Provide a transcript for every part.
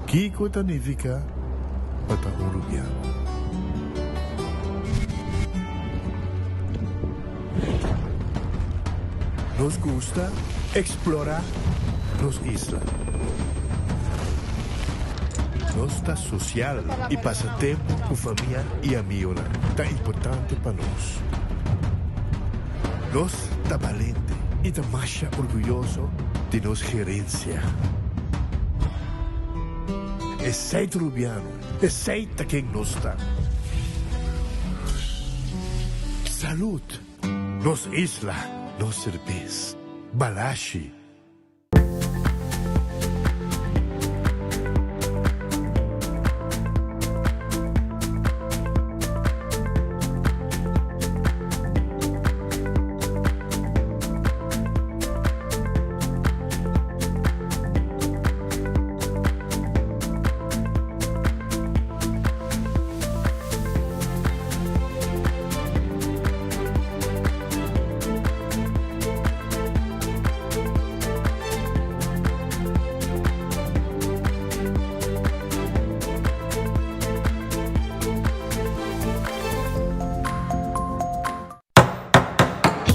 Kiko ta nifiká pa ta un rubiano? Nos gusta eksplorá nos isla. Nos ta sosial i pasa tempu ku famia i amigonan ta importante pa nos. Nos ta balente i ta masha orguyoso di nos gerensia. Esei ta Rubiano, esei ta ken nos ta. Salud! Nos isla, nos serbes. Balashi.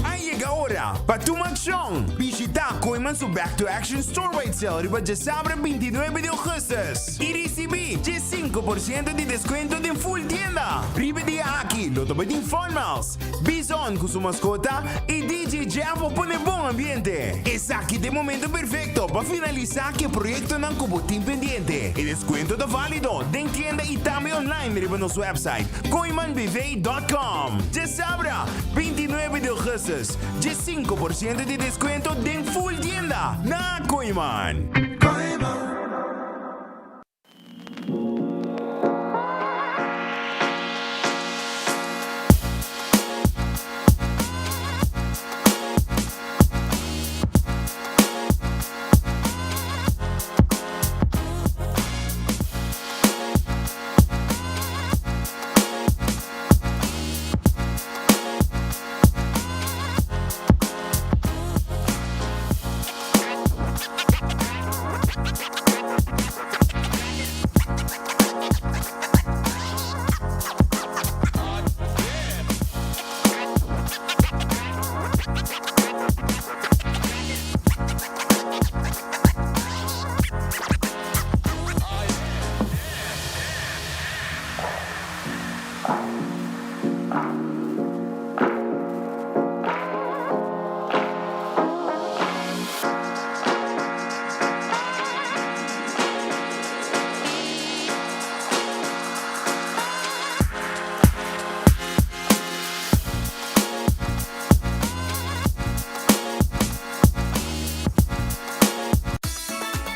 A yega ora pa tuma akshon! Bishita Kooyman su Back to Action Store-wide Sale riba djasabra 29 di ougùstùs i risibí 5% di deskuento den full tienda! Riba e dia aki lo ta bai tin Fun Miles, Bison ku su maskota i DJ Jeff pa pone bon ambiente. Esaki ta e momento perfekto pa finalisá ku e proyektonan ku bo tin pendiente. E deskuento ta válido den tienda i tambe online riba nos website kooimanbv.com. Djasabra, 29 di ougùstùs, 5% di deskuento den full tienda na Kooiman.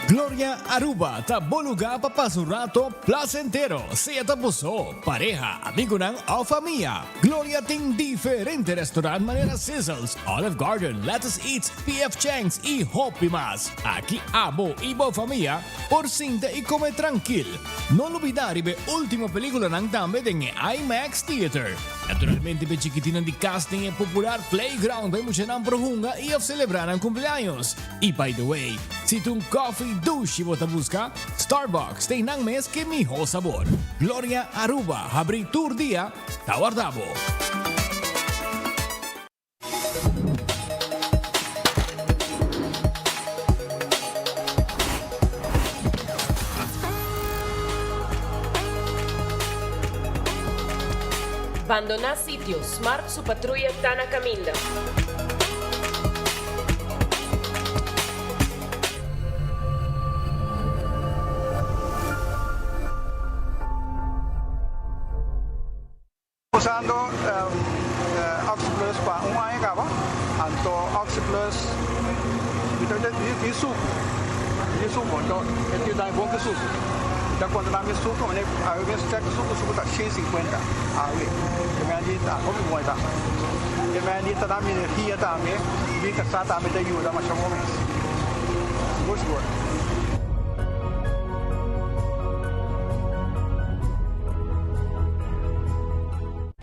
Gloria Aruba ta bo lugar pa pasa un rato placentero, sea ta bo so, pareha, amigonan of famia. Gloria tin diferente restaurant manera Sizzles, Olive Garden, Lettuce Eats, PF Chang's y hopi mas. Aki abo y bo famia por sinta y come trankil. No lubida riba e ultimo peliculanan tambe den e IMAX Theater. Naturalmente p'e chikitinan di cas tin e popular playground pa e muchanan por hunga y of celebra nan cumpleaños. Y by the way, si ta un coffee dushi bo ta busca, Starbucks ta einan mes ke miho sabor. Gloria Aruba habri tur dia, ta warda bo. Bandoná sitio, Smart su patruya ta na kaminda. Usando Oxyplus pa un aña caba, anto Oxyplus mi ta di sucu, di sucu, anto e tin dami bon ki sucu, mi ta conta dami sucu, mane awe mes check sucu, sucu ta 150 awe, e mene di ta hopi bon e ta, e mene di ta dami energia tambe, mi casa tambe ta yuda masha bon mes, sigur sigur.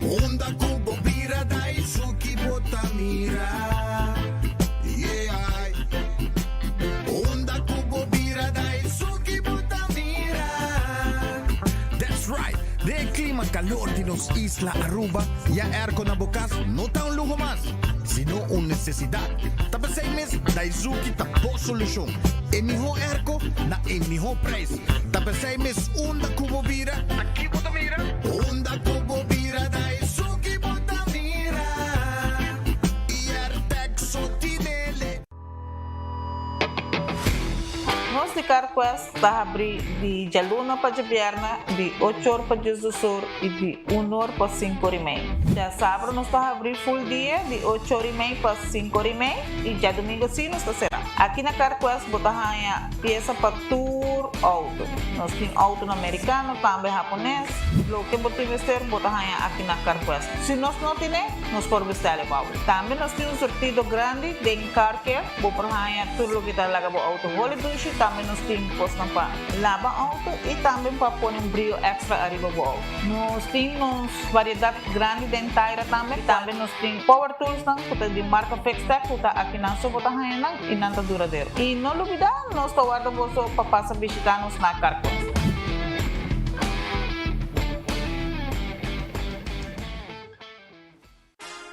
Unda ku bo bira da esun ki bo ta mira, yeah. Unda ku bo bira da esun ki bo ta mira. Den e clima calor di nos isla Aruba, ya airco na bo cas no ta un luho mas, sino un necesidad. Ta p'esey mes Daizuki ta bo solucion. E miho airco na e miho prijs. Ta p'esey mes unda cu bo bira, ta ki bo ta mira? Unda cu bo bira Daizuki bo ta mira. Y Airtec so tinele. Nos di CarQuest ta habrí di djaluna pa djabièrnè di ocho or pa diesdos or i di un or pa sinku or i mei. Djasabra nos ta habrí full dia di ocho or i mei pa sinku or i mei i djadumingu sí nos ta será. Aki na CarQuest bo ta haña piesa pa tur outo. Nos tin outonan merikano, tambe hapones. Loke bo tin mester bo ta haña aki na CarQuest. Si nos no tine, nos por bestèl e bou. Tambe nos tin un surtido grandi den Car Care. Bo por haña tur loke ta laga bo outo holi dushi. Tambe nos tin kosnan pa laba outo i tambe pa pone un brio èkstra ariba bo outo. Nos tin nos variedat grandi den taira tambe. Tambe nos tin power toolsnan ku ta di marka Fixtech ku ta akinan so bo ta haña nan i nan ta duradero. I no lubidá, nos ta warda boso pa pasa bishitá nos na Car Quest.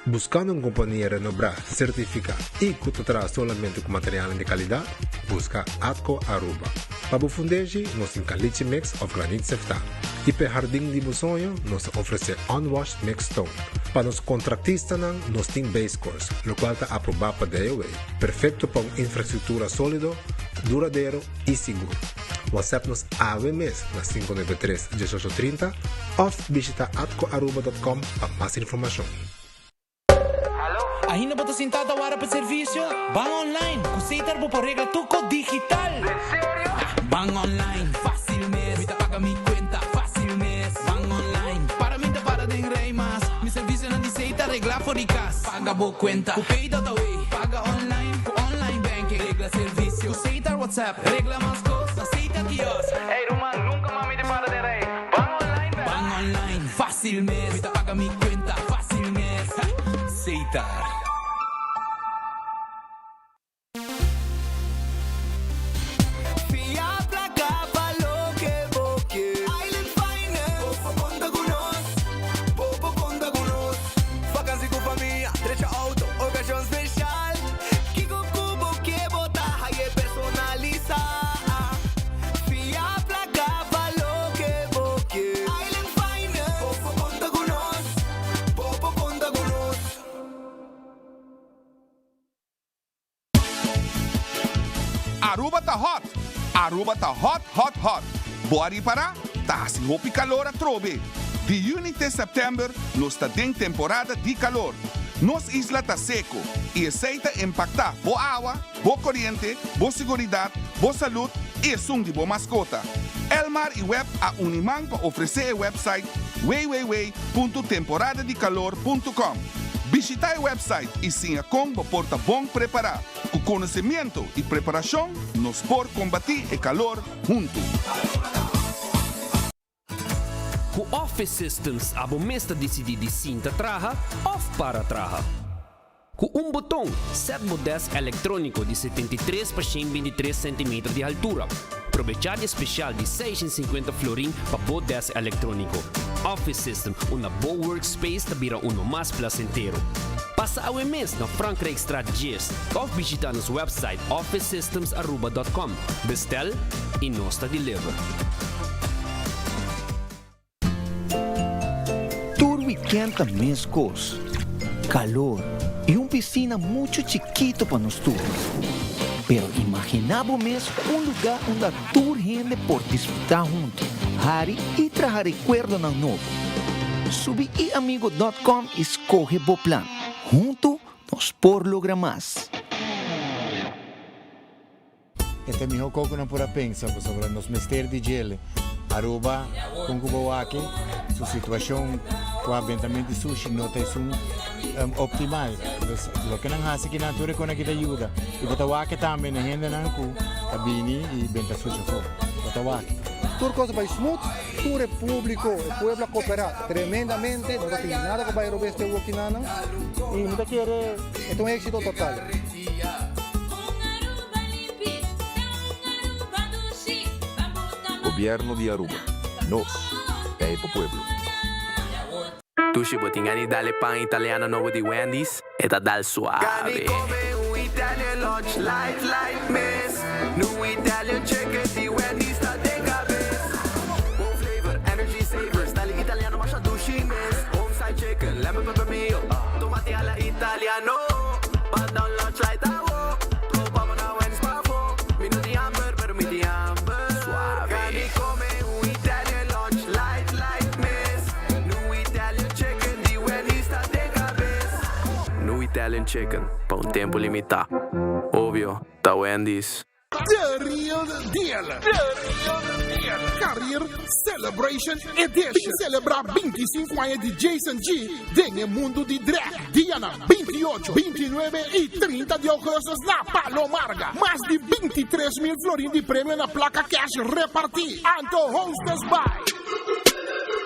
Buscando un compania renombra, certifica y cu ta traha solamente cu materialnan di calidad? Busca Atco Aruba. Pa bo fundeshi, nos tin caliche mix of granit seftá. Y p'e hardin di bo soño, nos ta ofrece unwashed mixed stone. Pa nos contractistanan, nos tin base course, locual ta aproba pa DOW. Perfecto pa un infrastructura solido, duradero y sigur. WhatsApp nos awe mes na 593 1830 of bishita atcoaruba.com pa mas informacion. Ainda bo ta sinta ta wara pa servicio? Ban online! Cu Setar bo por regla tur cos digital! En serio? Ban online, facil mes! Mi ta paga mi cuenta facil mes! Ban online, para mi ta para den rij mas! Mi servicionan di Setar regla for di cas! Paga bo cuenta cu Pay.awe! Paga online cu online banking! Regla servicio cu Setar WhatsApp! Regla mas cos na Setar Kiosk! Ey ruman, nunca mas mi ta para den rij! Ban online bek! Ban online, facil mes! Mi ta paga mi cuenta facil mes! Setar. Fia placa pa loke bo ke. Island Finance. Bo por conta cu nos. Bo por conta cu nos. Vakantie cu famia, drecha auto, ocasion special. Kico cu bo ke bo ta haye personalisa. Fia placa pa loke bo ke. Island Finance. Bo por conta cu nos. Bo por conta cu nos. Aruba ta hot! Aruba ta hot hot hot! Bo a ripará? Ta hasi hopi kalor atrobe! Di yüni te sèptèmber nos ta den temporada di kalor. Nos isla ta seko i esei ta impaktá bo awa, bo koriente, bo siguridat, bo salud i esun di bo maskota. Elmar i web a uni man pa ofresé e website www.temporadadikalor punto com. Bishitá e website i siña kon bo por ta bon prepará. Ku konosemiento i preparashon nos por kombatí e kalor huntu. Ku Office Systems abo mes ta disidí di sinta traha òf para traha. Ku un boton, sèt bo dèsk elektróniko di 73 pa 123 sentimeter di haltura. Probechá di e spesial di 650 florin pa bo dèsk elektróniko. Office System, unda bo workspace ta bira uno mas plasentero. Pasa awe mes na Frankrijkstraat 10 òf bishitá nos wèpsait officesystemsaruba.com. Bestèl i nos ta deliver. Tur weekend ta mescos, calor y un piscina mucho chikito pa nos tur. Pero imagina bo mes un lugar unda tur hende por disfruta hunto, hari y traha recuerdonan nobo. Subi iamigo dot com y scoge bo plan. Hunto nos por logra mas. E ta e miho ko ku nan por a pensa pasobra nos mester di djele. Aruba kon ku bo wak su situashon ku a bentament di sushi no ta esun optimal. Dus loke nan hasi kinan tur e kon aki ta yuda. I bo ta wak tambe na hendenan ku ta bini i benta sushi afó. Bo ta wak. Tur kos a bai smooth, tur e publico, e pueblo a coopera tremendamente, no ta tin nada ku bai robes te wokinannan i mi ta kere e ta un exito total. Gobierno di Aruba. Nos. T'ei pa pueblo. Dushi bo tin gana di dal e pan italiano nobo di Wendy's? E ta dal suave. Gani come un Italian lunch light light mes Nu Italian chicken di Wendy's ta den cabes Bon flavor, energy saver, style italiano masha dushi mes Homestyle chicken, lemon pepper mayo, tomate alla italiano Pan down lunch light awo, Proba bo na Wendy's pafo Mi no tin hamber, pero mi tin hamber Suave. Gani come un Italian lunch light light mes Nu Italian chicken di Wendy's ta den cabes. Nu Italian Chicken pa un tempo limita. Obvio, ta Wendy's. The Real Deal! The Real Deal! Career Celebration Edition! Celebra 25 aña di Jason G den e mundo di drag. Dianan 28, 29 y 30 di augustus na Palo Marga. Mas di 23 mil florin di premio na placa cash reparti. Anto hostess by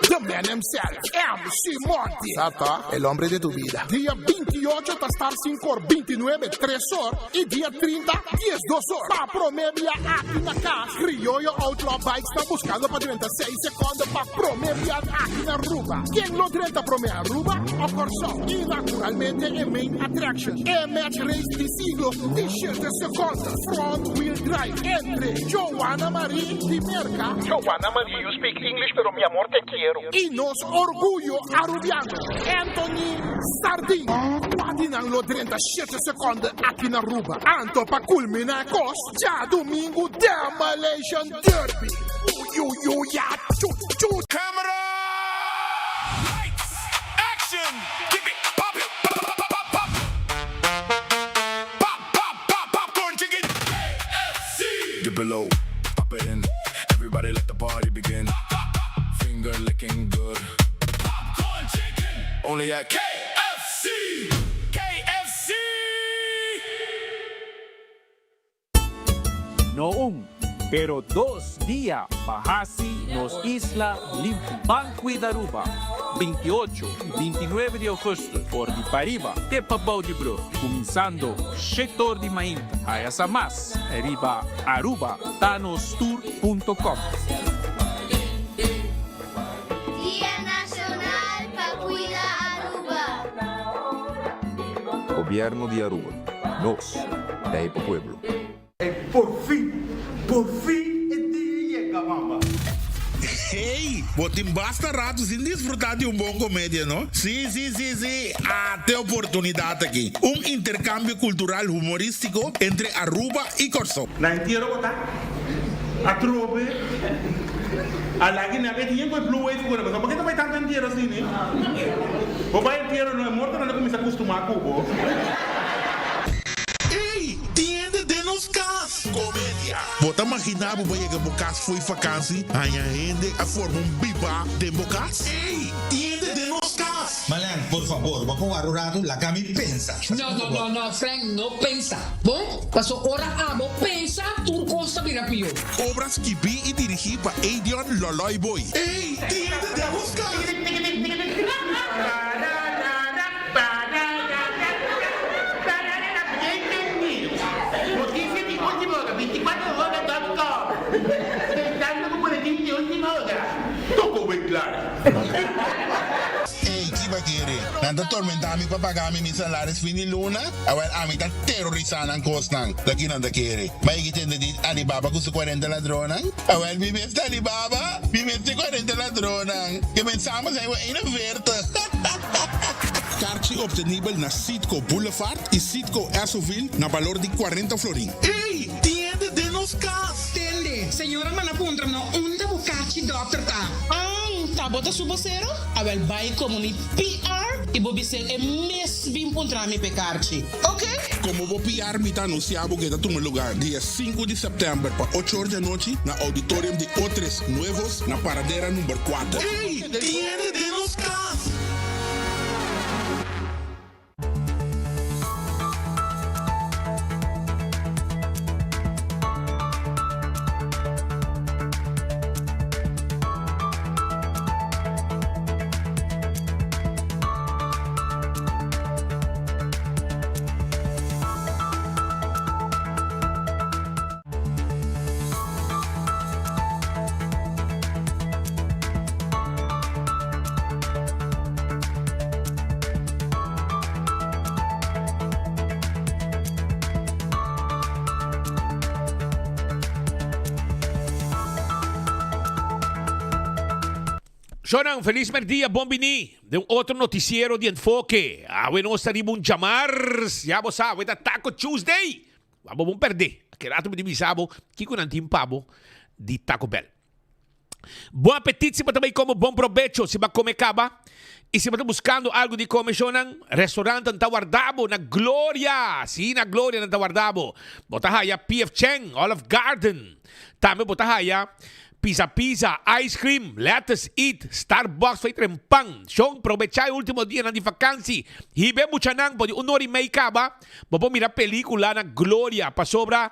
The Man himself, MC Monty. Sata, el hombre de tu vida. Dia 28 ta start 5 or, 29 3 or y dia 30 12 or. Pa prome bia aki na cas, Crioyo Outlaw Bikes ta buscando pa drenta 6 seconde pa prome bia aki na Aruba. Ken lo drenta prome Aruba o Corsou? Y naturalmente e main attraction, e match race di siglo di 7 seconde, front wheel drive entre Joanna Marie di Merca, Joanna Marie, you speak English pero mi amor te quiero. Y nos orguyo Arubiano, Anthony Sardin. Cua di nan lo drenta 7 seconde aki na Aruba? Anto pa culmina e cos, djadomingo Demolition Derby. Uyuyuya chu chu. Camera! Lights! Action! Keep it pop it pop pop pop pop pop pop pop popcorn chicken KFC! Dip it low, pop it in. Everybody let the party begin. Finger licking good. Popcorn chicken! Only at KFC! KFC! No un, pero dos dia pa haci nos isla limpi. Ban Cuida Aruba, 28 y 29 di augustus for di pariba te pabou di brug, cuminsando shete or di mainta. Haya sa mas riba arubatanostour.com. Dia Nacional pa Cuida Aruba. Gobierno di Aruba. Nos ta e pa pueblo. Ey por fin, por fin e dia yega mama. Hey, bo tin basta rato sin disfruta di un bon comedia, no? Si, si, si, si, ate oportunidad aki. Un intercambio cultural humoristico entre Aruba y Corsou. Na entiero bo ta atrobe a lagi na e dia ku e blue wave ku bo paske ta bai tantu entiero asina? Bo bai entiero no e mortonan ta kuminsa kustumá ku bo. Ey, tin hende den nos cas! Comedia. Bo ta magina bo ba yega bo cas fo'i vakansi, haña hende a forma un biba den bo cas? Ey, tin hende den nos cas! Marlene, por fabor, bo por wara un ratu? Laga mi pensa. No, no, no, no, Frank, no pensa. Bon, paso ora abo pensa, tur cos ta bira pio. Obra skibí i dirigí pa Edion Loloy Boy. Ey, tin hende den nos cas! Noticia di ultima ora, 24 hora dot com, Pensando cu boletin di ultima ora. Toko wey klaar. Ey, ki ba kere? Nan ta tormenta mi pa paga mi mi salaris fin di luna? Awel, ami ta terorisa nan kosnan. Ta ki nan ta kere? Ma e ki tende di Alibaba ku su kuarenta ladronnan? Awel, mi mes ta Alibaba, mi mes ta e kuarenta ladronnan. Ke men samen zijn we 41. Karchi obtenibel na Citgo Boulevard y Citgo Essoville na balor di 40 florin. Ey! Tin hende den nos kas! Tende, señora manda puntra no unda bo kachi dokter ta. An, ta bo ta su bosero? Awel bai komo mi PR i bo bis'é e mes bin puntra mi p'e karchi. Ok? Komo bo PR mi ta anunsiá bo ke ta tuma lugar dia sinku di sèptèmber pa ocho or di anochi na Auditorium di Otres Nuevos na Paradera number kuater. Ey! Tin hende den nos kas! Shownan, felis merdia, bon bini den un otro noticiero di Enfoke. Awe nos ta riba un djamars, ya bo sa, awe ta Taco Tuesday. Abo bon perde. Aki rato mi tin bisa bo kiko nan tin pa bo di Taco Bell. Bon apetit si bo ta bay come, bon probecho si bo a come caba. Y si bo ta buscando algo di come, shownan, restaurantnan ta warda bo na Gloria. Si, na Gloria nan ta warda bo. Bo ta haya PF Chang, Olive Garden. Tambe bo ta haya Pizza Pizza, Ice Cream, Lettuce Eat, Starbucks fai tren pan. Shon, probecha e ultimo dianan di vakansi. Hiba e muchanan por di un ora i mei kaba, bo por mira pelicula na Gloria pasobra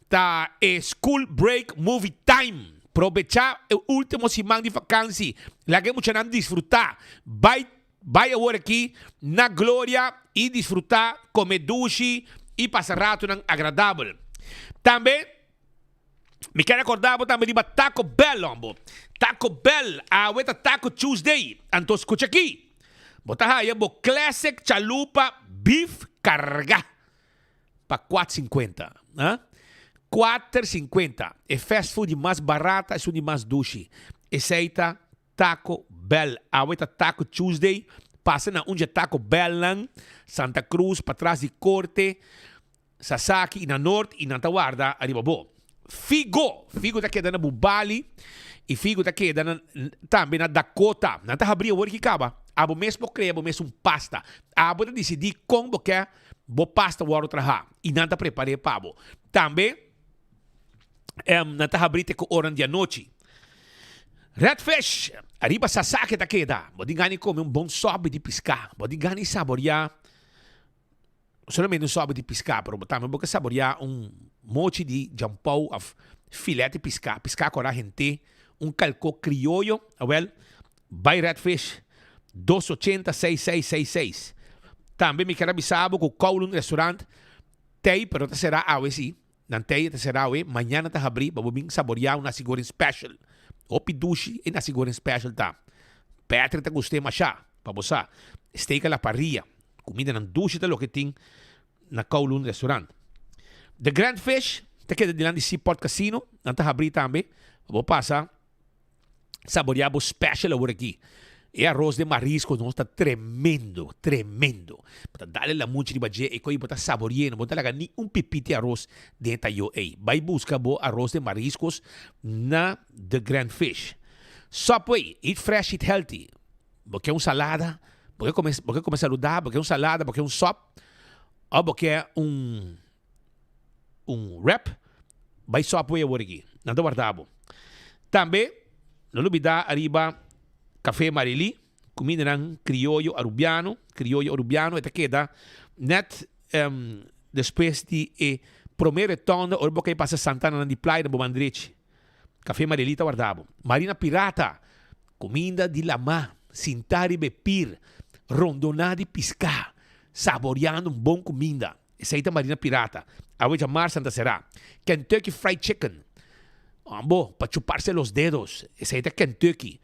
ta e school break movie time. Probecha e ultimo siman di vakansi. Laga e muchanan disfruta. Bai bai awor aki na Gloria i disfruta, come dushi i pasa ratonan agradabel. Tambe. Mi kier recorda bo tambe riba Taco Bell hombo. Taco Bell, awe ta Taco Tuesday. Anto scucha aki. Bo ta haya bo classic chalupa beef carga pa cuat cincuenta. Ha? Cuater cincuenta. E fast food di mas barata, esun di mas dushi. Esey ta Taco Bell. Awe ta Taco Tuesday. Pasa na un dje Taco Bellnan, Santa Cruz, patras di Corte. Sasaki i na Noord i nan ta warda ariba bo. Figo! Figo ta keda na Bubali i Figo ta keda na tambe na Dakota. Nan ta habri awor ki kaba. Abo mes por krea bo mes un pasta. Abo ta disidí kon bo ke bo pasta wòrdu traha i nan ta prepar'é pa bo. Tambe nan ta habri te ku oran di anochi. Red Fish! Ariba Sasaki ta keda. Bo tin gana di kome un bon sòpi di piská. Bo tin gana di saboriá. Solamente un sopi di piská, pero bo tambe bo ke saboriá un mochi di jampou òf filet di piská, piská kòrá hent'é, un kalkó krioyo, awèl, bai Red Fish, dos ochenta seis seis seis seis. Tambe mi ker a bisa bo ku Kowloon Restaurant t'ei, pero ta será awe sí, nan t'ei ta será awe, mañana ta habrí pa bo bin saboriá un nasi goreng special. Hopi dushi e nasi goreng special ta. Patrick ta gust'é mashá, pa bo sa. Steak a la parrilla. Kumindanan dushi ta loke tin na Kowloon Restaurant. The Grand Fish ta keda dilanti Seaport Casino. Nan ta habrí tambe pa bo pasa saboreá bo special awor aki. E aros den marisco nos ta tremendo, tremendo. Bo ta dale lamunchi riba dje e koe bo ta sabore'é, no bo ta laga ni un pipiti aros den e tayo ei. Bai buska bo aros den mariscos na The Grand Fish. Subway, eat fresh, eat healthy. Bo ke un salada, bo ke kome, bo ke kome saludabel, bo ke un salada, bo ke un sop, of bo ke un un wrap, bai Subway awor aki. Nan ta warda bo. Tambe, no lubida ariba Café Marily, kumindanan krioyo arubiano, krioyo arubiano, e ta keda net despues di e prome retonda ora bo kai pasa Santana nan di playa na bo man drechi. Café Marily ta warda bo. Marina Pirata, Kuminda di lamá, sintá riba e pir, rondoná di piská, saboriando un bon kuminda. Esei ta Marina Pirata. Awe djamar Santa Será. Kentucky Fried Chicken. Bo, pa chuparse los dedos. Esei ta Kentucky.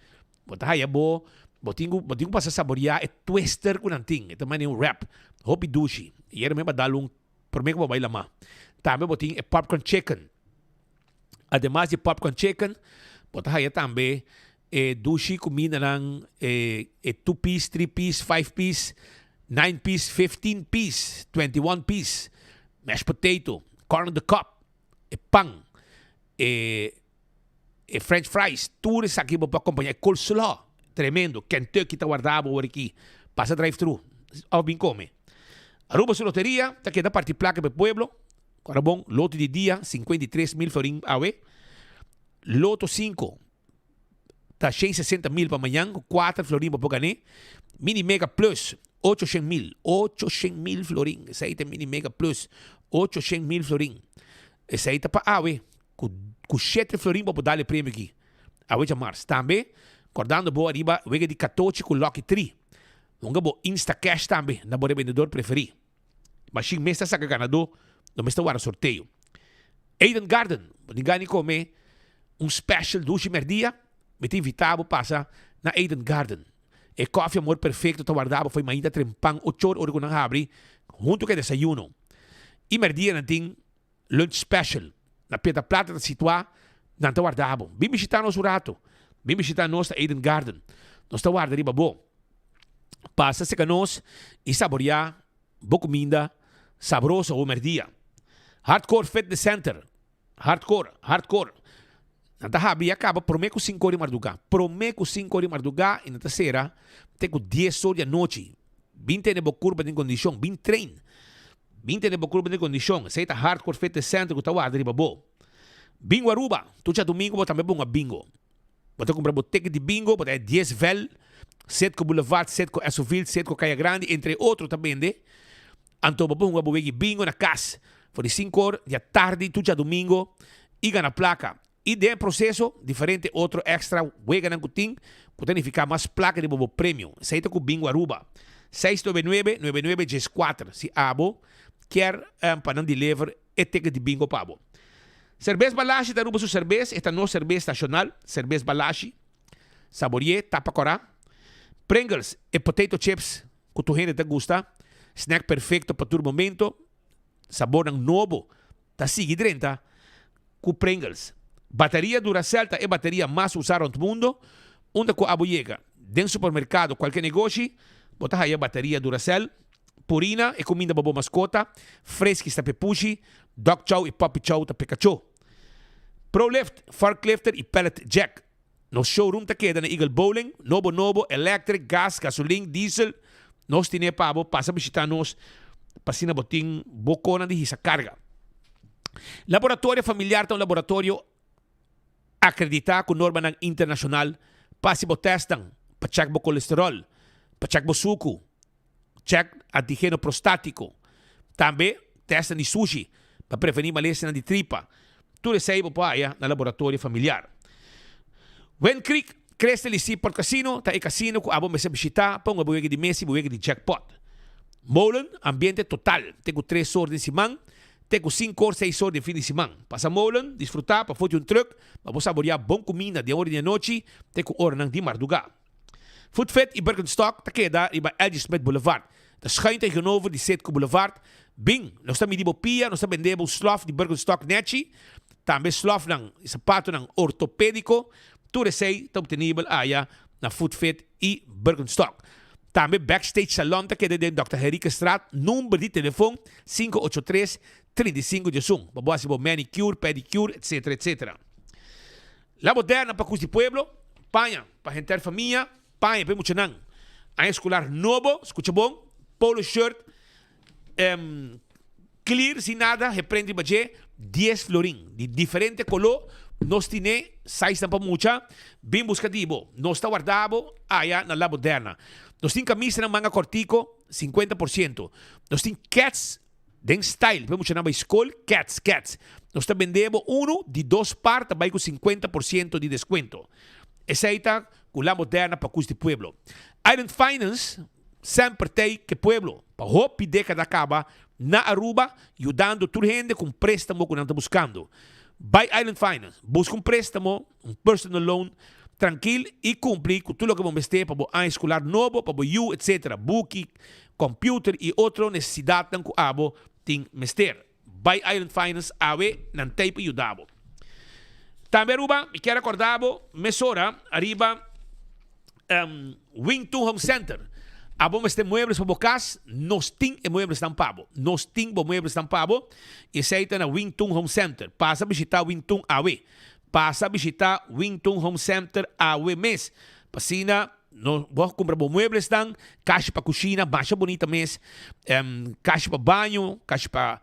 Bo ta haya bo, bo tin ku, bo tin ku pasa saboriá e twister ku nan tin. E ta manera un wrap. Hopi dushi. Yera mi a dal un promé ku bo bai lamá. Tambe bo tin e popcorn chicken. Ademas di popcorn chicken, bo ta haya tambe e dushi kumindanan, e e two piece, three piece, five piece, nine piece, 15 piece, 21 piece, mashed potato, corn on the cob, e pan, e e french fries, tur esaki bo por acompaña, e coleslaw, tremendo, Kentucky ta warda bo awor aki, pasa drive thru, of bin come. Aruba su loteria ta keda parti placa pa e pueblo. Ora bon, loto di dia, 53 mil florin awe. Loto 5 ta 160 mil pa mañan, ku 4 florin bo por gané. Mini Mega Plus, 800 mil, 800 mil florin. Esei ta Mini Mega Plus, 800 mil florin. Esei ta pa awe, ku ku 7 florin bo por dal e premio aki. Awe djamars. Tambe, kordando bo ariba wega di katochi ku Lucky 3. Hunga bo Instacash tambe na bo rebendedor preferí. Mashin mes ta saka ganadó, no mes ta wara sorteo. Eden Garden, bo tin gana di kome un special dushi merdia? Mi ta invitá bo pasa na Eden Garden. E kòfi Amor Perfecto ta warda bo fo'i mainta trempan ochor ora ku nan habri huntu ku e desayuno. I merdia nan tin lunch special. Na Piedra Plata ta situá, nan ta warda bo. Bin bishitá nos un rato. Bin bishitá nos na Eden Garden. Nos ta warda riba bo. Pasa serka nos i saboriá bo kuminda sabroso awe mèrdia. Hardcore Fitness Center, Hardcore, hardcore. Nan ta habri a kaba promé ku sinku or di mardugá. Promé ku sinku or di mardugá i nan ta sera te ku dies or di anochi. Bin tene bo kurpa den kondishon, bin train. Bin tene bo kurpa den kondishon. Esei ta Hardcore Fitness Center ku ta warda riba bo. Bingo Aruba, tur djadumingu bo tambe bunga bingo. Bo ta kumpra bo ticket di bingo, bo ta haya dies vel. Setco Boulevard, Setco Esoville, Setco Kaya Grandi, entre otro ta bende. Anto bo por hunga bo wegi bingo na kas for di sinku or di atardi tur djadumingo i gana plaka. I den e proseso diferente otro extra weganan ku tin ku ta nifiká mas plaka riba bo premio. Esei ta ku Bingo Aruba. Seis nuebe nuebe, nuebe nuebe djeskuater si abo kier pa nan deliver e ticket di bingo pa bo. Serbes Balashi ta Aruba su serbes, e ta nos serbes nashonal, Serbes Balashi. Saborié tapa kòrá. Pringles e potato chips ku tur hende ta gusta, snack perfekto pa tur momento, sabornan nobo ta sigui drenta ku Pringles. Bateria Duracell ta e bateria mas usá rònt mundo, unda ku abo yega den supermerkado kualke negoshi bo ta haya bateria Duracell. Purina e kuminda pa bo maskota, Friskies ta p'e pushi, Dog Chow i Puppy Chow ta p'e kachó. Prolift, Forklifter i Pallet Jack. Nos showroom ta keda na Eagle Bowling, nobo nobo, electric, gas, gasolin, diesel, nos tine pa bo, pasa bishita nos pa asina bo tin bo konan di hisa karga. Laboratorio Familiar ta un laboratorio akredita ku normanan internashonal pa hasi bo testnan, pa check bo kolesterol, pa check bo suku, check antigeno prostatiko, tambe testnan di sushi pa preveni malesanan di tripa. Tur esei bo por haya na Laboratorio Familiar. Wind Creek Crystal y Seaport Casino ta e casino cu abo mester bishita pa un wega di mesa y wega di jackpot. Molen, ambiente total, te cu tres or den siman, te cu cinco or, seis or den fin di siman. Pasa Molen, disfruta, pafo di un truck, pa bo saboria bon cuminda den ora di anochi te cu oranan di marduga. Foodfit y Birkenstock ta keda riba LG Smith Boulevard. Ta schuin tegenover di Citgo Boulevard. Bin, nos ta midi bo pia, nos ta bende bo slof di Birkenstock nechi, tambe slofnan y sapatonan ortopedico. Tur esey ta obtenibel aya na Foodfit y Birkenstock. Tambe Backstage Salon ta keda den Dòkter Henriquezstraat, number di telefon 583 35 diesun, pa bo haci bo manicure, pedicure, etc. Etc. La moderna pa cus di pueblo, paña pa henter famia, paña pa e muchanan. Aña escolar nobo, scucha bon, polo shirt, clear sin nada, he prent riba dje, dies florin, di diferente colo, nos tine sizenan pa mucha, bin busca di bo, nos ta warda bo aya na La Moderna. Nos tin camisanan manga cortico, 50%. Nos tin cats Den style pa e muchanan bai skol, cats, cats. Nos ta bende bo unu di dos par ta bai ku 50% di deskuento. Esei ta ku La Moderna pa kus di pueblo. Island Finance semper t'ei ke pueblo pa hopi dekada kaba na Aruba yudando tur hende ku un prestamo ku nan ta buskando. Bai Island Finance, buska un prestamo, un personal loan, trankil i kumpli ku tur loke bo mester pa bo aña eskolar nobo, pa bo yu, etc. Buki, computer i otro nesesidatnan ku abo tin mester. Bai Island Finance awe, nan t'ei pa yuda bo. Tambe Aruba, mi kier akorda bo mesora ariba Wing Tun Home Center. Abo mester muebles pa bo kas, nos tin e mueblesnan pa bo. Nos tin bo mueblesnan pa bo i esei ta na Wing Tun Home Center. Pasa bishita Wing Tun awe. Pasa bishita Wing Tun Home Center awe mes. Pa asina no bo kumpra bo mueblesnan, kashi pa kushina masha bunita mes, kashi pa baño, kashi pa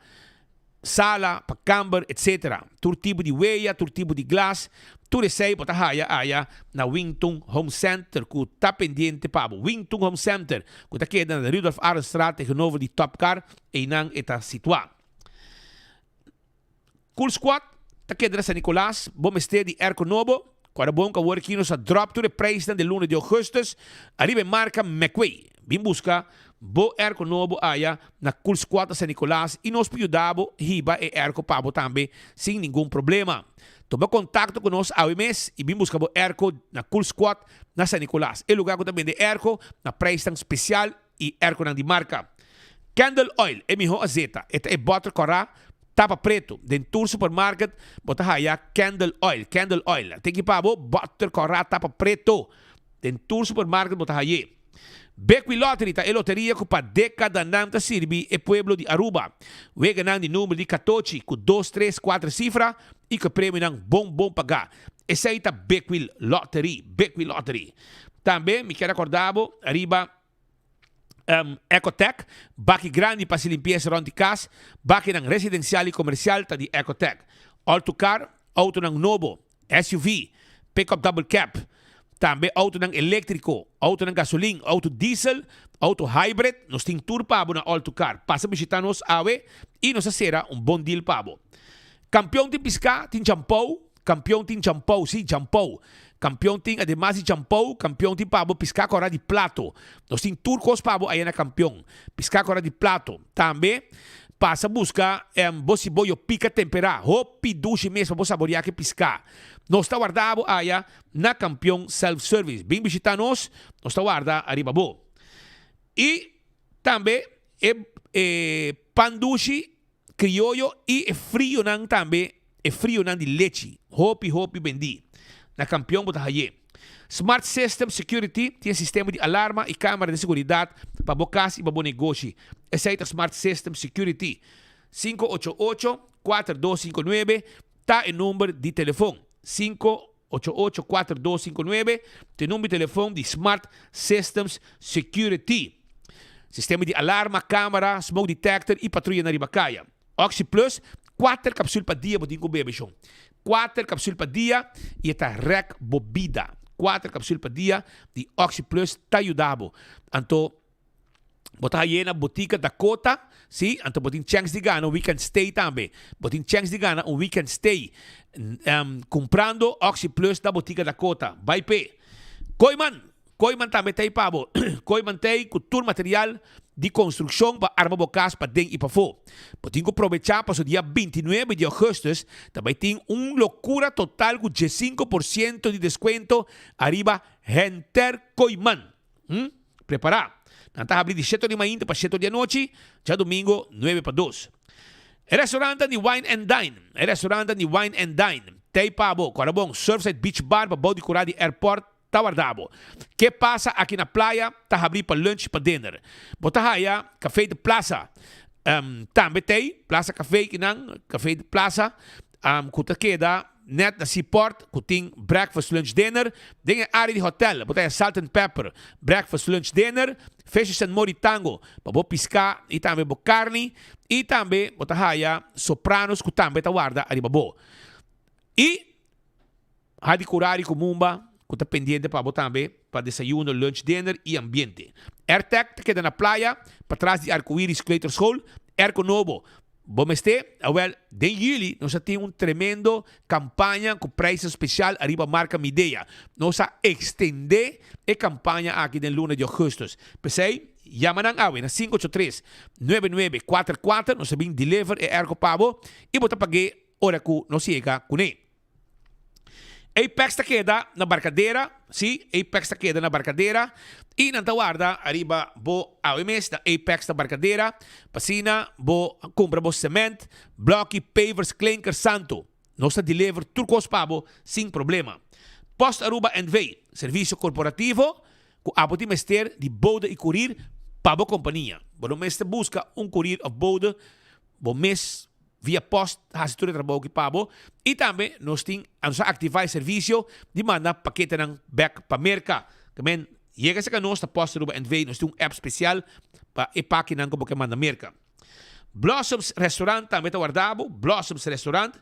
sala, pa kamber, etc. Tur tipo di weya, tur tipo di glas, tur esei bo ta haya aya na Wing Tun Home Center ku ta pendiente pa bo. Wing Tun Home Center ku ta keda na Rudolf Arendstraat tegenover di Top Car, einan e ta situá. Cool Squad ta keda na San Nicolas, bo mester di airco nobo, cu ora bon cu awor aki nos a drop tur e prijsnan di luna di augustus ariba e marca McWay. Bin busca bo airco nobo aya na Cool Squad na San Nicolas y nos por yuda bo hiba e airco pa bo tambe sin ningun problema. Tuma contacto cu nos awe mes y bin busca bo airco na Cool Squad na San Nicolas, e lugar cu ta bende airco na prijsnan special y airconan di marca. Candle oil, e miho azeta. E ta e boter cora, tapa preto. Den tur supermarket bo ta haya candle oil, candle oil. Tin ki pa bo, boter cora, tapa preto. Den tur supermarket bo ta haye. Bequi Lottery ta e loteria cu pa decadanan ta sirbi e pueblo di Aruba. Weganan di number di catochi cu dos, tres, cuater cifra y cu e premionan bon bon paga. Esey ta Bequi Lottery, Bequi Lottery. Tambe mi kier acorda bo riba Ecotec, baki grandi pa haci limpieza rond di cas, bakinan residencial y comercial ta di Ecotec. All to Car, autonan nobo, SUV, pickup double cab, tambe autonan eléctrico, autonan gasolin, auto diesel, auto hybrid, nos tin tur pa bo na All to Car. Pasa bishita nos awe y nos a cera un bon deal pa bo. Campeon tin pisca, tin champou, campeon tin champou, si, champou. Campeon tin ademas di champou, campeon tin pa bo pisca cora di plato. Nos tin tur cos pa bo aya na campeon. Pisca cora di plato. Tambe pasa busca bo siboyo pica tempera. Hopi dushi mes pa bo saborea ke pisca. Nos ta warda bo aya na Campeon Self Service. Bin bishita nos, nos ta warda ariba bo. Y tambe e e pan dushi crioyo y e frionan tambe, e frionan di lechi. Hopi hopi bendi. Na Campeon bo ta haye. Smart System Security tin e sistema di alarma y camera di seguridad pa bo cas y pa bo negoshi. Esey ta Smart System Security. 588 4259 ta e number di telefon. 588 4259 ta e number di telefon di Smart Systems Security. Sistema di alarma, camera, smoke detector y patruya na riba caya. Oxi Plus, kuater kapsul pa dia bo tin ku bebe shon. Kuater kapsul pa dia i e ta rèk bo bida. Kuater kapsul pa dia di Oxi Plus ta yuda bo. Anto bo ta haye na botika Dakota, si, anto bo tin chèns di gana un weekend stay tambe. Bo tin chèns di gana un weekend stay kumprando Oxi Plus na botika Dakota. Bai p'e. Kooiman! Kooiman tambe ta ei pa bo. Kooiman ta ei ku tur material di konstrukshon pa arma bo kas paden i pafó. Bo tin ku probechá paso dia 29 di ougùstùs ta bai tin un lokura total ku 15 por siento di deskuento ariba henter Kooiman. Hm? Prepará! Nan ta habri di shete di mainta pa shete di anochi, djadumingo 9 pa 2. E restaurantnan di Wine and Dine. E restaurantnan di Wine and Dine ta ei pa bo. Kòrda bon, Surfside Beach Bar pa bou di kurá di airport ta warda bo. Ke pasa aki na playa ta habri pa lunch pa dinner. Bo ta haya Café de Plaza tambe t'ey, Plaza Café kinan, Café de Plaza, ku ta keda net na Seaport ku tin breakfast, lunch, dinner. Den e area di hotel bo ta haya Salt and Pepper, breakfast, lunch, dinner, Fishes and Mori Tango pa bo piská i tambe bo karni i tambe bo ta haya Sopranos ku tambe ta warda ariba bo. I Hadi Curari cu Mumba cu ta pendiente pa bo tambe pa desayuno, lunch, dinner y ambiente. Airtec ta keda na playa patras di Arcoiris Kleuterschool, Airco nobo. Bo mester? Awel, den juli nos a tin un tremendo campaña cu prijsnan special ariba marca Midea. Nos a extende e campaña aki den luna di augustus. P'esey, yama nan awe na 583 9944, nos ta bin deliver e airco pa bo y bo ta pag'e ora cu nos yega cun'e. Apex ta keda na Barcadera, sí, Apex ta keda na Barcadera y nan ta warda ariba bo awe mes na Apex na Barcadera pa asina bo cumpra bo cement, bloki, pavers, klinker, santo. Nos ta deliver tur cos pa bo sin problema. Post Aruba NV, servicio corporativo cu abo tin mester di bode y curir pa bo compania. Bo no mester busca un curir of bode bo mes. Via post hasi tur e trabou ki pa bo y tambe nos tin nos a activa e servicio di manda paketenan bek pa Merca. Ke men yega cerca nos ta Post Aruba NV nos tin un app special pa e pakinan ku bo ke manda Merca. Blossoms Restaurant tambe ta warda bo, Blossoms Restaurant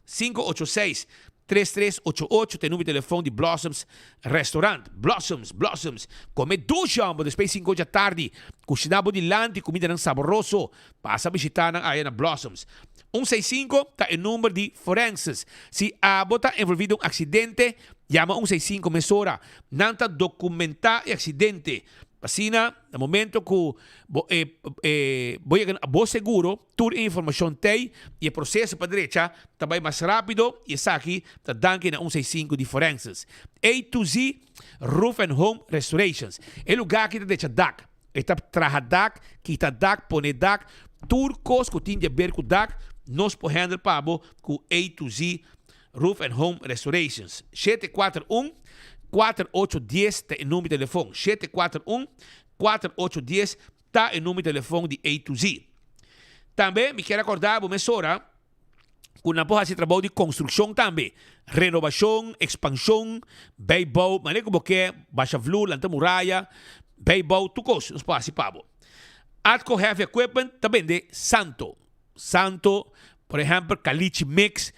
586 3388 ta e numero di telefon di Blossoms Restaurant. Blossoms, Blossoms, come dushi homber despues di cinco dja tardi, cushina bo dilanti cumidanan saboroso. Pasa bishita nan aya na Blossoms. Un seis sinku ta e number di forenses. Si abo ta envolvi den un aksidente, yama un seis sinku mesora. Nan ta dokumentá e aksidente. Asina, na momento ku bo e e bo yega na bo seguro, tur e informashon t'ei i e proseso pa drecha ta bai mas rápido i esaki ta danki na un seis sinku di forenses. A to Z Roof and Home Restorations. E lugá aki ta drecha dak. E ta traha dak, kita dak, pone dak, tur kos ku tin di aber ku dak, nos por handle pa bo ku A to Z Roof and Home Restorations. 741. 48 dies ta e number di telefon. 741 48 dies ta e number di telefon di A to Z. Tambe mi kier acorda bo mesora cu nan por haci trabou di construccion tambe. Renovacion, expansion, bijbouw, manera cu bo ke, basha vloer, lanta muraya, bijbouw, tur cos nos por haci pa bo. Atco Heavy Equipment ta bende santo. Santo, por ehempel, caliche mix,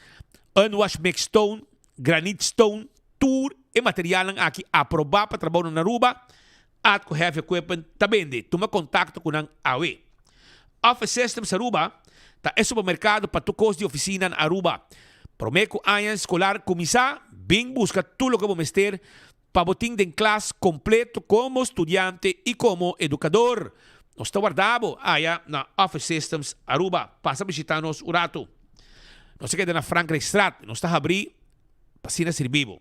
unwash mix stone, granite stone, tur e materialnan aki aproba pa trabou na Aruba, Atco Heavy Equipment ta bende. Tuma contacto cu nan awe. Office Systems Aruba ta e supermercado pa tur cos di oficina na Aruba. Prome cu aña escolar cuminsa, bin busca tur loke bo mester pa bo tin den klas completo como studiante y como educador. Nos ta warda bo aya na Office Systems Aruba. Pasa bishita nos un rato. Nos ta keda na Frankrijkstraat. Nos ta habri pa asina sirbi bo.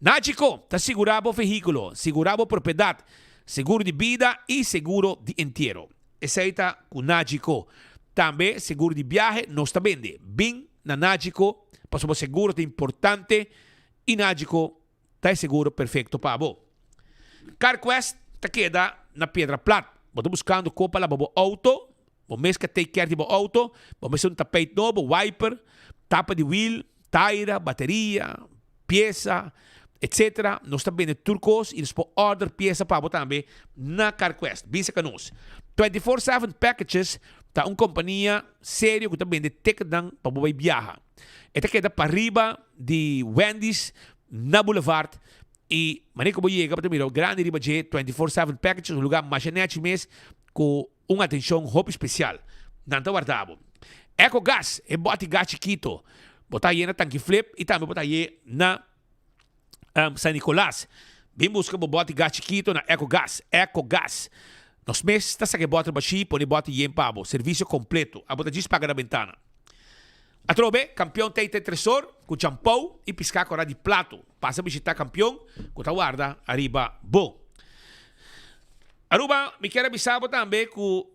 Nagico ta sigura bo vehiculo, sigura bo propiedad, seguro di bida y seguro di entiero. Esey ta cu Nagico. Tambe seguro di biahe nos ta bende. Bin na Nagico pasobra bo seguro ta importante y Nagico ta e seguro perfecto pa bo. CarQuest ta keda na Piedra Plat. Bo ta buscando con pa laba bo auto? Bo mes ka take care di bo auto? Bo mester un tapijt nobo, wiper, tapa di wiel, taira, bateria, pieza, etc. Nos ta bende tur cos y nos por order pieza pa bo tambe na CarQuest. Bisa ka nos. 24/7 Packages ta un compania serio cu ta bende ticketnan pa bo bay biaha. E ta keda pariba di Wendy's na Boulevard y manera cu bo yega bo ta mira grandi riba dje 24/7 Packages, un lugar masha nechi mes cu un atencion hopi special. Nan ta warda bo. Eco Gas, e boti gas chikito, bo ta haye na Tanki Flip y tambe bo ta haye na San Nicolas. Bin busca bo boti gas chikito na Eco Gas. Eco Gas. Nos mes ta saca e bottle bashi, pone e boti yen pa bo. Servicio completo. Abo ta djis paga na bentana. Atrobe, Campeon ta ita e tresor cu champou y pisca cora di plato. Pasa bishita Campeon cu ta warda ariba bo. Aruba, mi kier a bisa bo tambe cu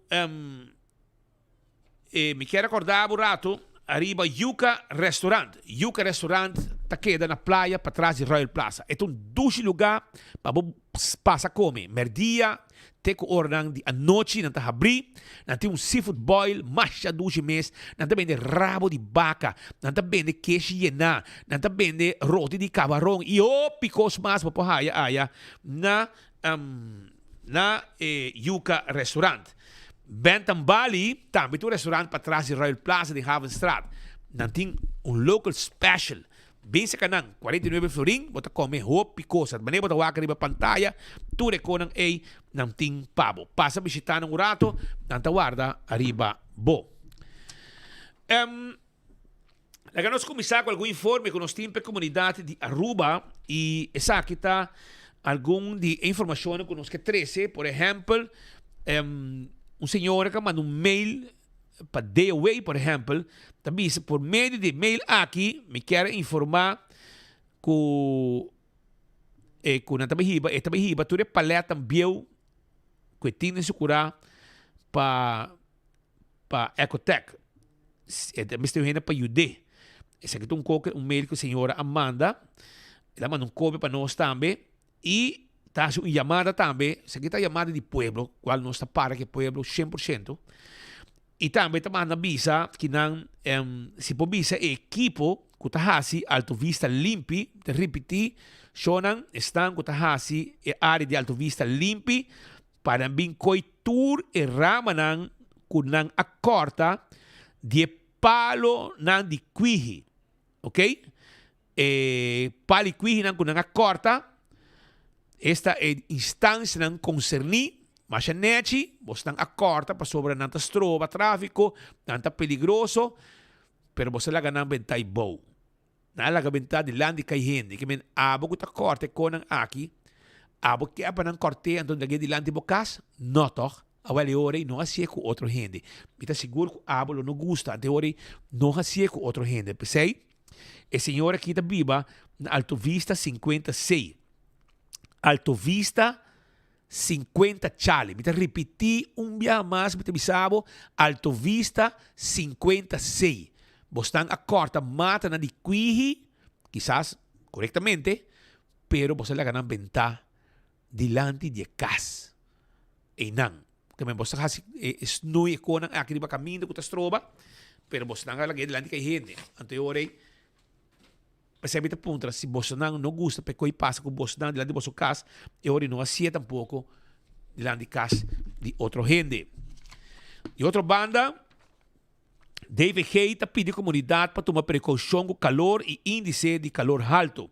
E mi kier acorda bo rato ariba Yuca Restaurant. Yuca Restaurant ta keda na playa patras di Royal Plaza. E ta un dushi luga pa bo pasa come. Merdia te cu oranan di anochi nan ta habri. Nan tin un seafood boil masha dushi mes. Nan ta bende rabo di baca. Nan ta bende keshi yena. Nan ta bende roti di cabaron y hopi cos mas bo por haya aya na Na e Yuca Restaurant. Bentham Bali tambe ta un restaurant patras di Royal Plaza den Havenstraat. Nan tin un local special. Bin saka nan, 49 florin, bo ta come hopi cosa. Manera bo ta wak riba pantaya, tur e konan ei nan tin pa bo. Pasa bishita nan un rato, nan ta warda riba bo. Laga nos kuminsá ku algun informe ku nos tin pa e komunidat di Aruba i esaki ta algun di e informashonnan ku nos ke trese. Por ehèmpel, un señora ku a manda un mail pa DOW, por ehèmpel, ta bisa por medio di e mail aki mi kier a informá ku e ku nan ta bai hiba, e ta bai hiba tur e palètnan bieu ku e tin den su kurá pa pa Ecotec. E ta mester un hende pa yud'é. Esaki ta un koke, un mail ku e señora a manda. El a manda un kopia pa nos tambe i ta hasi un yamada tambe. Esaki ta yamada di pueblo, kual nos ta para ku e pueblo 100%. I tambe ta manda bisa ki nan si por bisa e ekipo ku ta hasi Alto Vista limpi, ta ripití, shownan esnan ku ta hasi e área di Alto Vista limpi, Pa nan bin koe tur e ramanan ku nan a kòrta di e palonan di kwihi. Ok? E palo di kwihinan ku nan a kòrta, esta e instansianan konserní, masha nèchi, bosnan a kòrta pasobra nan ta stroba tráfiko, nan ta peligroso, pero boso a laga nan bentá ei bou. Nan a laga bentá dilanti kai hende. Ke men abo ku ta kòrta e konan aki, abo ke pa nan kòrt'é anto lag'é dilanti bo kas? Nò tòg? Awèl e ora ei no hasié ku otro hende. Mi ta sigur ku abo lo no gusta, anto e ora ei no hasié ku otro hende. P'esei, e señor aki ta biba na Alto Vista 50 C. Alto Vista 50 Chale. Mi ta ripití un biaha mas, mi ta bisa bo, Alto Vista 50 C. Bosnan a kòrta matanan di kwihi, kisas korektamente, Pero boso a laga nan bentá dilanti di e kas einan. Ke men boso ta hasi e snui e konan aki riba kaminda ku ta stroba, pero bosonan a lag'é dilanti ku e hende. Anto e ora ei, p'esei mi ta puntra si bosonan no gusta pa e koi pasa ku bosonan dilanti di boso kas, e ora ei no hasié tampoko dilanti kas di otro hende. Di otro banda, DVG ta pidi komunidat pa tuma prekoushon ku kalor i índise di kalor haltu.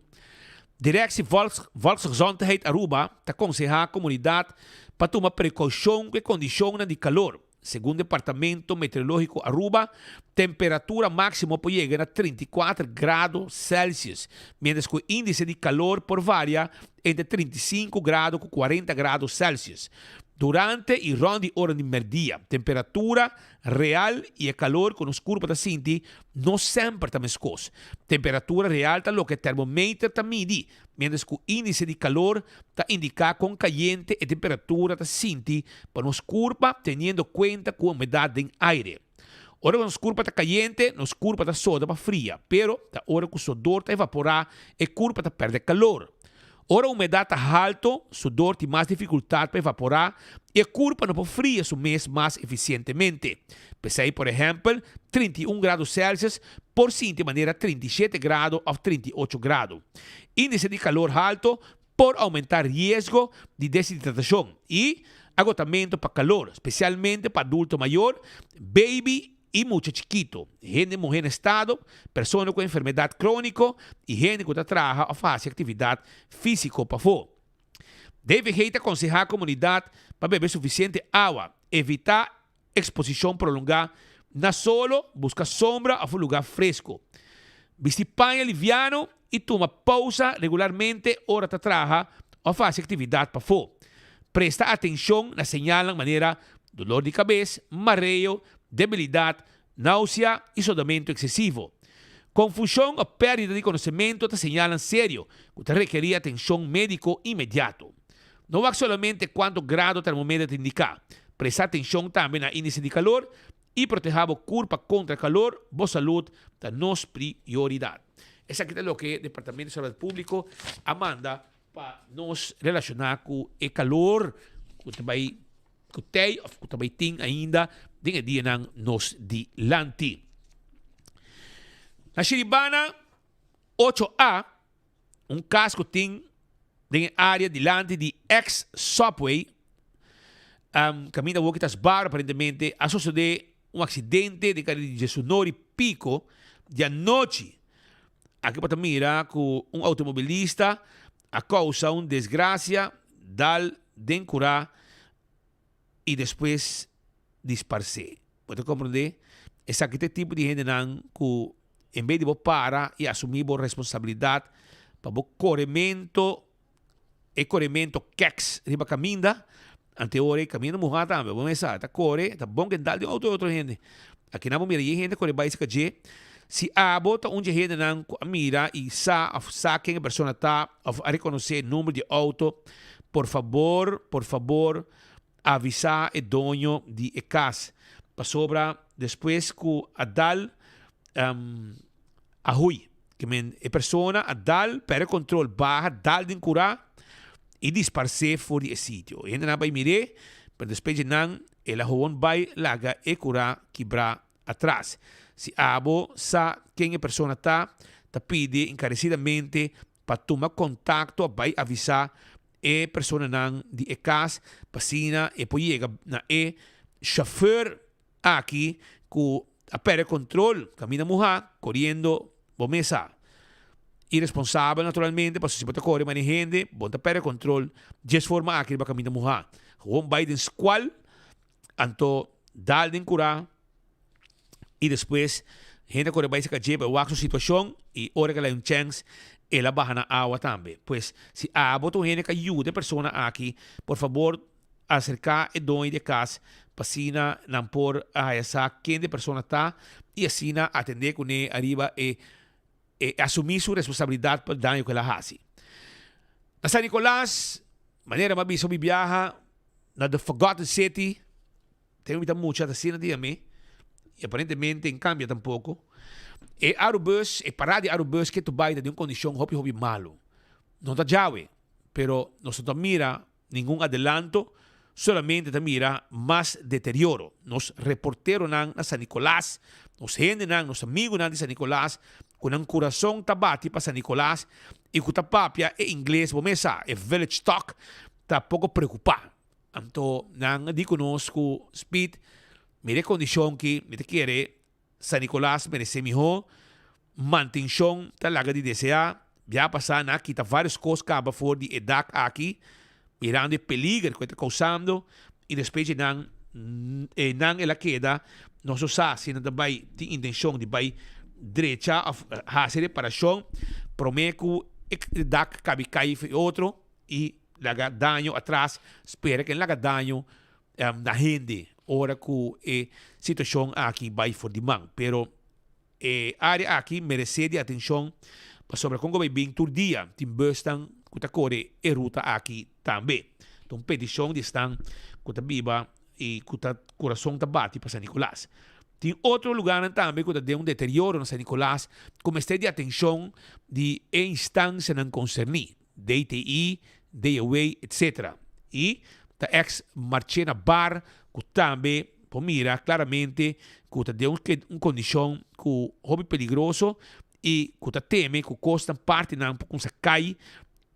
Directie Volksgezondheid Aruba ta konsehá komunidat pa tuma prekoushon ku e kondishonnan di kalor. Segun Departamento Meteorológiko Aruba, temperatura máksimo por yega na 34 grado Celsius, miéntras ku e índise di kalor por varia entre 35 grado ku 40 grado Celsius. Durante i rònt di ora di mèrdia, temperatura real i e kalor ku nos kurpa ta sinti no semper ta meskos. Temperatura real ta loke e termometer ta midi, miéntras ku índise di kalor ta indiká kon kayente e temperatura ta sinti pa nos kurpa teniendo kuenta ku e humedat den aire. Ora ku nos kurpa ta kayente, nos kurpa ta soda pa fria, pero ta ora ku sodor ta evaporá e kurpa ta pèrdè kalor. Ora humedat ta halto, sudor tin mas difikultat pa evaporá i e kurpa no por fria su mes mas efisientemente. P'esei, por ehèmpel, 31 grado Celsius por sinti manera 37 grado òf 38 grado. Índise di kalor halto por oumentá riesgo di deshidratashon i agotamentu pa kalor, spesialmente pa adulto mayor, baby i mucha chikito, hende muhé na estado, persona ku enfermedat króniko i hende ku ta traha òf hasi aktividat físiko pafó. DVG ta konsehá komunidat pa bebe sufisiente awa, evitá eksposishon prolongá na solo, buska sombra òf un lugá fresku, bisti paña liviano i tuma pousa regularmente ora ta traha òf hasi aktividat pafó. Presta atenshon na señalnan manera dolor di kabes, mareo, debilidat, náusea i sodamentu eksesivo. Konfushon òf pèrdida di konosementu ta señalnan serio ku ta rekerí atenshon médiko inmediato. No wak solamente kuantu grado termometer ta indiká. Presta atenshon tambe na índise di kalor i protehá bo kurpa kontra kalor, bo salud ta nos prioridat. Esaki ta loke Departamento di Salud Públiko a manda pa nos relashoná ku e kalor ku ta bai ku tei òf ku ta bai tin ainda den e dianan nos dilanti. Na Shiribana ocho A, un kas ku tin den e área dilanti di ex Subway, kaminda awor ki ta sbar aparentemente, a sosodé un aksidente den kare di Djesunor i piko di anochi. Aki bo ta mira ku un outomobilista a kousa un desgrasia dal den kurá i despues disparsé. Bo ta komprondé? Esaki ta e tipo di hendenan ku en bes di bo para i asumí bo responsabilidat pa bo koremento, e koremento kèks riba kaminda, ante ora e kaminda muhá tambe, bo mester sa, ta kore, ta bon ke dal den outo di otro hende. Akinan bo mira yen hende kore bai saka dje. Si abo ta un dje hendenan ku a mira i sa òf sa ken e persona ta òf a rekonosé e number di e outo, por fabor, por fabor, avisá e doño di e kas, pasobra despues ku a dal a hui. Ke men e persona a dal, pèrdè kontrol, baha, dal den kurá i disparsé for di e sitio. E hendenan a bai mir'é, pero despues dje nan el a howon bai laga e kurá kibrá atras. Si abo sa ken e persona ta, ta pidi enkaresidamente pa tuma kontakto a bai avisá e personanan di e kas pa asina e por yega na e shofùr aki ku a pèrdè kontrol kaminda muhá koriendo bo mes sa. Iresponsabel naturalmente pasobra si bo ta kore manera hende bo ta pèrdè kontrol djes forma aki riba kaminda muhá. Gewoon bai den skual anto dal den kurá. y despues hende a core bay cerca dje pa wak su situacion y ora ke el a un chens el a baha na awa tambe. Pues si abo ta un hende ke a yuda e persona aki por fabor acerca e doño di e cas pa asina nan por a haya sa ken di e persona ta y asina atende cune ariba e e asumi su responsabilidad pa daño ke el a haci. Na San Nicolas manera mi a bisa mi biaha na the forgotten city. Tempo mi ta mucha ta asina di ami y aparentemente en cambia tampoco. E Arubus, e parada di Arubus ke tu bay ta den un condicion hopi hopi malo. No ta djawe, pero nos no ta mira ningun adelanto, solamente ta mira mas deterioro. Nos reporteronan na San Nicolas, nos hendenan, nos amigunan di San Nicolas, cu nan curason ta bati pa San Nicolas y cu ta papia e ingles, bo mes sa, e village talk, ta poco preocupa. Anto nan a di cu nos cu Speed, mira e condicion ki, mi ta kere San Nicolas merece miho, mantencion ta laga di desea, bia pasa nan a kita varios cos caba for di e dak aki, mirando e peliger cu e ta causando y despues dje nan e nan el a keda, nos no sa si nan ta bay tin intencion di bay drecha of haci reparacion prome cu e dak cabi cay for e otro y laga daño atras, spera cu e laga daño na hende ora cu e situacion aki bay for di man. Pero e area aki merece di atencion pasobra con cu bay bin tur dia tin busnan cu ta core e ruta aki tambe. Ta un peticion di esnan cu ta biba y cu ta curason ta bati pa San Nicolas. Tin otro lugarnan tambe cu ta den un deterioro na San Nicolas cu mester di atencion di e instancianan concerni. DTI, DOW, etc. Y ta ex Marchena Bar cu tambe por mira claramente cu ta den un condicion cu hopi peligroso y cu ta teme cu cosnan partinan por cuminsa cay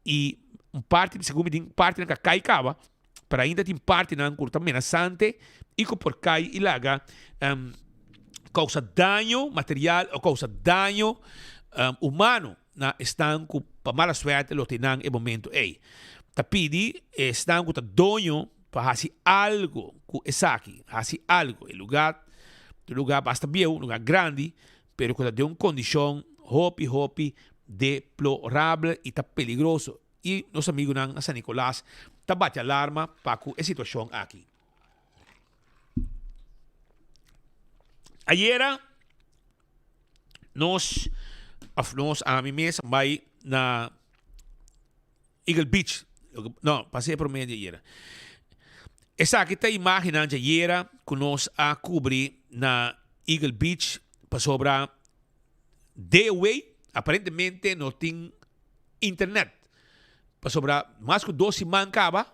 y un parti segun mi tin partinan cu a cay caba pero ainda tin partinan cu ta menasante y cu por cay y laga causa daño material o causa daño humano. Na esnan ku pa mala suerte lo tin nan e momento ei. Ta pidi esnan ku ta doño pa hasi algo ku esaki, hasi algo. E lugar ta un lugar basta bieu, un lugar grandi, pero ku ta den un kondishon hopi hopi deplorabel i ta peligroso. I nos amigunan na San Nicolas ta bati alarma pa ku e situashon aki. Ayera. Nos, of nos, ami mes a bai na Eagle Beach. No, pasé promé di ayera. Esaki ta imagennan dje ayera ku nos a kubri na Eagle Beach pasobra DOW aparentemente no tin internet. Pasobra mas ku dos siman kaba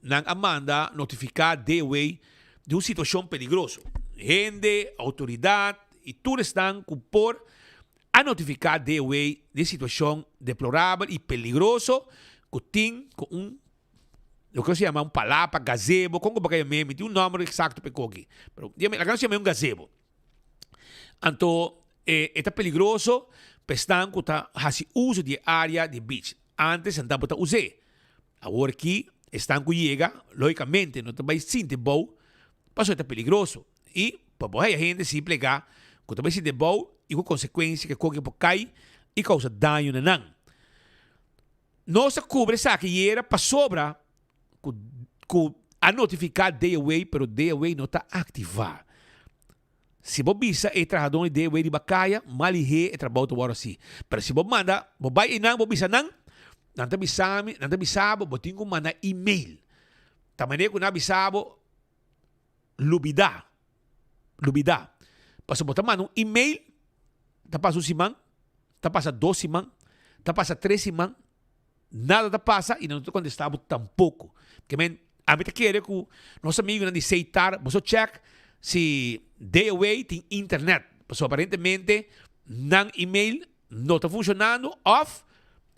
Nan a manda notifiká DOW di un situashon peligroso. Hende, outoridat i tur esnan ku por a notifiká DOW di e situashon deplorabel i peligroso ku tin ku un loke nos ta yama un palapa, gazebo, kon ku bo ka yam'é, mi tin un nòmber eksakto pa e koki, pero laga nos yam'é un gazebo. Anto e ta peligroso pa esnan ku ta hasi uso di e área di beach. Ántes nan tabata us'é. Awor ki esnan ku yega, lógikamente no ta bai sinti bou pasobra e ta peligroso. I pa bo haya hende sin plegá ku ta bai sinti bou i ku konsekuensia ku e koki por kai i kousa daño na nan. Nos a kubra esaki yera pasobra ku ku a notifiká DOW pero DOW no ta aktivá. Si bo bisa e trahadónan di DOW riba kaya, mal lihé e trabou ta wòrdu hasi. Pero si bo manda, bo bai einan bo bisa nan, nan ta bisa mi, nan ta bisa bo, bo tin ku manda email. Ta manera ku nan a bisa bo, lubidá, lubidá. Pasobra bo ta manda un email, ta pasa un siman, ta pasa dos siman, ta pasa tres siman, Nada ta pasa y nan no ta contesta bo tampoco. Ke men, ami ta kere cu nos amigunan di Seitar, boso check si DOW tin internet. Pasobra aparentemente nan email no ta funcionando of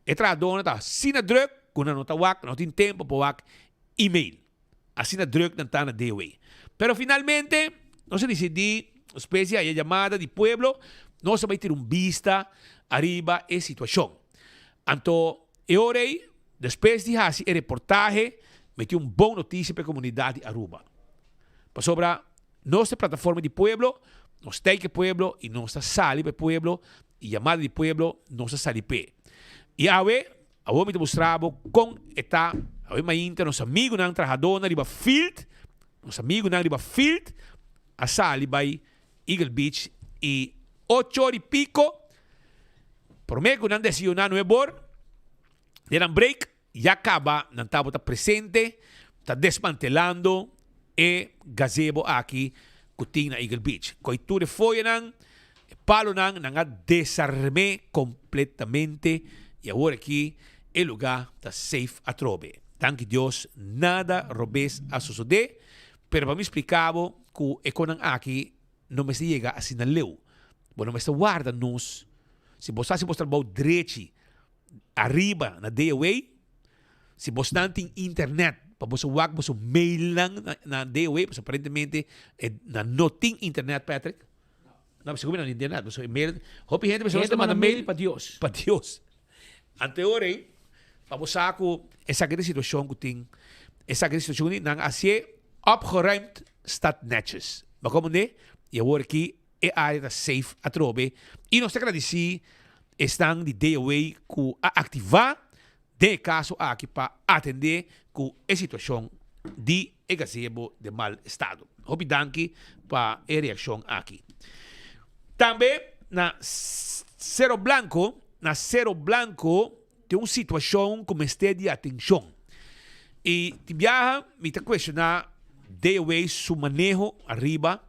e trahadornan ta asina druk cu nan no ta wak, no tin tempo pa wak email. Asina druk nan ta na DOW. Pero finalmente nos a dicidi, despues di haya yamada di pueblo, nos a bay tira un bista ariba e situacion. Anto e ora ei, despues di hasi e reportahe, mi tin un bon notisia pa e komunidat di Aruba. Pasobra nos ta e plataforma di pueblo, nos ta ku e pueblo i nos ta sali pa e pueblo i yamada di pueblo nos ta sali p'e. I awe, awor mi ta mustra bo kon e ta, awe mainta nos amigunan trahadónan riba field, nos amigunan riba field a sali bai Eagle Beach i ocho ora i piko prome ku nan desayuná nuebor den nan break ya kaba nan tabata presente ta desmantelando e gazebo aki ku tin na Eagle Beach. Koi tur e foyanan, e palonan nan a desarm'é kompletamente i awor aki. e lugá ta safe atrobe. Danki Dios nada robes a sosodé, pero pa mi spliká bo ku e konan aki no mester yega asina leu. Bo no mester warda nos. Si bo sa hasi bo trabou drechi ariba na DOA, si bosnan tin internet pa boso wak boso mailnan na DOA, pasobra aparentemente nan no tin internet Patrick. No, sigur mi no tin internet, pasobra e mail, hopi hende pasobra ta manda mail pa Dios. Pa Dios. Ante ora ei, pa bo sa ku esaki ta e situashon ku tin, esaki ta e situashon ku tin, nan a hasié opgeruimd staat netjes. Bo a komprendé? I awor aki e área ta safe atrobe i nos ta gradisí esnan di DOA ku a aktivá den e kaso aki pa atendé ku e situashon di e gazebo den mal estado. Hopi danki pa e reakshon aki. Tambe na Cero Blanco, na Cero Blanco tin un situashon ku mester di atenshon. I tin biaha mi ta kuestioná DOA su maneho ariba,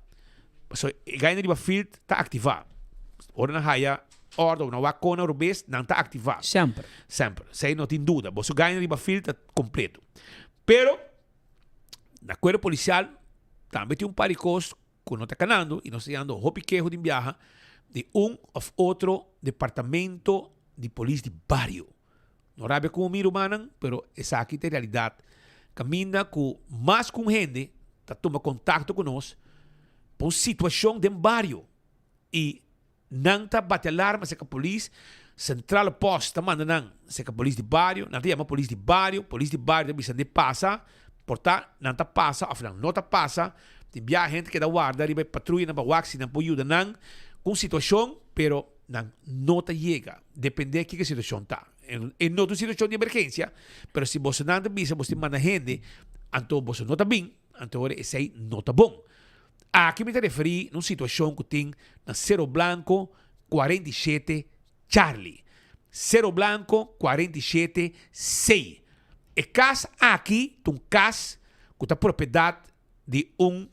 pasobra e gaina riba field ta aktivá. Ora nan haya òrdu òf nan wak kona rubes, nan ta aktivá. Semper. Semper. Esei no tin duda. Boso gaina riba field ta kompleto. Pero na kuerpo polisial tambe tin un par di kos ku no ta kanando i nos ta yando hopi keho di biaha di un òf otro departamento di polis di bario. No rabia ku mi rumannan, pero esaki ta e realidat. Kaminda ku mas ku un hende ta tuma kontakto ku nos pa un situashon den bario i Nan ta bati alarma serka polis, Centrale Post ta manda nan serka polis di bario, nan ta yama polis di bario, polis di bario ta bisa nan pasa, por ta nan ta pasa of nan no ta pasa, tin biaha hende keda warda riba e patruyanan pa wak si nan por yuda nan ku un situashon, pero nan no ta yega, depende kiko e situashon ta. E no ta un situashon di emergensia, pero si bosonan ta bisa boso tin manda hende, anto boso no ta bin, anto ora esei no ta bon. Aki mi ta referí na un situashon ku tin na Cerro Blanco 47 Charlie. Cerro Blanco 47 C. E kas aki ta un kas ku ta propiedat di un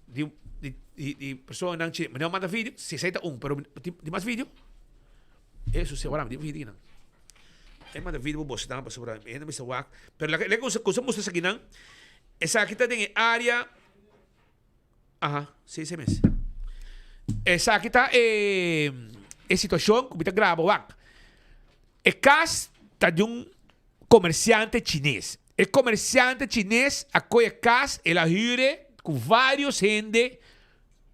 di di di personanan chi mi no manda video si esei ta un pero tin mas video? Eso si ora mi tin video akinan. E manda video pa boso pasobra e hende mester wak. Pero lak lak ku sa mustra esakinan, esaki ta den e área, aha, si esei mes. Esaki ta e e situashon ku mi ta graba wak. E kas ta di un komersiante chines. E komersiante chines a kohe e kas, el a hür e ku vários hende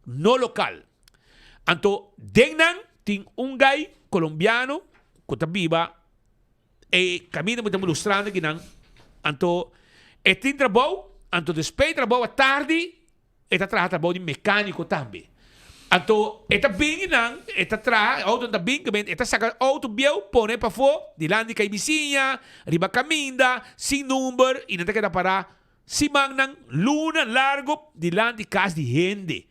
no lokal. Anto den nan tin un gai colombiano cu ta biba e caminda mi ta mostrando aki nan. Anto e tin trabou, anto despues di trabou atardi e ta traha trabou di mecanico tambe. Anto e ta bini nan, e ta traha, e autonan ta bin, e ta saca auto bieu pone pafo dilanti cay bisiña, riba caminda, sin number y nan ta keda para simannan, luna largo dilanti cas di hende.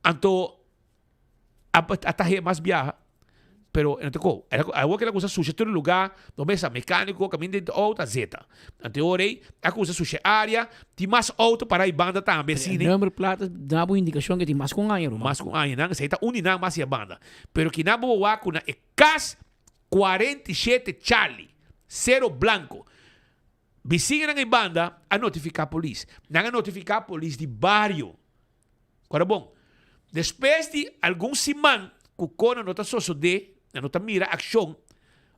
Anto a a tahe mas biaha, pero e no ta kou. Awor ke el a kusa susha tur lugá, no mesa mekániko kaminda den outo a zeta. Anto e ora ei a kusa susha e área, tin mas outo pará ei banda tambe asina. E number plata da bo indikashon ke tin mas ku un aña ruman. Mas ku un aña nan, esei ta un di nan mas ei a banda. Pero kinan bo wak ku na e kas 47 Charlie, Cero Blanco, bisiñanan ei banda a notifiká polis. Nan a notifiká polis di bario. Ora bon, despues di algun siman ku kona no ta sosodé, nan no ta mira akshon,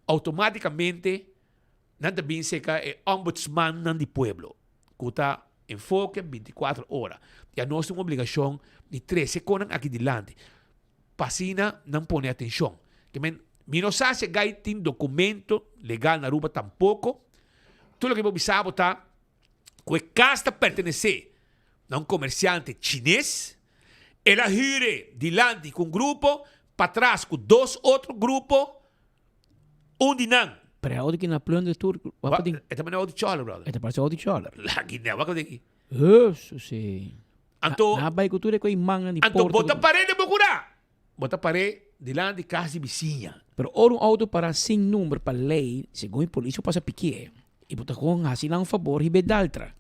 outomátikamente nan ta bin serka e ombudsmannan di pueblo, ku ta enfoke bintikuater ora. I anos tin un obligashon di trese konan aki dilanti, pa asina nan pone atenshon. Ke men, mi no sa si e gai tin dokumento legal na Aruba tampoko. Tur loke mi por bisa bo ta ku e kas ta pertenesé na un komersiante chines. El a hür dilanti ku un grupo, patras ku dos otro grupo, un di nan. Pero e auto ki na plunder tur, wak pa tin? E ta manera auto chòler, brother. E ta parse auto chòler. Laki nè, wak pa tin aki. Hesu si. Anto. Nan a bai ku tur e ku e mannan di porta. Anto bo ta par'é den bo kurá. Bo ta par'é dilanti kas di bisiña. Pero ora un auto para sin number pa ley, segun e polis bo pasa pikié y bo ta con haci nan un fabor hiba e daltra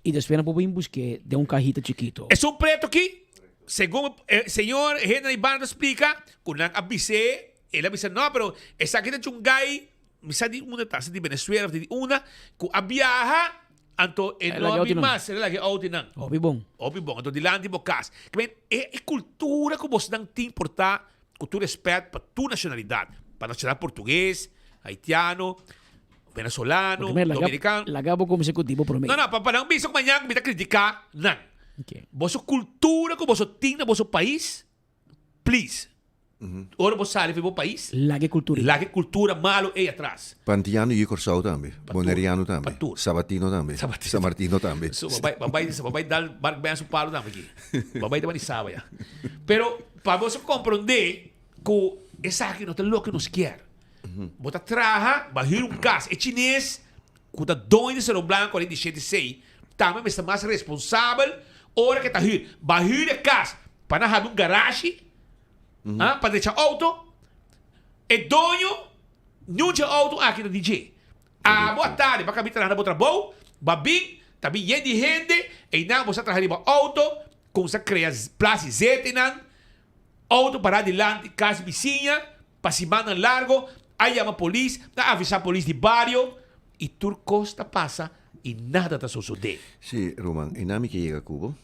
y despues nan por bin busque den un cahita chikito. Esun preto aki, segun e señor hende na e banda ta splica, cu nan a bis'é. El a bisa no, pero esaki ta chungai, mi sa di unda ta, sa di Venezuela of di unda, ku a biaha, anto e no a bin mas, el a laga e auto einan. Hopi bon. Hopi bon, anto dilanti bo kas. Ke men, e e kultura ku bosnan tin por ta ku tur respèt pa tur nashonalidat, pa nashonal portugues, haitiano, venezolano, dominicano. Laga bo kuminsá ku di bo promé. No, no, pa pa nan bisa ku mañana ku mi ta kritiká nan. Boso kultura ku boso tin na boso pais, Please. Ora bo sali for bo pais. Laga e cultura ei. Laga e cultura malo ei atras. Pantiano y Corsou tambe. Boneriano tambe. Sabatino tambe. San Martino tambe. So bo bai, bo bai, bo bai dal Mark Ben su palo tambe aki. Bo bai taba di Saba ya. Pero pa boso comprende cu esaki no ta loke nos kier. Bo ta traha, bo a huur un cas. E chines cu ta doño di Cerro Blanco alin di shete sei tambe mester mas responsabel ora ke ta huur. Bo a huur e cas Pa nan habi un garashi, ah, pa drecha auto, e doño niun dje auto aki ta di dje. Abo a tardi pa kabi traha na bo trabou, ba bin, ta bin yen di hende, einan bo sa traha riba auto, kumsa krea plas di zet einan, auto pará dilanti kas bisiña pa simannan largo, a yama polis, a avisa polis di bario, i tur kos ta pasa i nada ta sosodé. Sí, ruman, einan mi ke yega ku bo.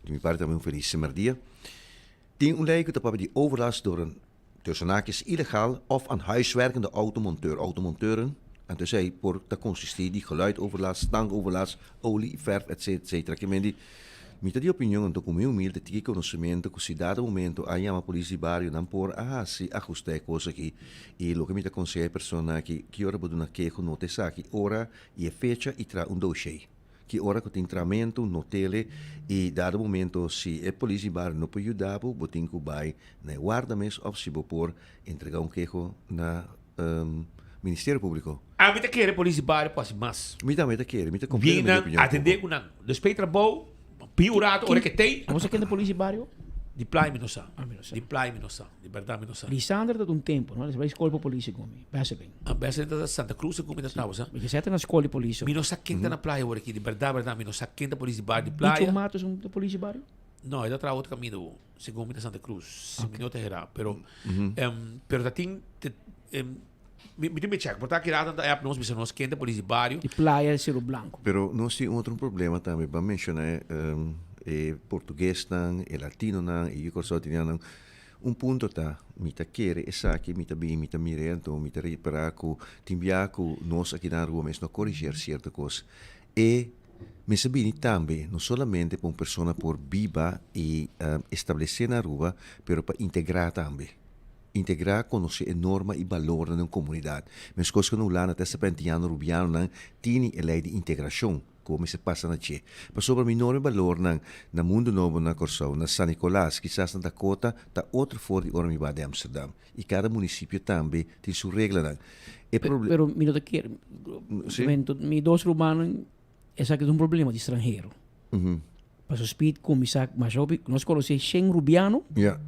Di mi parti tambe un felis simerdia. Tin un lei ku ta papia di overlast door een tussen haakjes illegaal of aan huis werkende automonteur, automonteuren, anto esei por ta consisti di geluidoverlast, stankoverlast, olie, verf etc etc. Ke men di mi ta di opinion anto ku mi humilde tiki konosementu ku si dado momento a yama polis di bario nan por a hasi ahusta e kos aki i loke mi ta konseha e persona aki ki ora bo duna keho nota esaki ora i e fecha i traha un doshei. Ki ora ku tin tramentu, no tele i dado momento si e polis di bario no por yuda bo, bo tin ku bai na e warda mes òf si bo por entrega un keho na Ministerio Públiko. Ami ta kere polis di bario por hasi mas. Mi tambe ta kere, mi ta kompletamente di opinion ku bo. Atendé ku nan. Despues di trabou, pidi un rato ora ke tei. Abo sa ken ta polis di bario? Di playa mi no sa. Di playa mi no sa. Di bèrdat mi no sa. Lisandra ta un tempu, no? Bai skol pa polis segun mi. Besseling. Ah, Besseling ta Santa Cruz segun mi ta traba, sa? Mi ke seta na skol di polis. Mi no sa ken ta na playa awor aki. Di bèrdat, bèrdat mi no sa ken ta polis di bario di playa. Bicho Matos un ta polis di bario? No, e ta traha otro kaminda bo. Segun mi ta Santa Cruz. Si mi no ta hera. Pero, pero ta tin, mi tin mi check. Por ta kira ta app nos bisa nos ken ta polis di bario. Di playa di Cerro Blanco. Pero nos tin otro problema tambe. Ban menciona e portuguesnan, e latinonan, e yukorsotinianan. Un punto ta, mi ta kere esaki, mi ta bin, mi ta mir'é, anto mi ta repará ku tin bia ku nos aki na Aruba mes no koriger sierto kos. E mester bini tambe no solamente pa un persona por biba i establesé na Aruba, pero pa integrá tambe. Integrá, konosé e norma i balornan di un komunidat. Meskos ku na Hulanda ta esta pentiano rubianonan tini e lei di integrashon. Ku mester pasa na dje. Pasobra mi norme balornan na Mundu Nobo na Kòrsou, na San Nicolas, kisas na Dakota, ta otro for di ora mi ba di Amsterdam. I kada munisipio tambe tin su reglanan. E proble. Pero mi no ta kere. Si. Mi dos rumannan, esaki ta un problema di stranhero. Pasobra Speed kuminsá masha hopi, nos konosé shen rubiano. Ya.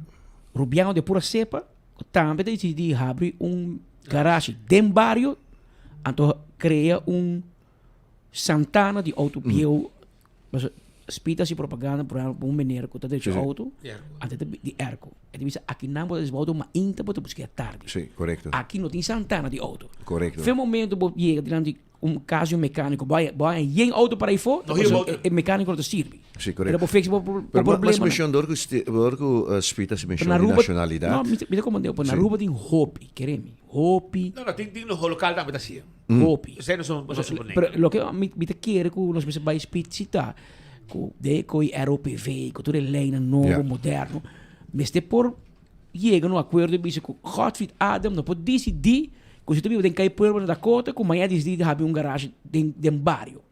Rubiano de pura sepa, ku tambe ta disidí habri un garashi den bario, anto krea un. Santana di auto bieu, paso Speed a hasi propaganda por ejemplo pa un meneer ku ta drecha auto, anto e ta di airco. E ta bisa aki nan bo ta dresba auto mainta bo ta buska e atardi. Sí, korekto. Aki no tin Santana di auto. Korekto. Fe momento bo yega dilanti un kas di un mekaniko, bo haña bo haña yen auto para afó, No hir auto. e mekaniko no ta sirbi. Sí, korekto. Pero bo fix bo bo Pero mas problema. menshon dor ku dor ku Speed a hasi Pero menshon na di Aruba, nashonalidat. no, mi ta mi ta komand'é, pero na Sí. Aruba tin hopi, kere mi, hopi. No, no, tin tin lokal tambe ta hasié. Hopi. Esei no son, no son Pero loke mi, mi ta kere ku nos mester bai speed si ta ku de ku e ROPV, ku tur e leinan nobo, Ja. moderno, mester por yega na un akuerdo i bisa ku Godfried Adam no por disidí ku si ta biba den Kai Pueblo na Dakota ku mañana disidí di habri un garage den den bario.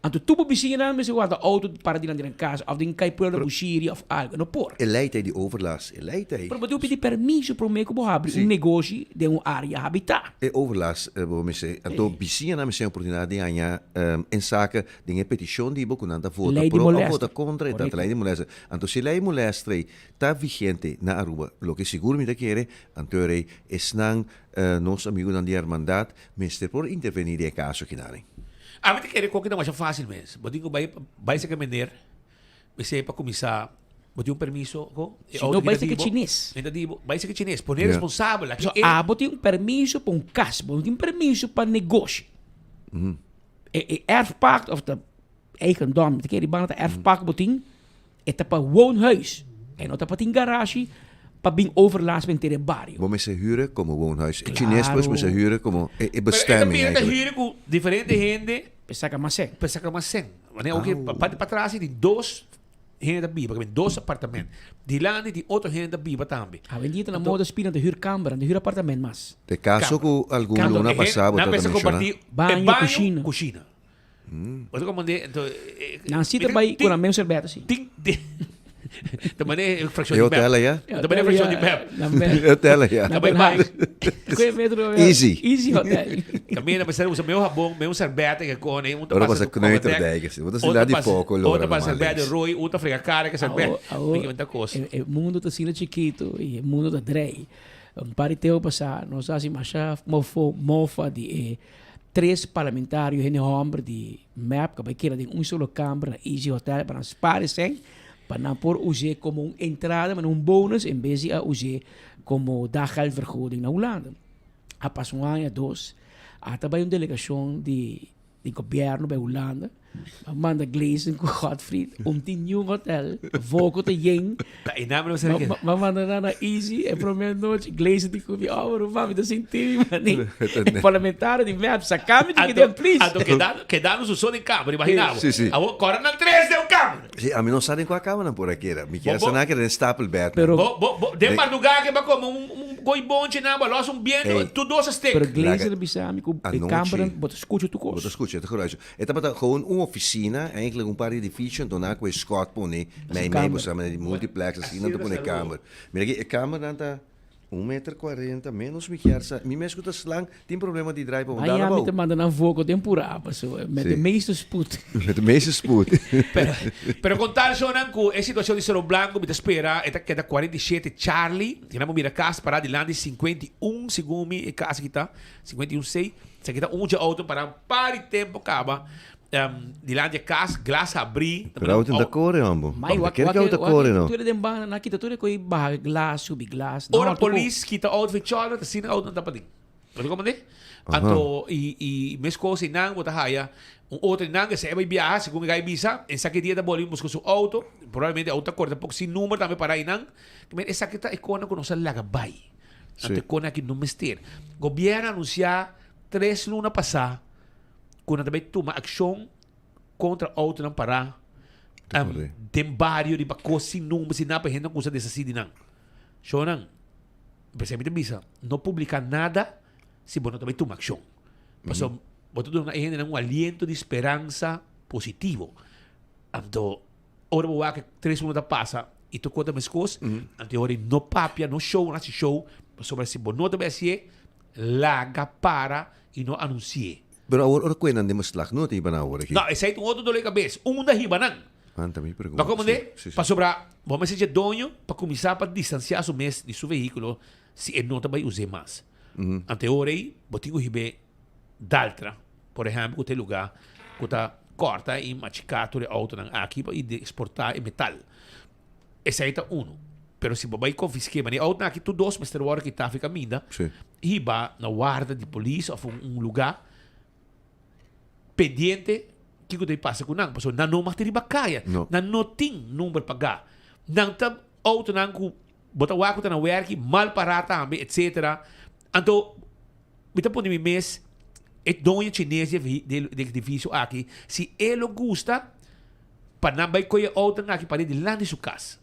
Anto tur bo bisiñanan mester warda auto para dilanti nan casa of den kai pueblo Bushiri of algo. No por. E lei ta ei di overlast. E lei ta ei. Pero bo tin ku pidi permiso prome ku bo habri un negoshi den un area habitá. E overlast bo mester. Anto bisiñanan mester tin oportunidat di haña ensake den e petishon di bo ku nan ta vota Lei di pro of molester. vota kontra e ta lei di molester. Anto si e lei molester ei ta vigente na Aruba, loke sigur mi ta kere, anto rei esnan nos amigunan di hermandad mester por intervení den e kaso akinari. Ami ta kere koki ta masha fácil mes. Bo tin ku bai bai saka meneer, esei pa kuminsá. Bo tin un permiso ko? Si no bai seke chines. Enta di bo, bai seke chines, pone responsabel. So abo tin un permiso pa un kas, bo no tin permiso pa negoshi. E e erfpacht of ta eigendom, ta kere banda ta erfpacht bo tin, e ta pa woonhuis. E no ta pa tin garashi pa bin overlast pa henter e bario. Bo mester huren como woonhuis. E chines pues mester huren como e e bestemming eigenlijk. Pero e ta huren cu diferente hende. Pa saca mas cen. Pa saca mas cen. Wanneer oke pa patras tin dos hende ta biba, ke dos apartament. Dilanti tin otro hende ta biba tambe. Awendia ta na moda spina ta huur kamber, nan ta huur apartament mas. Te caso cu algun luna pasa bo ta menciona. Baño, cushina. Cushina. Bo ta comprende? Enton, Nan si ta bay cu nan mes serbeta si. Tin, tin, ta mane fraccion E di mep. hotel allá? Ta mane fraccion di mep. E hotel allá. Ta bay bay. Easy. Easy hotel. Caminda mester usa meho habon, meho serbeta ke kone, un ta Ora pasa pasa Kneuterdijk, si. Bo ta sila di poco Otro lora pasa normal serbeta eens. rooi, un ta frega cara ke serbeta. Awo, Mi ta kos. e mundo ta asina chikito y e mundo ta drei. Un par di tempo pasa nos a hasi masha mofo, mofa di e tres parlamentario hende homber di mep ku a bai keda den un solo kamber na Easy Hotel pa nan spar esei pa nan por us'é komo un entrada manera un bonus en bes di a us'é komo daggeldvergoeding na Hulanda. A pasa un aña dos a ta bai un delegashon di di gobièrnu bai Hulanda a manda Gleison ku Godfried om tin niun hotel voko ta yen Ta e naam no sera keda. Ma manda nan na Easy e prome nochi Gleison di ku mi oh ruman mi ta sinti mi mani parlamentario di mep saka mi di kiden please. Anto kedando kedando su so den kamer imagina bo. Si si. Awor kòrda nan tres den un kamer. Si ami no sa den kua kamer nan por a keda. Mi kier sa nan a keda den stapelbed. Pero Bo bo bo den mardugá ke bo a kome un un goi bonchi nan bo a los un biento Ey. tur dos a stek. Pero Gleison a bisa mi ku e Anochi. kamer bo ta skucha tur kos. Bo ta skucha e ta geruis. E tabata gewoon un oficina, eigenlijk un par di edificio, enton nan a cu e schot pone mei mei, bo sa manera di multiplex asina nan ta pone kamer. Mira aki e kamernan ta un meter cuarenta menos mi kier sa, mi mes cu ta slang tin problema di draai pa un dal Miami abao. ta manda nan voco den pura paso met de Sí. meeste spoed. Met de meeste spoed. Pero, pero con tal shonan cu e situacion di Cerro Blanco mi ta spera e ta keda 47 Charlie, ki nan bo mira cas para dilanti 51 segun mi e cas aki ta, 51 C. Esaki ta un dje auto para un par di tempo caba dilanti e cas, glas habri. Pero auto no ta core hombo. Mai Ker wak ki auto core no. Tur den banda na kita tur e baha glas, subi glas. Ora polis kita auto fi chòlder ta asina auto no ta padin. Bo ta comprende? Anto y y mescos eynan bo ta haya un otro eynan ke esei a bay biaha segun e gai bisa esaki dia ta boli busca su auto probablemente auto ta core tampoco sin number tambe para eynan. Esaki ta e cosnan cu nos a laga bay. Anto e kone aki no mester. Gobierno a anuncia tres luna pasa cu nan ta bay tuma accion contra autonan para den bario riba cos sin number sin nada pa hende no cuminsa deshaci di nan. Shownan, p'esei mi ta bisa, no publica nada si bo no ta bay tuma accion. Pasobra bo ta duna e hendenan un aliento di speransa positivo. Anto Ora bo wak tres luna ta pasa y tur cos ta mescos, anto e ora no papia, no show, no haci show, pasobra si bo no ta bay hacié, laga para y no anuncié. Pero awor ora cu nan den beslag no ta hiba nan awor aki? No, esey ta un otro dolor di cabes. Unda hiba nan? Anta mi pregunta. Bo comprende? Si, si, si. Pasobra bo mester dje doño pa cuminsa pa distancia su mes di su vehiculo si e no ta bay us'é mas. Anto e ora ey bo tin cu hib'é Daltra, por ehempel, cu ta e lugar cu ta corta y machica tur e autonan aki pa y exporta e metal. Esey ta uno. Pero si bo bay confisque, mane e autonan aki tur dos mester wordo kita afi caminda, hiba na warda di polis of un lugar pendiente kico ta pasa cu nan. Pasobra nan no mag ta riba caya. Nan no tin number paga. Nan ta autonan cu bo ta wak cu ta na werki, mal para tambe, etcetera. Anto, Mi ta pone mi mes e doño chines di e edifisio aki, si e lo gusta pa nan bai koe e outonan aki pa dilanti su kas.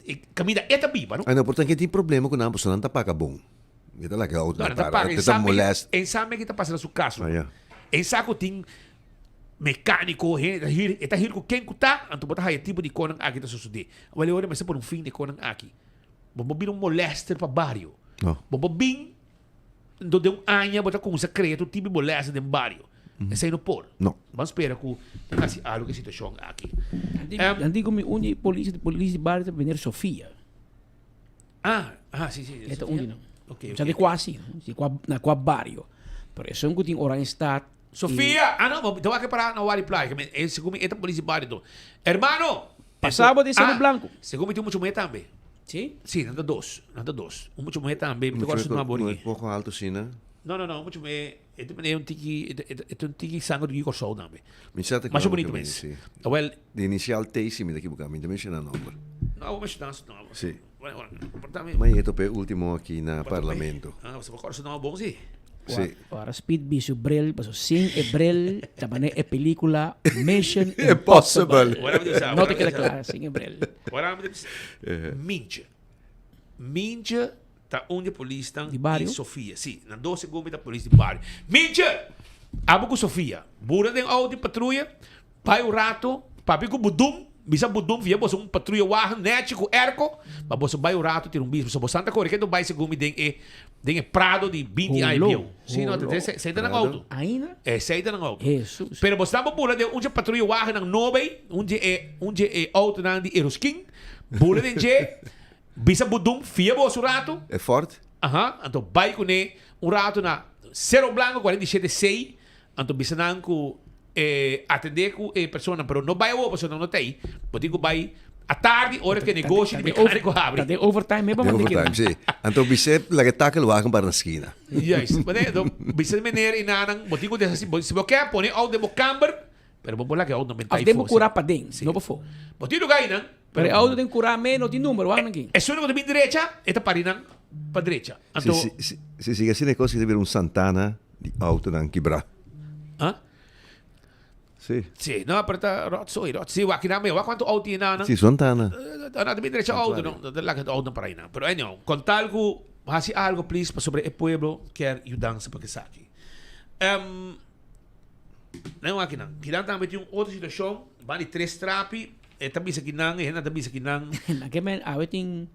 E kaminda e ta biba, no? Ay no, por tanke tin problema ku nan pasobra nan ta paga bon. E ta laga e outo No, nan nan ta para, paga. e ta molest. En sa me ki ta pasa na su kas. Ah, ya. En sa ku tin mekániko, hende ta hür, e ta hür ku ken ku ta, anto bo ta haya tipo di konan aki ta sosodé. Wèl e ora mester pone un fin na e konan aki. Bo por bira un molester pa bario. No. Bo por bin Enton den un aña bo ta cuminsa crea tur tipo di molestia den bario. Esey no por. No. Ban spera cu ta haci algo cu e situacion aki. Dan dico mi un di polis di polis di bario ta meneer Sofia. Ah, ah, si, si. E ta un di nan. Ok, ok. Sa di cua si, di cua, na cua bario. Pero esun cu tin Oranjestad. Sofia! Ah no, te wak para na Wari Playa. E segun mi e ta polis di bario to. Hermano! Pasabo di Cerro Blanco. Segun mi tin mucho muhé tambe. Sí? Sí, nan ta dos. Nan ta dos. Un mucho muhé tambe. Mi ta kòrda su nomber No e poko alto asina? No, no, no. Un mucho muhé. E ta manera un tiki, e ta un tiki sanger di Kòrsou tambe. Mi sa ta Masha bonito mes. Sí. Awel. Di inisial T si mi ta ekiboká. Mi ta menshoná nomber. No, bo menshoná su nomber. Sí. Bueno, por ta mi. Ma e tope ultimo aki na parlamento. Ah, bo kòrda su nomber bon si. Sí. Ora Speed bi su bril, paso sin e bril ta manera e pelicula Mission Impossible. Impossible. No te keda kla sin e bril. Ora mi bisa Mintje. Mintje ta un di e polisnan Di bario? di Sofia. Sí, na dos segun mi ta polis di bario. Mintje! Abo ku Sofia, bura den auto di patruya, Bai un rato, papia ku Budum, bisa Budum fia boso un patruya wagen nechi ku erko, ma boso bai un rato tira un bis, pasobra boso tanta kore kende bai segun mi den e den e Prado di binti aña bieu. Si no, ta esei ta nan auto. Aina? Esei ta nan auto. Hesus. Pero boso ta bula den un dje patruya wagennan nobo ei, un dje e un dje e autonan di Eroskin, bula den dje, bisa Budum fia boso un rato. E Ford? Aha, anto bai kuné un rato na Cerro Blanco 47 C, Anto bisa nan ku e atendé ku e personanan, pero no bai awor pasobra nan no ta ei. Bo tin ku bai atardi ora ku e negoshi di mekániko habri. Ta den overtime me pa Den manda overtime, kinan. si. Anto bis'é laga e takelwagen para na skina. Juist. Wanneer anto bisa meneer i nanan, bo tin ku deshasí, bo si bo ke pone e outo den bo kamber, pero bo por laga e outo na Of bentá den bo afó. kura paden, no pafó. Bo tin luga einan, Pero e outo den kura me no tin number, wak nan ki. Esun ku ta bin drecha, e ta pari nan pa drecha. Anto. Si, si, si sigui asina e kos ta bira un Santana di autonan kibrá. Ah? Si. Si, no, pero ta rotzooi, rot. Si, wak nan me, wak kuantu auto tin nan. Si, Santana. No, ta bin drecha auto, no. Ta laga auto para einan. Pero anyhow, kon tal ku hasi algo please pasobra e pueblo kier yudansa pa esaki. Um, nan wak nan. Kinan tambe tin un otro situashon, ban di tres trapi, e ta bisa kinan, e hende ta bisa kinan. Na ke men awe tin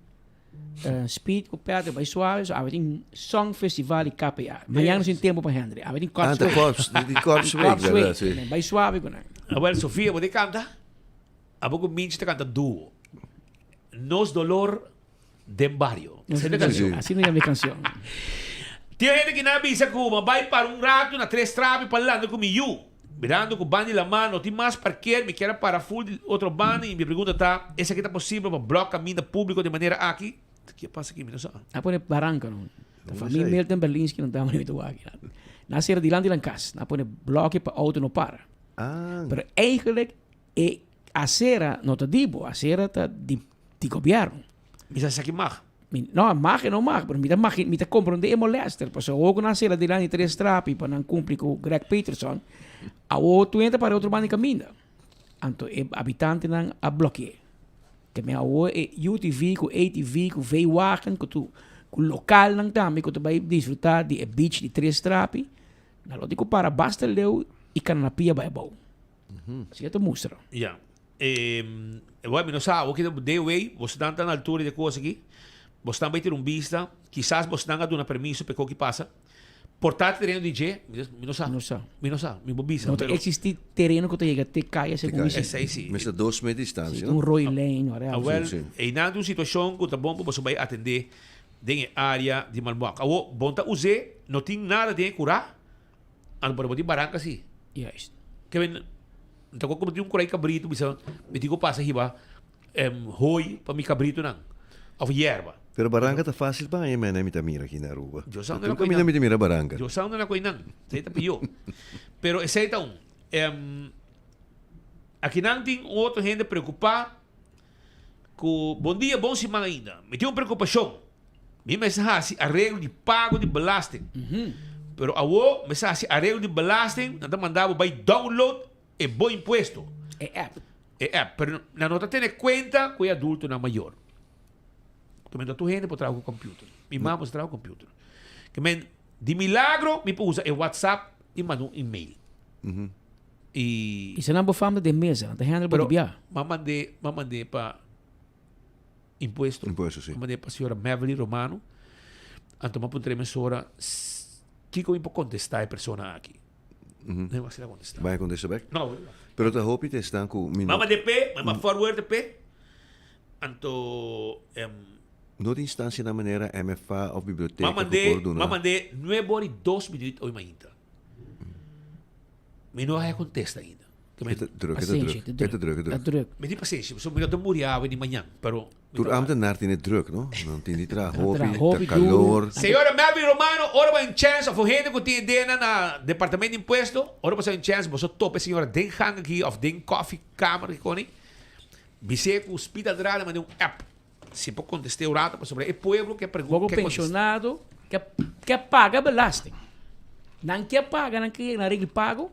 Speed ku Patrick bai suave, so awe tin Song Festival di KPA. Mañana nos tin tempo pa Henry. Awe tin Ah, Korps ta Week. Korps, di Korps Week, Korps verdad, Week. si. Men bai suave ku nan. Awel, Sofia, bo te kanta? Abo ku Minchi ta kanta duo. Nos dolor den bario. Nos Asina dolor. kanshon. Asina yama e kanshon. Tin hende ki nan a bisa ku bo bai para un ratu na Tres Trapi pa landa ku mi yu. Mirando ku banda di laman no tin mas parker, mi kier a para ful di otro banda i mi pregunta ta, esaki ta posibel pa blòk kaminda públiko di manera aki? Ke pasa aki? Mi no sa. A pone baranka no. Ta famia Milton Berlinski no ta mane mi ta wak aki. Nan a sera dilanti nan kas. Nan a pone blòki pa outo no para. Pero eigenlijk e acera no ta di bo, acera ta di di gobièrnu. Mi sa esaki mag. Mi, no, mag e no mag, pero mi ta magi, mi ta comprende e molester, pasobra awor ku nan sera dilanti tres trapi pa nan kumpli ku Greg Peterson, awor tur hende ta para otro banda di kaminda. Anto e habitantenan a bloke'é. Te men awor e UTV ku ATV ku V-wagen ku tur ku lokalnan tambe ku ta bai disfruta di e beach di tres trapi, nan lo tin ku para basta leu i kana na pia bai abou. Así e ta mustra. Ya. E, bueno, mi no sa, awor ki day way, bosnan ta na altura di e kos aki, bosnan bai tira un bista, kisas bosnan a duna permiso pa e koki pasa. Por ta tereno di dje, mi no sa. No sa. Mi no sa, mi por bisa. No ta pero existi tereno ku ta yega te kaya segun mi si. Esei si. Mester dos mes distancia, Si, no? un rooi lijn, whatever. Awel, Sí, sí. einan tin un situashon ku ta bon pa boso bai atendé den e área di Malmok. Awor, bon ta us'é, no tin nada den e kurá, Anto por bo tin baranka si. Juist. Ke men ta como tin un kurai kabritu bisa mi tin ku pasa hiba em hooi pa mi kabritunan of yerba. Pero baranka ta fácil pa haña mene mi ta mira aki na Aruba. Yo sa Tur unda na kaminda koinan. mi ta mira baranka. Yo sa unda na koinan. Esei ta pió. Pero esei ta un. Em akinan tin un otro hende preokupá ku bon dia bon siman ainda. Mi tin un preokupashon. Mi mester hasi areglo di pago di belasting. Pero awo mester hasi areglo di belasting, nan ta manda bo bai download e bo impuesto. E app. E app. Pero nan no ta tene cuenta cu e adultonan mayor. Ke men tur hende por traha cu computer. Mi mama por traha cu computer. Ke men di milagro mi por usa e WhatsApp y manda un email. Y Y si nan bo fam ta den mesa, nan ta handle bo di bia. Pero m'a mand'é, m'a mand'é pa impuesto. Impuesto, si. A mand'é pa señora Meverly Romano. Anto m'a puntra e mesora kiko mi por contesta e persona aki. No a asina contesta. Bai a contesta bek? No. Pero ta hopi ta esnan ku mi M'a no. mand'é p'e, m'a forward p'e. Anto em. No tin instancianan manera MFA of biblioteca M'a ku mand'é, por duna. m'a mand'é nuebe ora i dos minuut oy mainta. Mi no a haya contesta ainda. E ta druk, e ta druk. E ta druk, e ta druk. Mi tin pasenshi, pasobra mi no ta muri awe ni mañan, pero. Tur ambtenaar tin e druk, no? Nan tin di traha hopi, ta calor. Señora Melvin Romano, ora bo hay un chance of un hende cu tin idea nan na Departamento di Impuesto, ora bo sa un chance boso topa e señora den gang aki of den koffie kamer ki koni, bis'é cu Speed Andrade manda un app. Si por contest'é un rato pasobra e pueblo ke pregunta, Poco ke contest'é. pensionado ke ke paga belasting. Nan ke paga, nan ke nan regla pago,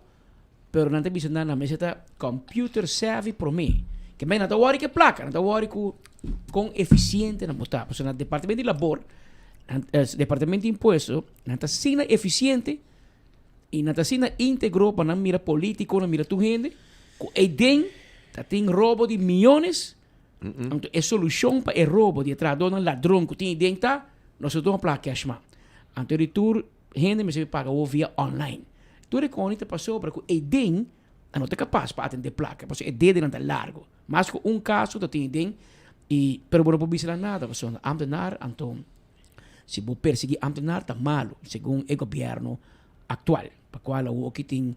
Pero nan ta bisa nan nan mester ta computer savvy prome. Ke men nan ta wori ke plaka, nan ta wori ku kon eficiente nan por ta. Pasobra na departamento di labor, nan departamento di impuesto, nan ta asina eficiente y nan ta asina integro pa nan mira politico, nan mira tur hende, ku eyden ta tin robo di miyones. Anto e solucion pa e robo di e trahadornan ladron ku tin eyden ta, nos ta tuma plaka cash man. Anto di tur Hende mester paga awor via online. Tur e koni ta pasobra ku e den a no ta kapas pa atendé plaka pasobra e dedenan ta largo. Mas ku un kaso ta tin e den i pero bo no por bisa nan nada pasobra ambtenaar anto si bo persiguí ambtenaar ta malo segun e gobièrnu aktual pa kual awor ki tin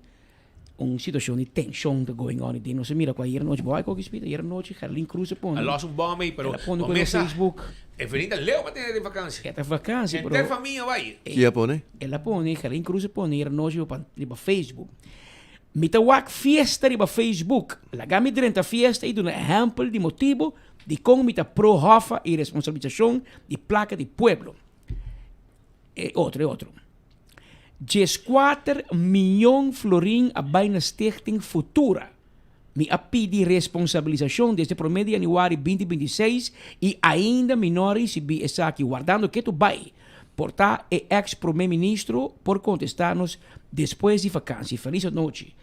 un situacion di tension ta going on den nos a mira cu ayer nochi bo a koki spita ayer nochi Gerlin Cruz a pone A los un bom ey pero el a pone bo cu mesa Facebook Evelyn ta leu pa tene den vakantie e ta vakantie pero Henter famia bay. Ki a pone? El a pone Gerlin Cruz a pone ayer nochi riba riba Facebook mi ta wak fiesta riba Facebook laga mi drenta fiesta y duna ehempel di motibo dicon mi ta pro hoffa y responsabilisacion di placa di pueblo e otro e otro. Djeskuater miyon florin a bai na Stichting Futura. Mi a pidi responsabilisashon desde promé di yanüari 2026 i ainda mi no a risibí esaki. Wardando ketu bai, por ta e eks promé ministro por kontestá nos despues di vakansi. Felis anochi.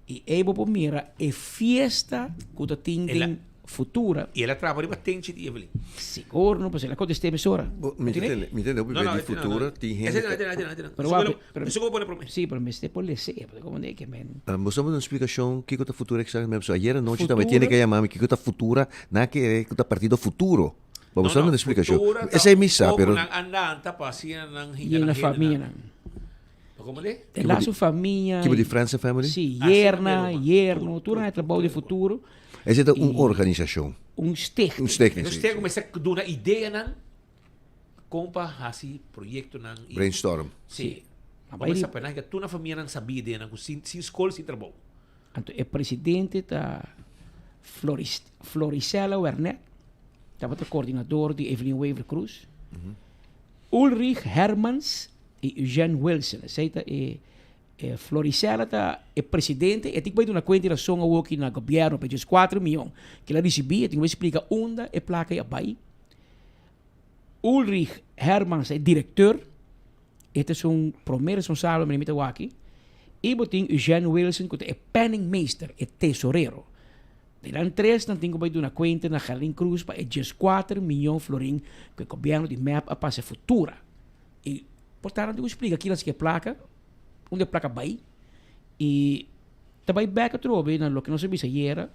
I ei bo por mira e fiesta ku ta tin den Futura. I el a traba riba tenchi di Evelyn. Sigur no, pasobra el a kontest'é mesora. Bo, mi ta tende, mi tende hopi No, no, bes di Futura tin hende Ese no, ese no, Pero wak, pero, Eso ku bo pone promé. Sí, pero mester por les'é, pasobra komo de ke men. Bo sa bo duna splikashon kiko ta Futura eksaktamente? Pasobra ayer anochi tambe tiene ke yama mi kiko ta Futura, nan a kere ku ta Partido Futuro. Bo sa duna splikashon. Esei mi sa, pero. Nan andanta pa asina nan hinka Yena nan hendenan. famianan. Como de? E la su famia. Tipo di Friends and Family? Sí, yerna, yerno, tur nan e trabou di futuro. Ese ta un organisacion. Un stichting. Un stichting, Un sí. stichting mester duna ideanan kon pa hasi proyectonan. Y, Brainstorm. Sí. Ma bai riba. Nan tur nan famianan sabi ideanan ku sin sin skol sin trabou. Anto e presidente ta Floris Florisela Wernet, tabata coordinador di Evelyn Wever Croes. Ulrich Hermans i Eugène Wilson. Esei ta e e Floricella ta e presidente. E tin ku bai duna kuenta i rason awoki na gobièrnu pa e dieskuater mion ku el a risibí. E tin ku bai splika unda e plaka ei a bai. Ulrich Hermans ta e direkteur. E ta esun promé responsabel manera mi ta wak aki. I bo tin Eugène Wilson ku ta e penningmeester, e tesorero. Di nan tres nan tin ku bai duna kuenta na Gerlin Cruz pa e dieskuater mion florin ku e gobièrnu di mep a pasa e futura. I por ta nan tin ku splika kilas ki e plaka, unda e plaka bai i ta bai bek atrobe na loke nos a bisa ayera,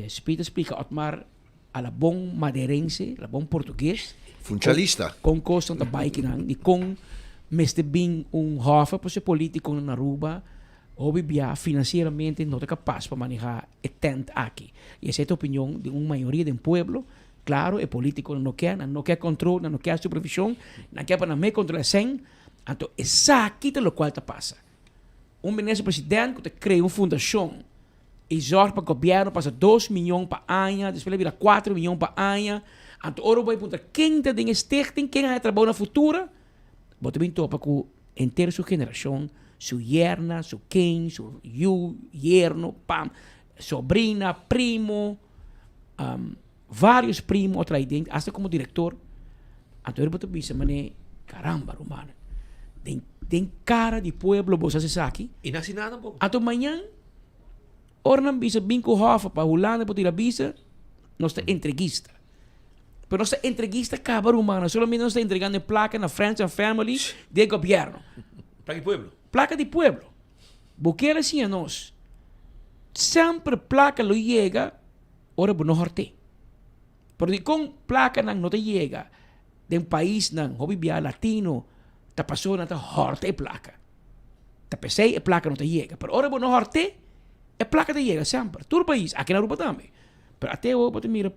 Speed a splika Otmar a la bon maderense, a la bon portugues. Funchalista. Kon kosnan ta bai kinan i kon mester bin un hòf pa su politikonan na Aruba hopi bia finansieramente no ta kapas pa maneha e tent aki. I esei ta opinion di un mayoria den pueblo. Claro, e politiconan no kier, nan no kier control, nan no kier supervision, nan kier pa nan mes controla esei. Anto esaki ta locual ta pasa. Un minister president cu ta crea un fundacion y zorg pa gobierno pasa dos miyon pa aña, despues a bira cuatro miyon pa aña. Anto ora bo bay puntra ken ta den e stichting, ken a haña trabou na futura, bo ta bin topa cu henter su generacion, su yerna, su ken, su yu, yerno, pam, sobrina, primo. Varios primo a trae den, hasta como director. Anto bo ta bisa mane, caramba ruman, den den cara di pueblo bo sa haci esaki. Y no haci nada tampoco. Anto mañan, ora nan bisa bin cu hof pa Hulanda bo tira bisa, nos ta entreguista. Pero nos ta entreguista caba ruman, solamente nos ta entregando e placa na friends and family di e gobierno. Placa di pueblo. Placa di pueblo. Bo kier a siña nos, semper placa lo yega ora bo no hort'é. Pero dikon placanan no ta yega den paisnan hopi bia latino ta pasobra nan ta horta e placa. Ta p'esei e placa no ta yega. Pero ora bo no hort'é. E placa ta yega semper. Tur pais, aki na Aruba tambe. Pero ate awo bo ta mira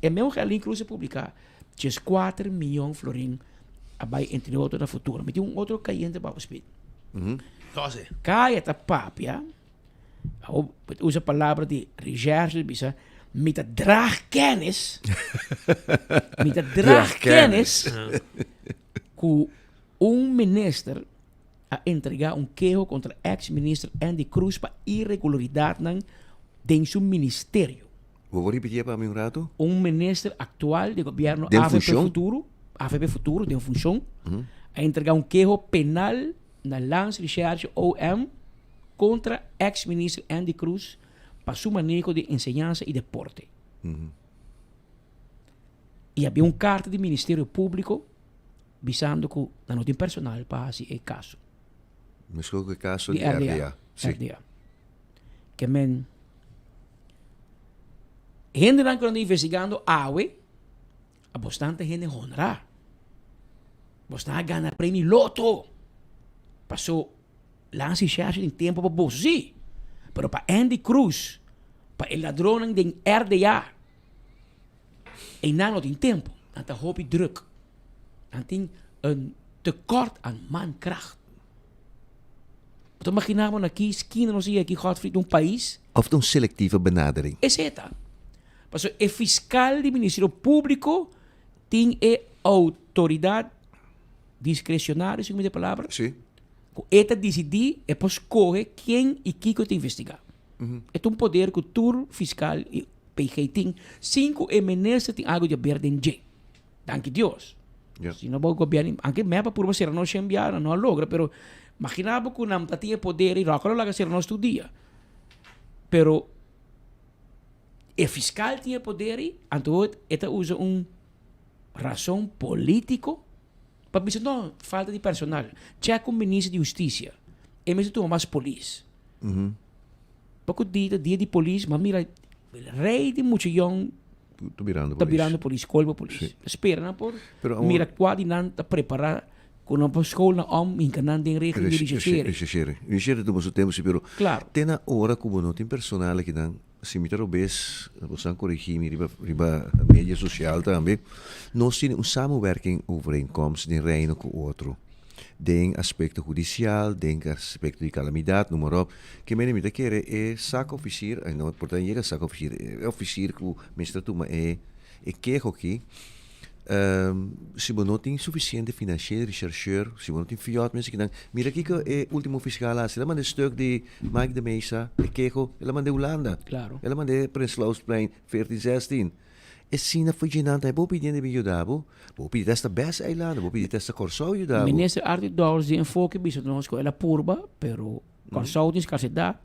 e meun Gerlin Cruz a publica 14 miyon florin a bay entre otro na futuro. Mi tin un otro cayente pa bo speed. Caya ta papia, awo bo ta usa palabra di recherche bisa mi ta draag kennis, mi ta draag kennis cu un minister a entregá un keho kontra eks minister Endy Croes pa iregularidatnan den su ministerio. Bo por ripitié pa mi un ratu? Un minister aktual di gobièrnu Den avp funshon? Futuro, avp Futuro, den funshon, a entregá un keho penal na Landsrecherche OM kontra eks minister Endy Croes pa su maneho di enseñansa i deporte. I a bin un karta di Ministerio Públiko bisando ku nan no tin personal pa hasi e kaso. Meskos ku e kaso di RDA. Si. RDA. Ke men hendenan ku nan ta investigando awe a bosnan ta hende honrá. Bosnan a gana premio loto. Paso Lansi Shershi tin tempo pa boso si. Pero pa Andy Cruz, pa e ladronnan den RDA, Einan no tin tempo, nan ta hopi druk. Nan tin un tekort aan mankracht. Bo ta imagina bo na ki skina nos a yega aki Godfried, un pais. Of ta un selectieve benadering? Esei ta. Pasobra e fiscal di Ministerio Publico tin e autoridad discrecionario, si mi ta e palabra? Si. Cu e ta dicidi, e por scoge ken y kico e ta investiga. E ta un poder cu tur fiscal y PG tin, sin cu e minister tin algo di haber den dje. Danki Dios. Si no bo gobierno, anke mep a purba cera nos shen bia, nan no a logra, pero magina bo cu nan ta tin e poder y Roca lo laga cera nos tur dia. Pero e fiscal tin e poder y anto e ta usa un razon politico pa bisa no, falta di personal. Check cu minister di husticia, e mester tuma mas polis. Poko dia ta dia di polis, ma mira rei di mucha yong Ta birando ta polis. birando polis, kolpo polis. Sí. Ta spera nan por Pero awor- mira kua di nan ta prepara ku nan por skol nan om hinka nan den regimen di recherchere. Recherchere. Recherchere tuma su tempo si, pero Claro. te na ora ku bo no tin personal akinan, si mi ta robes, bosan korigi mi riba riba media sosial tambe, nos tin un samenwerking overeenkomst den Reino ku otro. Den aspecto hudicial, den aspecto di calamidad, noem maar op. Ke mene mi ta kere e zakofficier, ay no por ta yega zakofficier, e officier ku mester tuma e e keho aki, si bo no tin suficiente financieel rechercheur, si bo no tin fiot mester kinan, mira kiko e ultimo fiscal a hasi, el a manda e stuk di Mike de Meza, e keho, el a manda e Hulanda, el a manda e Prinslausplein 14, 16. Esina foi dje nan tambe bo pidi hende bin yuda bo, bo pidi testa bes eilanden, bo pidi testa Kòrsou yuda bo. Minister Arthur Dowers di Enfoke bisa nos ku el a purba, pero Kòrsou tin skarsedat,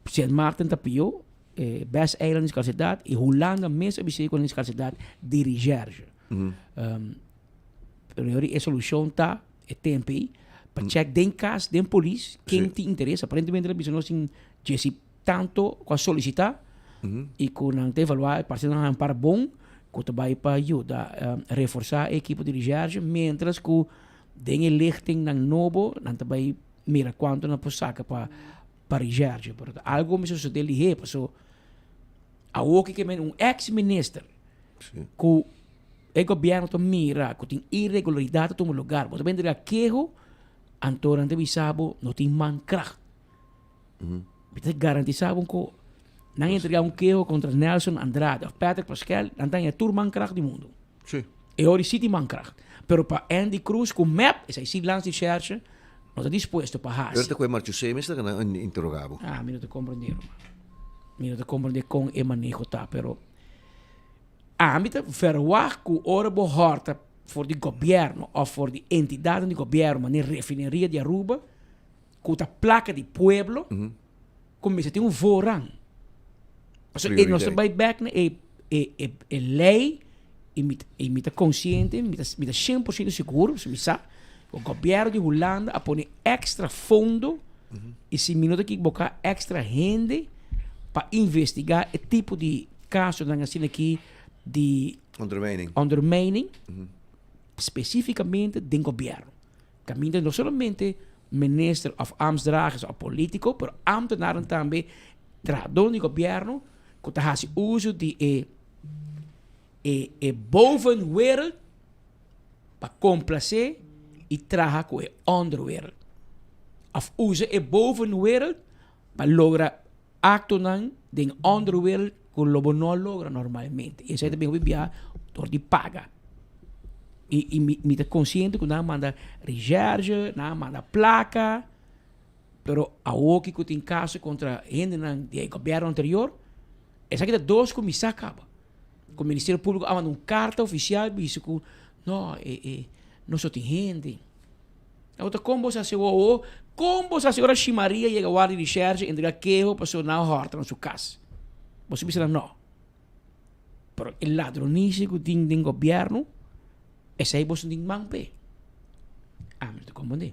Sint Maarten ta pió, bes eiland tin skarsedat i Hulanda mes a bisa ku nan tin skarsedat di recherche. Pero yori e solushon ta e tempu ei pa chèk den kas, den polis, ken tin interes. Aparentemente el a bisa nos tin djesi tanto cu a solicita y cu nan ta evalua e parti nan a par bon cu ta bay pa yuda reforsa e ekipo di recherche mientras cu den e lichting nan nobo nan ta bay mira cuanto nan por saca pa pa recherche pero ta algo mester sucede lihe paso awoki ke men un ex minister cu e gobierno ta mira cu tin irregularidad ta tuma lugar bo ta bay entrega keho anto nan ta bisa bo no tin mankracht. Mi ta garantisa bo ku nan entrega un keho kontra Nelson Andrade of Patrick Pascal, nan ta haña tur mankracht di mundu. Sí. E ora sí tin mankracht. Pero pa Andy Cruz ku mep, esei sí landsrecherche, no ta dispuesto pa hasi. Pero ta ku e Marchusé mester ta nan interroga bo. Ah, mi no ta komprendé, ruman. Mi no ta komprendé kon e maneho ta, pero ami ta verwagt ku ora bo hòrta for di gobièrnu òf for di entidatnan di gobièrnu manera refineria di Aruba, ku ta plaka di pueblo ku mester tin un voorrang. Pasobra e nos ta bai bek na e e e e lei i mi i mi ta konsiente mi ta mi ta shen por siento sigur pasobra mi sa ku gobièrnu di Hulanda a pone èkstra fondo i si mi no ta ekiboká èkstra hende pa investigá e tipo di kasonan asina aki di Ondermijning. ondermijning spesífikamente den gobièrnu. Caminda no solamente minister of ambtsdragers of politico, pero ambtenaren tambe. trahadó di gobièrnu ku ta hasi uso di e e e bovenwereld pa komplasé i traha ku e onderwereld. Òf usa e bovenwereld pa logra aktonan den onderwereld ku lo bo no a logra normalmente. I esei ta bin hopi biaha dor di paga. I i mi mi ta konsiente ku nan a manda recherche, nan a manda plaka, pero awoki ku tin kaso kontra hendenan di e gobièrnu anterior, esaki ta dos ku mi sa kaba. Ku Ministerio Públiko a manda un karta ofisial bisa ku no e e nos no tin hende. Awor ta kon bo sa hasi awor? Kon bo sa hasi ora Shimaria yega warda di recherche entrega keho pasobra nan a hòrta na su kas? Bo sa bisa nan no. Pero e ladronisia ku tin den gobièrnu, esei bo no tin man p'e. Ami no ta komprendé.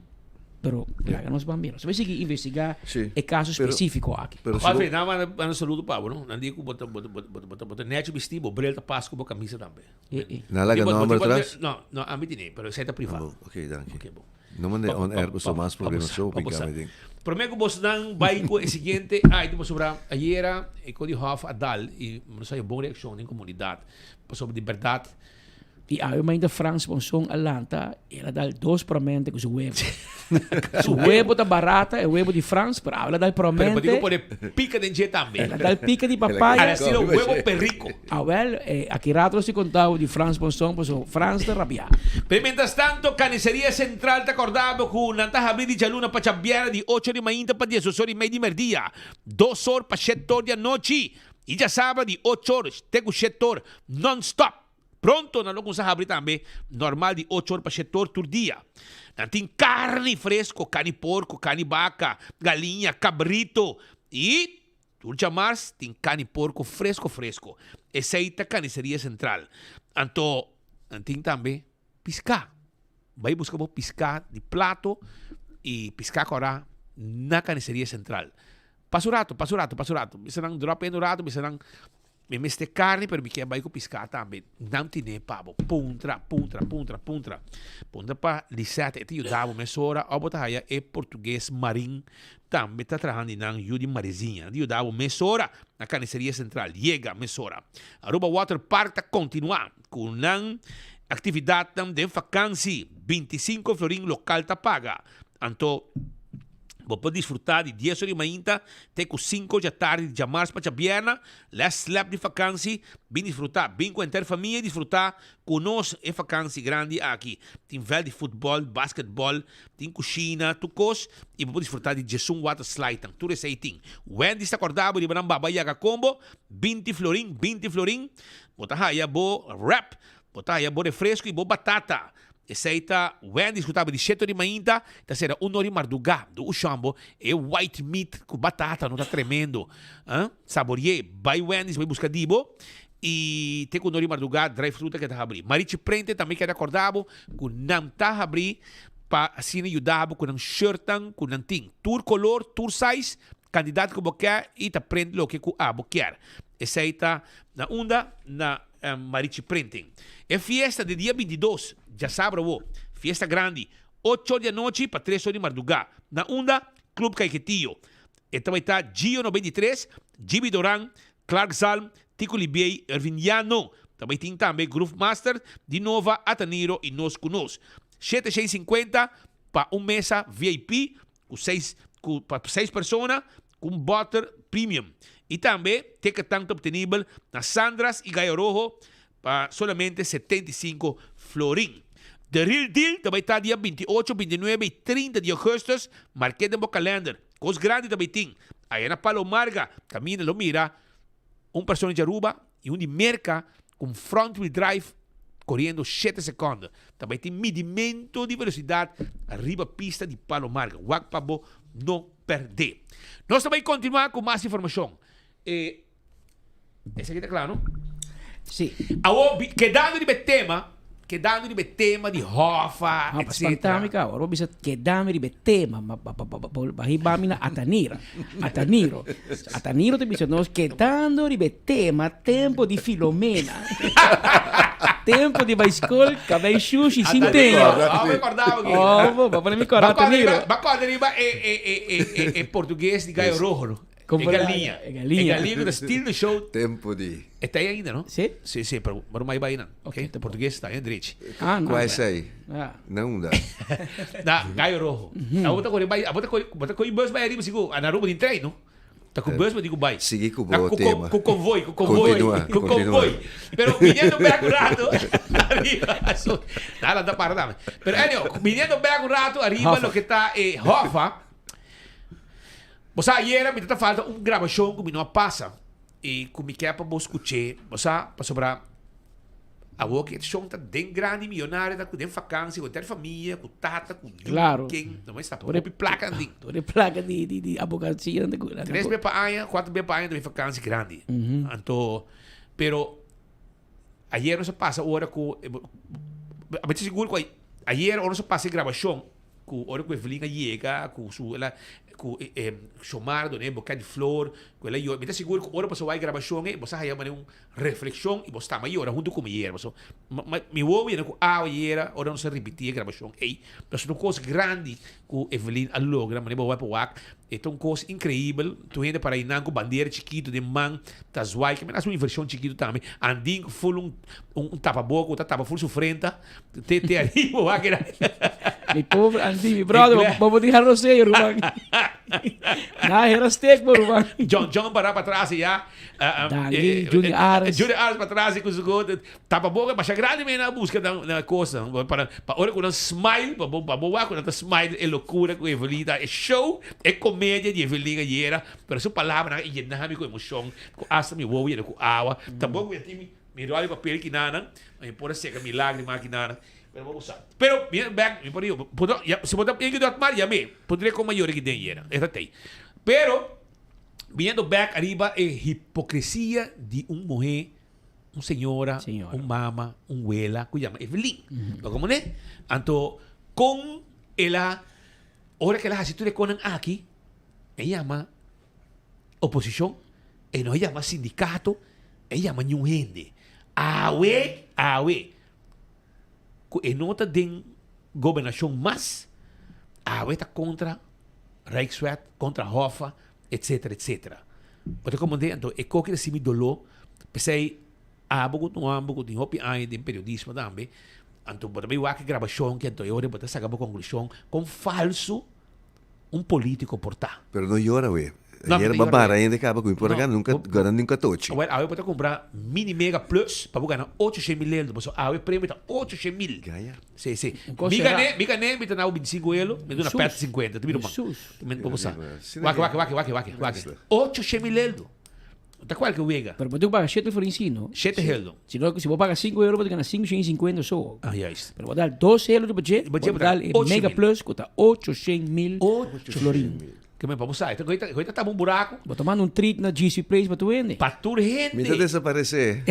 Pero laga nos ban mira. Nos ta bai sigui investigá e kaso spesífiko aki. Alfred, nan a manda un saludo pa bo, no? Nan di ku bo ta bo ta bo ta bo ta nèchi bistí, bo bril ta pas ku bo kamisa tambe. Nan laga nomber atras? No, no, ami tine, pero esei ta privá. Ok, danki. Ok, bon. No manda on air pasobra mas problema so pa bo sa. Promé ku bosnan bai ku e siguiente item pasobra ayera e ko di hof a dal i nos haya bon reakshon den komunidat pasobra di bèrdat. I awe mainta Frans Ponson a lanta, el a dal dos promente ku su webo. Su webo ta barata, e webo di Frans, pero awe el a dal promente. Pero bo tin ku pone pika den dje tambe. El a dal pika di papaya. Al estilo webo perico. Awel, aki rato nos tin kontá di Frans Ponson, pasobra Frans ta rabiá. Pero mientras tanto, Carniceria Central ta korda bo ku nan ta habri di djaluna pa djabièrnè di ocho di mainta pa diesdos or i mei di merdia, dos or pa shete or di anochi, i djasabra di ocho or te ku shete or non-stop. Pronto nan lo kumsa habri tambe normal di ocho or pa shete or tur dia. Nan tin karni fresko, karni porko, karni baka, galiña, kabrito i tur djamars tin karni porko fresko fresko. Esei ta Carniceria Central. Anto nan tin tambe piská. Bai buska bo piská di plato i piská kòrá na Carniceria Central. Pasa un rato, pasa un rato, pasa un rato. Bisa nan drop in un rato, bisa nan Mi mester carni pero mi kier bay cu pisca tambe. Nan tine pa bo. Puntra, puntra, puntra, puntra. Puntra pa Lisette, e ta yuda bo mesora. Of bo ta haya e portugues Marin tambe ta traha di nan yu di Marezinha. Nan ta yuda bo mesora na Carniceria Central. Yega mesora. Aruba Water Park ta continua cu nan actividadnan den vakantie. 25 florin local ta paga. Anto. Bo por disfrutá di dies or di mainta te ku sinku or djatardi di djamars pa djabierna. Lès slèp di fakansi, bin disfrutá. Bin ku henter famia i disfrutá ku nos e fakansi grandi aki. Tin vèlt di futbòl, basketbòl, tin kushina, tur kos i bo por disfrutá di djesun water slide-nan. Tur esei tin. Wendy's ta kòrda bo riba nan baba yaga kombo, binti florin, binti florin. Bo ta haya bo wrap, bo ta haya bo refresco i bo batata. Esei ta Wendy's ku ta abri di shete ora di mainta ta sera un ora di mardugá. Du ushambo e white meat ku batata no ta tremendo. Huh? Saborié. Bai Wendy's bai buska di bo i te ku un ora di mardugá drive thru ta keda habrí. Marichi Prente tambe keda kòrda bo ku nan ta habrí pa asina yuda bo ku nan shirtnan ku nan tin. Tur kolor, tur size, kantidat ku bo ke i ta print loke ku abo kier. Esei ta na unda? Na. Marichi Printing. E fiesta di dia 22, djasabra awo, fiesta grandi, ocho or di anochi pa tres or di mardugá, na unda? Club Caiquetio. E ta bai ta Gio 93, Gibi Doran, Clark Zalm, Tico Libiey, Ervin Llano. Ta bai tin tambe Groove Master, Di Nova, Ataniro y Nos Cu Nos. Shete shei sinkuenta pa un mesa VIP ku seis ku pa seis persona ku un bòter premium. I tambe ticketnan ta obtenibel na Sandra's i Gallo Rojo pa solamente 75 florin. The Real Deal ta bai ta dia 28, 29 i 30 di augustus, mark'é den bo kalender. Kos grandi ta bai tin. Aya na Palo Marga kaminda lo mira un persona di Aruba i un di Merka ku un front wheel drive koriendo shete sekònde. Ta bai tin midimento di velosidat riba pista di Palo Marga. Wak pa bo no pèrdè. Nos ta bai kontinuá ku mas informashon. E esaki ta kla, no? Sí. Awor, kedando riba e tema, kedando riba e tema di hòfa, Ah, pa etcetera. spantá mi ka. Ora bo bisa kedami riba e tema, ma ba ba ba ba ba hiba mi na Atanira. Ataniro. Ataniro ta bisa nos kedando riba e tema tempo di Filomena. Tempo di bai skol, kabei shushi sin Ataniro. teña. Ah, mi kordaba aki. Oh, bo, bo pone mi kòrda Ba kòrda Ataniro. riba, ba kòrda riba e, e, e, e, e, e portugues di Gallo Rojo, no? E galiña. E galiña. E galiña ku ta steal the show. Tempo di. E ta ei ainda, no? Si. Si, si, pero bo no mai bai nan. Ok, ta portugues ta drechi. Ah, no. Kua esei? Ah. Na unda? Na Gallo Rojo. Abo ta kore bai, abo ta kore, bo ta kore bus bai ariba sigur. Na Aruba tin trein, no? Ta ku bus bo tin ku bai. Sigui ku Na bo ku tema. Ku konvoi, ku konvoi. Continua, Ku continua. konvoi. Pero viniendo bek un rato ariba so, nada ta para tambe. Pero anyhow, viniendo bek un rato ariba Hoffa. loke ta e Hoffa. Bo sa ayera mi ta ta falta un grabashon ku mi no a pasa i ku mi ke pa bo skuch'é. Bo sa pasobra awor ku e shon ta den grandi miyonario ta ku den fakansi ku henter famia ku tata ku yu Claro. ken no mester Tur e- hopi plaka nan tin. Tur e plaka di di di abogacia nan ta ku. Tres be pa aña, kuater be pa aña ta bin fakansi grandi. Anto pero ayer nos a pasa ora ku mi ta sigur ku ayer ora nos a pasa e grabashon ku ora ku Evelyn a yega ku su el a ku Xiomara done e boket di flor ku el a yora mi ta sigur ku ora boso wak e grabashon ei boso a haya manera un reflekshon i boso tamba yora huntu ku mi yera pasobra mi wowo yena ku awa yera ora nos a ripiti e grabashon ei pasobra un kos grandi ku Evelyn a logra manera bo wak pa wak e ta un kos inkreibel tur hende para einan ku bandera chikitu den man ta zwai ke men hasi un invershon chikitu tambe Andin ku ful un un tapaboka ku ta tapa ful su frenta Te te arriba wak era. Mi pobre Andy, mi brother, bo bo di Rosé, ruman. Na hera steek bo ruman. John John para pa atrás ya. Dangi, Junior Ares. Junior Ares pa atrás ku su go. Tapa boca basha grande me na busca na na cosa. Para pa ora ku nan smile, pa bo pa bo wak ku nan ta smile e locura ku Evelyn ta e show, e comedia di Evelyn ayera, pero su palabranan a yena mi ku emocion, ku hasta mi wowo yena ku awa. Tampoco mi a tin mi Mi ròl di papel kinanan, mi por a seka mi lágrima kinanan, pero bo sa. Pero mi bèk, mi por digo, por no, ya, si bo ta pidi dòt mar, yam'é, pondré kon mayor aki den yera, e ta tei. Pero, biniendo bèk ariba e hipokresia di un muhé, un señora, un mama, un wela ku yama Evelyn. Bo komo ne? Anto, kon el a, ora ku el a hasi tur e konan aki, e yama Oposishon, e no yama sindikato, e yama niun hende. Awe, awe, ku e no ta den gobernashon mas, awe ta kontra Rijkswet, kontra Hoffa, etsetera, etsetera. Bo ta komprendé? Anto e koki ta simi doló, p'esei abo ku ta un hòmber ku tin hopi aña den periodismo tambe, anto bo ta bai wak e grabashon ki anto e ora bo ta saka bo konklushon kon falsu un politico por ta. Pero no yora we. No, Ayer no ta ba yora bara we. hende caba cu mi por No, gana nunca bo- gana nunca tochi. Awel, awe bo ta cumpra mini mega plus pa bo gana ocho shen mil euro. Pasobra awe premio ta ocho shen mil. Gaya. Si, si. Un cos Mi será. gané, mi gané, mi ta na bo binticinco euro, mi duna Jesús. pet cincuenta. Te mira man. Jesús. Te mira, bo sa. Sí, Wak, wak, wak, wak, wak, wak. 800 mil euro. Ta cualke wega. Pero bo tin ku paga shete florin si, no? Shete heldo. Si no, si bo paga sinku euro, bo ta gana sinku shen i sinkuenta so. Ah, juist. Pero bo dal dos euro riba dje, Riba dje bo bo ta dal e ocho Mega mil. Plus ku ta ocho shen mil florin. Ke men pa bo sa, e ta e ta tapa un buraku. Bo ta manda un treat na GC Place pa tur hende. Pa tur hende. Mi ta desaparesé.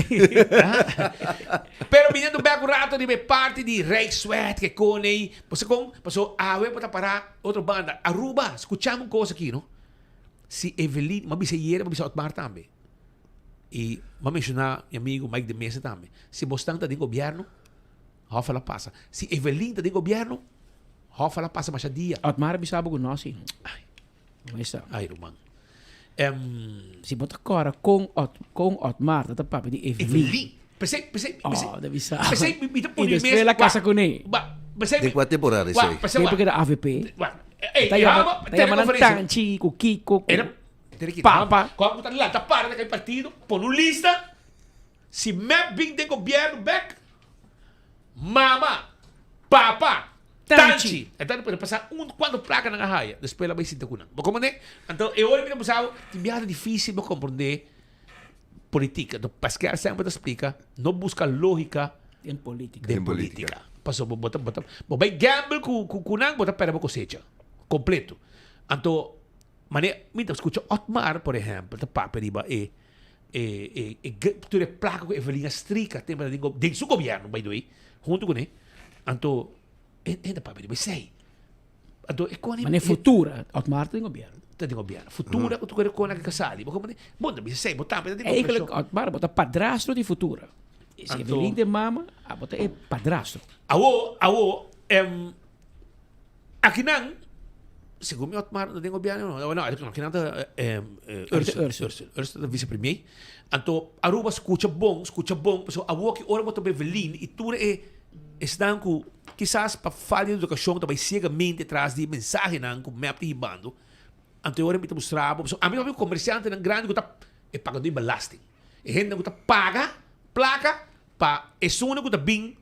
Pero biniendo bek un rato riba e parti di Rijkswet ke kone ei, bo sa kon? Paso awe bo ta para otro banda. Aruba, skuchami un kos aki no. Si Evelyn, m'a bisa ayera, m'a bisa Otmar tambe. I m'a menshoná mi amigo Mike de Meza tambe. Si bosnan ta den gobièrnu, hòf a la pasa. Si Evelyn ta den gobièrnu, hòf a la pasa masha dia. Otmar a bisa bo ku no si. Ai. Esta. Ai, ruman. Si bo ta kòrda kon Ot, kon Otmar ta ta papia di Evelyn. Evelyn. P'esei, p'esei, p'esei. Oh, ta bisa. P'esei mi ta pone I mi mes. despues el a kasa kuné. Ba, p'esei mi. Den kua temporada esei? Wak, p'esei Tempo wak. ku era avp. Wak. Ey, Ta yama, haba, ta yama nan teleconferencia. Tanchi, ku Kiko, ku Era, tere ki, Papa. Kòm ku ta lanta para den partido, pone un lista, si mep bin den gobièrnu bèk, mama, papa, Tanchi. Tanchi. E ta pasa un kuantu plaka nan a haya, despues el a bai sinta ku nan. Bo komprendé? Anto e ora mi ta bisa bo, tin biaha ta difísil bo komprendé politica. Anto Pascal semper ta splica, no busca logica Den politica. den politica. Pasobra bo ta bo ta bo bai gamble cu cu cu nan bo ta perde bo cosecha completo. Anto mane mi ta scucha Otmar por ehempel ta papia riba e e e e tur e placa cu Evelyn a strika tempo den den su gobierno by the way hunto cune. Anto e e ta papia riba esey. Anto e kone Mane futura, Otmar ta den gobierno. Ta den gobierno. Futura ku tur e kone a sali. Bo komprende? Bo ta bisa esei, bo tambe ta den Eigenlijk, oposishon. Otmar, bo ta padrastro di Futura. Si Anto- Evelyn ta e mama, abo ta e padrastro. Awo, awo, em, akinan. Segun mi Otmar no den gobierno no. No, no, kinan ta Ursel. Ursel. Ursel. Ursel ta vice premier. Anto Aruba scucha bon, scucha bon, pasobra awo ki ora bo ta Bevelin y tur e esnan cu kisas pa falta di educacion ta bay ciegamente tras di e mensahenan cu mep ta hibando, anto e ora mi ta mustra bo, pasobra ami papia cu comerciantenan grandi cu ta e paga dor belasting. E hendenan cu ta paga placa pa esunnan cu ta bin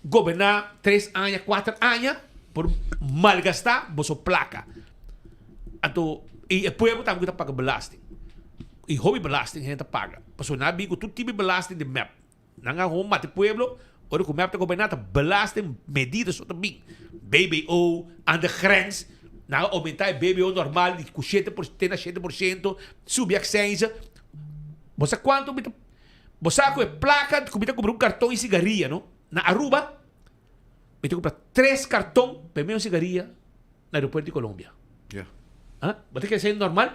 goberná tres aña, kuater aña por malgastá boso plaka. Anto, i e pueblo tambe ku ta paga belasting. I hopi belasting hende ta paga. Pasobra nan a bin ku tur tipo di belasting di mep. Nan a hon mata e pueblo, ora ku mep ta goberná ta belasting medida so ta bin. BBO, aan de grens, nan a oumentá e BBO normal di ku shete por te na 7%, subi aksensen. Bo sa kuantu mi ta. Bo sa ku e plaka ku mi ta kumpra un karton di sigaria no, na Aruba mi ta kumpra tres karton pa e mesun sigaria na aeropuerto di Colombia. Ja. Ah, bo ta kere esei normal?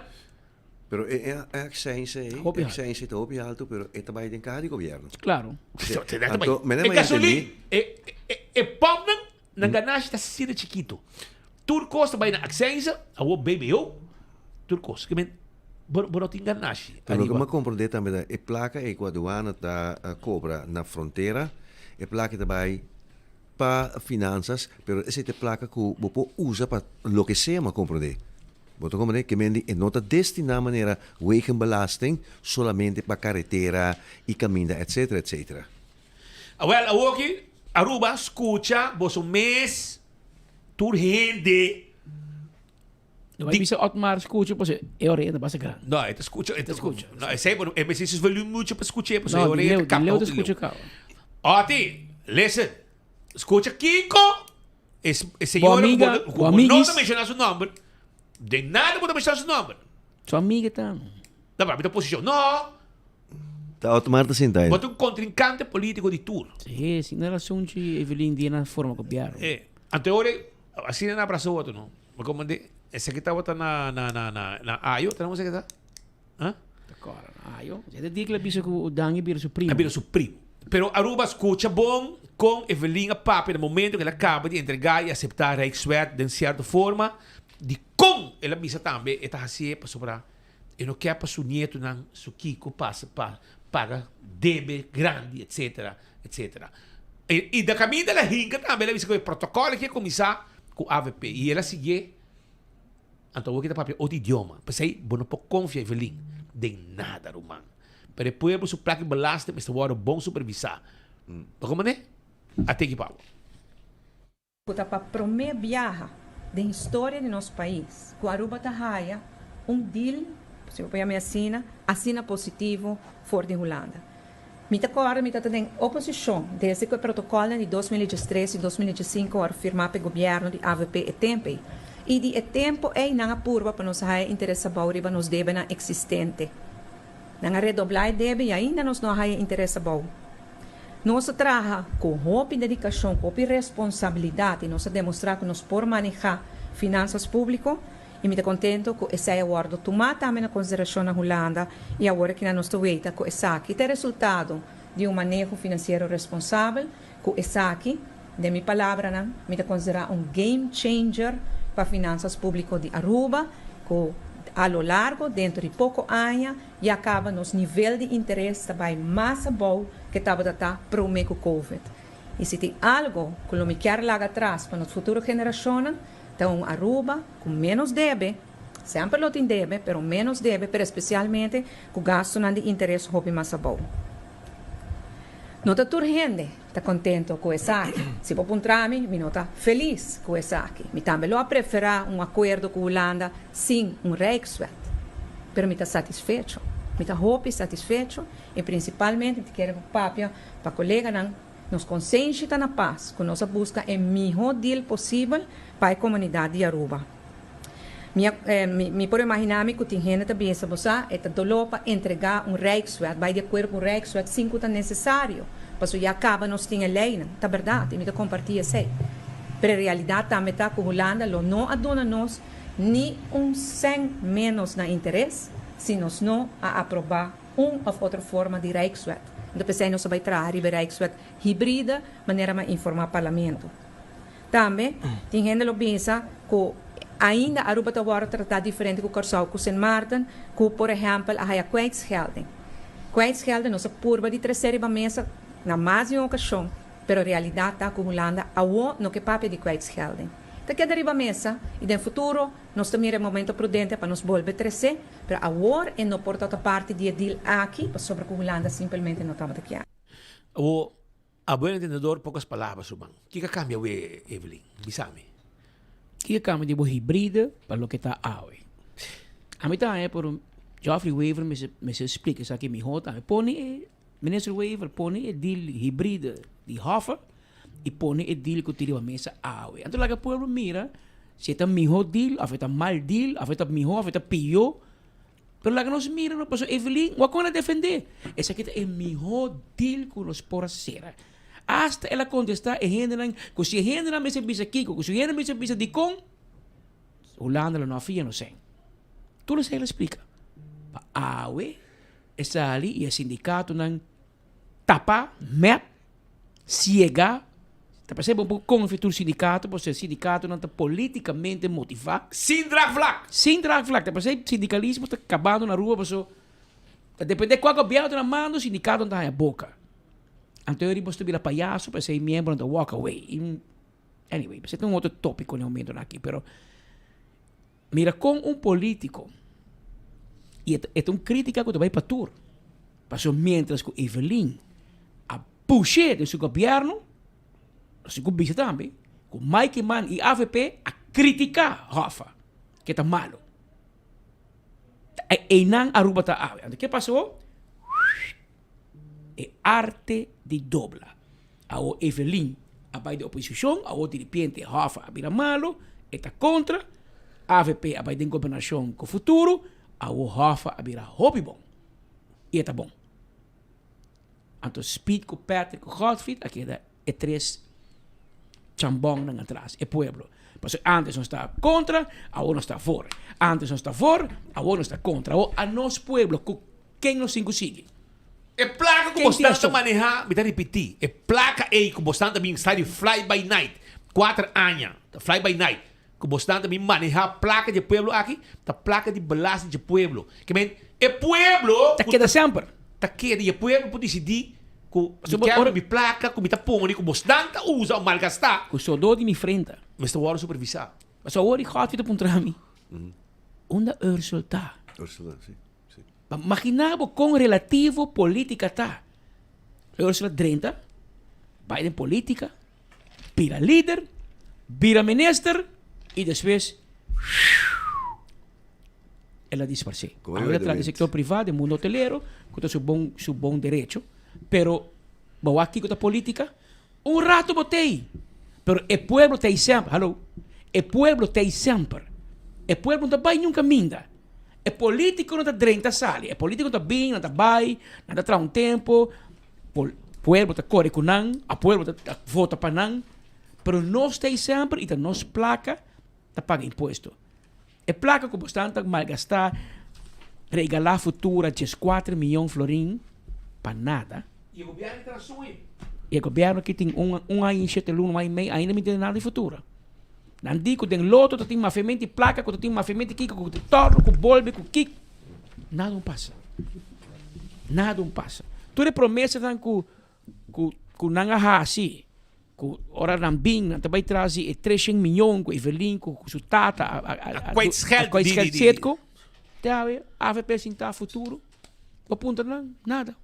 Pero e e accijns ei, Hopi haltu. accijns ei ta hopi haltu, pero e ta bai den kaha di gobierno. Claro. Sí. Te ta bai. Anto, mene E mai gasolin, entendí. e e e pompnan nan ganashi ta asina chikito. Tur kos ta bai na accijns, awor BBO, tur kos. Ke men Bo bo no tin ganashi Pero loke ariba. mi a comprende tambe ta e placa ei cu aduana ta cobra na frontera, e placa ta bay pa finanzas, pero esey ta e placa cu bo por usa pa loke sea, mi a comprende. Bo ta comprende? Ke men di e no ta destina manera wegenbelasting solamente pa caretera y caminda etcetera etcetera. Awel awoki Aruba scucha boso mes tur hende. No bai bisa Otmar scucha pasobra e orea ta basta grandi. No, e ta scucha, e ta scucha. No, esey bueno, e mester su volume mucho pa scucha, pasobra No, e di orea leu, ta di capta leu ta hopi leu. scucha caba. Oti, listen, scucha kico e e Bo señora cu amiga, bo, cu bo bo no amiguis. ta menciona su nomber, den nada bo ta menciona su nomber. Su amiga ta. Ta papia ta posicion. No! Ta Otmar ta sinta Bo ei. ta un contrincante politico di tur. Sí, si no era Sunchi, Evelyn Diana forma gobierno. Eh, anto e ora asina nan abraza otro, no? Ma como de esaki tabata na na na na na Ayo, ta esaki ta? Ha? Ta cora na Ayo. Ya te dikla bisa cu Dangui bira su primo. A bira su primo. Pero Aruba scucha bon con Evelyn a papia na momento cu el a caba di entrega y acepta Rijkswet den cierto forma di con el a bisa tambe e ta hacié pasobra e no kier pa su nietonan su kico pasa pa paga debe grandi etcetera etcetera. Y na caminda el a hinca tambe el a bisa cu e protocol aki a cuminsa cu avp y el a siguié anto awor ki ta papia otro idioma p'esey bo no por confia Evelyn den nada ruman pero e pueblo su plaka di belasting mester worde bon supervisa bo comprende? A teki pa bo. Cu ta pa prome biaha den historia di nos pais cu Aruba ta haya un deal, si bo por yama asina, asina positivo for di Hulanda. Mi ta corda mi ta ta den oposicion desde cu e protocolnan di 2013 y 2015 worde firma p'e gobierno di avp e tempo ey. Y di e tempo ey nan a purba pa nos haya interes abou riba nos debenan existente. Nan a redobla e debe y ainda nos no a haya interes abou. Nos a traha cu hopi dedicacion, cu hopi responsabilidad y nos a demostra cu nos por maneha finanzas publico y mi ta contento cu esey a wordo tuma tambe na consideracion na Hulanda y awor aki nos ta weta cu esaki ta e resultado di un maneho financiero responsabel cu esaki, den mi palabranan, mi ta considera un game changer pa finanzas publico di Aruba cu a lo largo, dentro di poco aña, Ya caba nos nivel di interes ta bay mas abou ke tabata ta prome cu Covid. Y si tin algo cu lo mi kier laga atras pa nos futuro generacionnan ta un Aruba cu menos debe, semper lo tin debe, pero menos debe, pero especialmente cu gastonan di interes hopi mas abou. No ta tur hende ta contento cu esaki. Si bo puntra mi, mi no ta feliz cu esaki. Mi tambe lo a prefera un acuerdo cu Hulanda sin un Rijkswet. Pero mi ta satisfecho. Mi ta hopi satisfecho y principalmente mi ta kere papia pa coleganan, nos consenshi ta na paz cu nos a busca e miho deal posibel pa e comunidad di Aruba. Mi a, mi por imagina mi cu tin hende ta bisa, bo sa, e ta doló pa entrega un Rijkswet, bai di acuerdo cu un Rijkswet sin cu ta necesario, pasobra ya caba nos tin e leynan. Ta berdad, y mi ta comparti esey. Pero e realidad tambe ta cu Hulanda lo no a duna nos ni un cent menos na interes si nos no a aproba un of otro forma di Rijkswet. Enton p'esey nos a bai traha riba e Rijkswet hibride, manera mi a informa Parlamento. Tambe tin hende lo bisa ku Ainda Aruba ta wòrdu tratá diferente ku Kòrsou ku Sint Maarten, ku por ehèmpel a haya kwijtschelding. Kwijtschelding nos a purba di trese riba mesa na mas di un okashon, pero realidat ta ku Hulanda awo no ke papia di kwijtschelding. Ta keda riba mesa i den futuro nos ta mira e momento prudente pa nos bolbe trese, pero awor e no por ta parti di e deal aki pasobra ku Hulanda simpelmente no tabata kier. Awo A buen entendedor pocas palabras ruman. Kiko a cambia awe Evelyn? Bisa mi. Kiko a cambia di bo hibride pa loke ta awe? Ami ta haña por Geoffrey Wever mester mester splica esaki miho tambe. Pone e Minister Wever pone e deal hibride di Hoffer y pone e deal cu tin riba mesa awe. Anto laga pueblo mira si e ta miho deal of e ta mal deal of e ta miho of e ta pio. Pero laga nos mira no pasobra Evelyn wak kon a defendé. Esaki ta e mihó deal ku nos por a sera. Asta el a kontestá e hendenan ku si e hendenan mester bisa kiko, ku si e hende mester bisa dikon, Hulanda lo no a fia nos sèn. Tur esei el a splika. Pa awe e sali i e sindikatonan tapa, mep, siega, ta parse bo por konfia tur sindikato pasobra sindikatonan ta politikamente motivá. Sin draagvlak! Sin draagvlak. Ta parse sindikalismo ta kabando na Aruba pasobra ta depende kua gobièrnu ta na mando sindikatonan ta haña boka. Anto e riba bo ta bira payaso pasobra e miembronan ta walk away. Anyway, esei ta un otro topiko na e momentonan aki pero Mira kon un politico, y e ta un critica cu ta bay pa tur, pasobra mientras cu Evelyn a pushe den su gobierno, nos tin cu bisa tambe cu Mike Eman y avp a critica Hoffa cu e ta malo. Ta eynan Aruba ta awe. Anto ke paso? E arte di dobla. Awor Evelyn a bai den oposicion, awor diripiente Hoffa a bira malo, e ta contra, avp a bai den gobernacion cu futuro, awor Hoffa a bira hopi bon y e ta bon. Anto Speed cu Patrick cu Godfried a keda e tres chambonnan atras, e pueblo. Pasobra antes nos ta contra, awor nos ta for. Antes nos ta for, awor nos ta contra. Awor a nos pueblo cu ken nos tin cu sigui? E plaka ku Ken tin bosnan ta rason? manehá, mi ta ripití, e plaka ei ku bosnan ta bin sa di fly by night, kuater aña, ta fly by night, ku bosnan ta bin manehá plaka di e pueblo aki, ta plaka di belasting di e pueblo. Ke men, e pueblo Ta ku keda ta semper. ta keda i e pueblo por disidí ku mi Pasobra kèr ora mi plaka ku mi ta pone ku bosnan ta usa o malgastá. Ku sodó di mi frenta. Mester wòrdu supervisá. Pasobra awor di Godfrey ta puntra mi, Unda Ursel ta? Ursula, si. Pa magina bo kon relativo politica ta. Ursula drenta, bai den politica, bira lider, bira minister y despues el a disparce. Ahora ta den sector priva, den mundo hotelero, cu ta su bon su bon derecho, pero bo wak kico ta politica? Un rato bo t'ey, pero e pueblo t'ey semper. Hallo, e pueblo t'ey semper. E pueblo no ta bay niun caminda. E politico no ta drenta sali, e politico ta bin, nan ta bay, nan ta traha un tempo, pol pueblo ta core cu nan, a pueblo ta ta vota pa nan, pero nos t'ey semper y ta nos placa ta paga impuesto. E placa cu bo stan ta malgasta, regala Futura diescuater miyon florin pa nada. Y e gobierno ta na suño. Y e gobierno aki tin un un aña y shete luna, un aña y mei, ainda mi tende nada di Futura. Nan di cu den loto ta tin mafiamento di placa, cu ta tin mafiamento di kiko, cu ta torno, cu bolbe, cu kiko. Nada un pasa. Nada un pasa. Tur e promesanan cu cu cu nan a haci, cu ora nan bin nan ta bay tras di e treshen miyon cu Evelyn cu cu su tata a a a A kwijtscheld a kwijtscheld di- di- di- Citgo. Te awe avp sinta futuro, bo puntra nan, nada.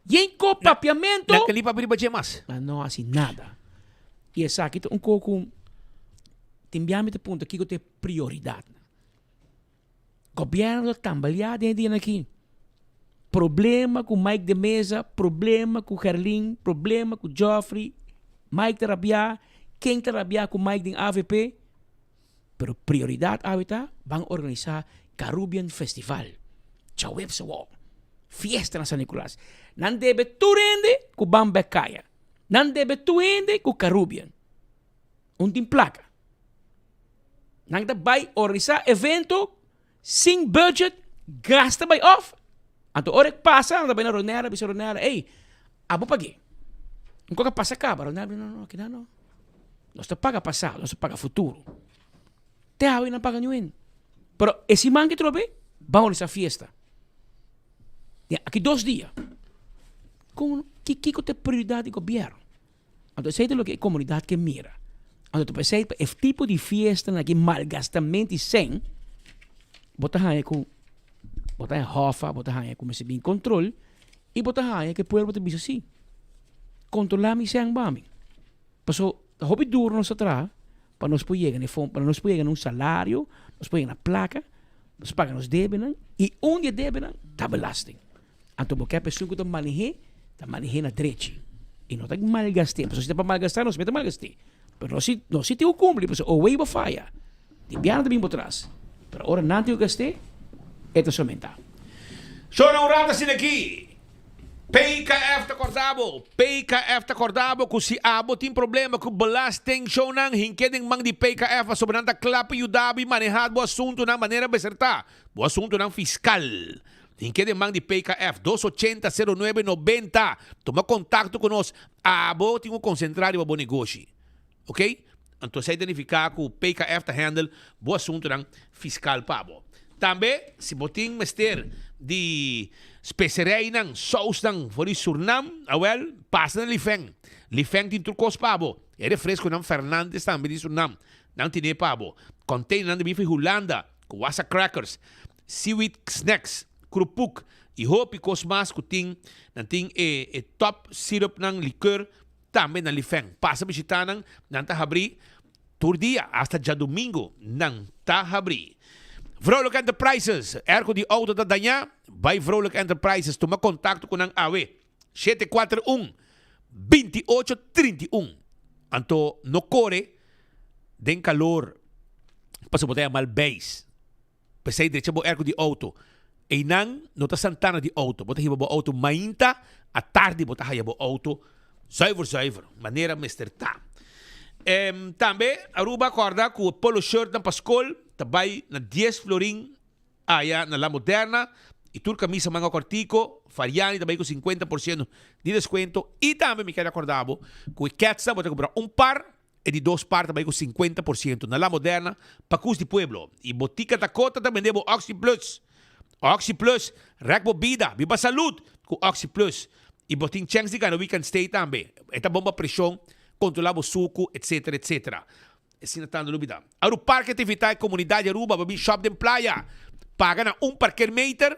Yen ko papiamento. Nan keli papia riba dje mas. Nan no haci nada. Y esaki ta un ko cu tin bia mi ta puntra kico ta e prioridadnan. Gobierno ta tambaleá den e dianan aki. Problema ku Mike de Meza, problema ku Gerlin, problema ku Geoffrey, Mike ta rabiá, ken ta rabiá ku Mike den avp? Pero prioridad awe ta ban organisá Carubbian Festival djaweps awor. Fiesta na San Nicolas. Nan debe tur hende ku ban bek kaya. Nan debe tur hende ku Carubbian. Un tin plaka. Nan ta bai organisa evento sin budget, gasta bai off. Anto ora e pasa, nan ta bai na Ronella, bisa Ronella, ey, abo pag'é. Un kos a pasa kaba, Ronella bisa, no, no, keda no. Nos ta paga pasado, nos ta paga futuro. Te awe nan paga niun hende. Pero e siman ki trobe, ban organisa fiesta. Ya, aki dos dia. Kon, ki, kiko ta e prioridat di gobierno? Anto esei ta loke e komunidat ke mira. Anto ta p'esei pa e tipo di fiestanan aki malgastamento di sèn, bo ta haña ku bo ta haña hòfa, bo ta haña ku mester bin kontrol i bo ta haña ku e pueblo ta bisa si, kontrolá mi sèn pa mi. Paso ta hopi duro nos ta traha pa nos por yega na e fon, pa nos por yega na un salario, nos por yega na plaka, nos paga nos debenan i un di e debenan ta belasting. Anto bo ke esun ku ta maneh'é, ta maneh'é na drechi i no ta malgast'é. Pasobra si ta pa malgastá nos mes ta malgast'é. Pero nos si nos si tin ku kumpli pasobra owei bo faya, di biaha ta bin bo tras. Pero ora nan tin ku gast'é, e ta somentá. Shona un rato asina aki. PKF ta korda bo, PKF ta korda bo ku si abo tin problema ku belasting shownan hink'é den man di PKF pasobra nan ta kla pa yuda bo i manehá bo asuntunan manera mester ta, bo asuntunan fiskal. Hink'é den man di PKF, dos ochenta sero nuebe nobenta. Tuma kontakto ku nos. Abo tin ku konsentrá riba bo negoshi. Ok? Anto esei ta nifiká ku PKF ta handle bo asuntunan fiskal pa bo. Tambe, si bo tin mester di speserijnan, sousnan for di Surnam, awel, pasa na Lifeng. Lifeng tin tur kos pa bo. E refreskonan Fernandes tambe di Surnam, nan tine pa bo. Containernan di bifi Hulanda, ku wasa crackers, seaweed snacks, krupuk i hopi kos mas ku tin. Nan tin e e top sirupnan, likeur, Tambe na Lifeng. Pasa bishita nan, nan ta habrí tur dia, hasta djadumingu nan ta habrí. Vrolijk Enterprises, Airco di auto ta dañá? Bai Vrolijk Enterprises, tuma kontakto ku nan awe, 741 28 31. Anto no kore den kalor pasobra bo ta ya mal beis. P'esei drecha bo airco di auto. Einan no ta santana di auto. Bo ta hiba bo auto mainta, atardi bo ta haya bo auto zuiver zuiver, manera mester ta. Em, tambe Aruba corda cu e polo shirtnan pa scol ta bay na dies florin aya na La Moderna y tur camisa manga cortico, Fariani ta bay cu 50% di descuento y tambe mi kier acorda bo cu e ketsnan bo ta cumpra un par E di dos par ta bai ku 50% na La Moderna, Pacus di Pueblo. I Botica Dakota ta bende bo Oxi Plus. Oxi Plus, rèk bo bida, biba salud ku Oxi Plus. I bo tin chèns di gana weekend stay tambe. E ta bon pa preshon, kontrolá bo suku, etc. Etc. Asina ta, no lubida. Aru Parke ta invitá e komunidat di Aruba pa bin shòp den playa. Paga na un parkeermeter,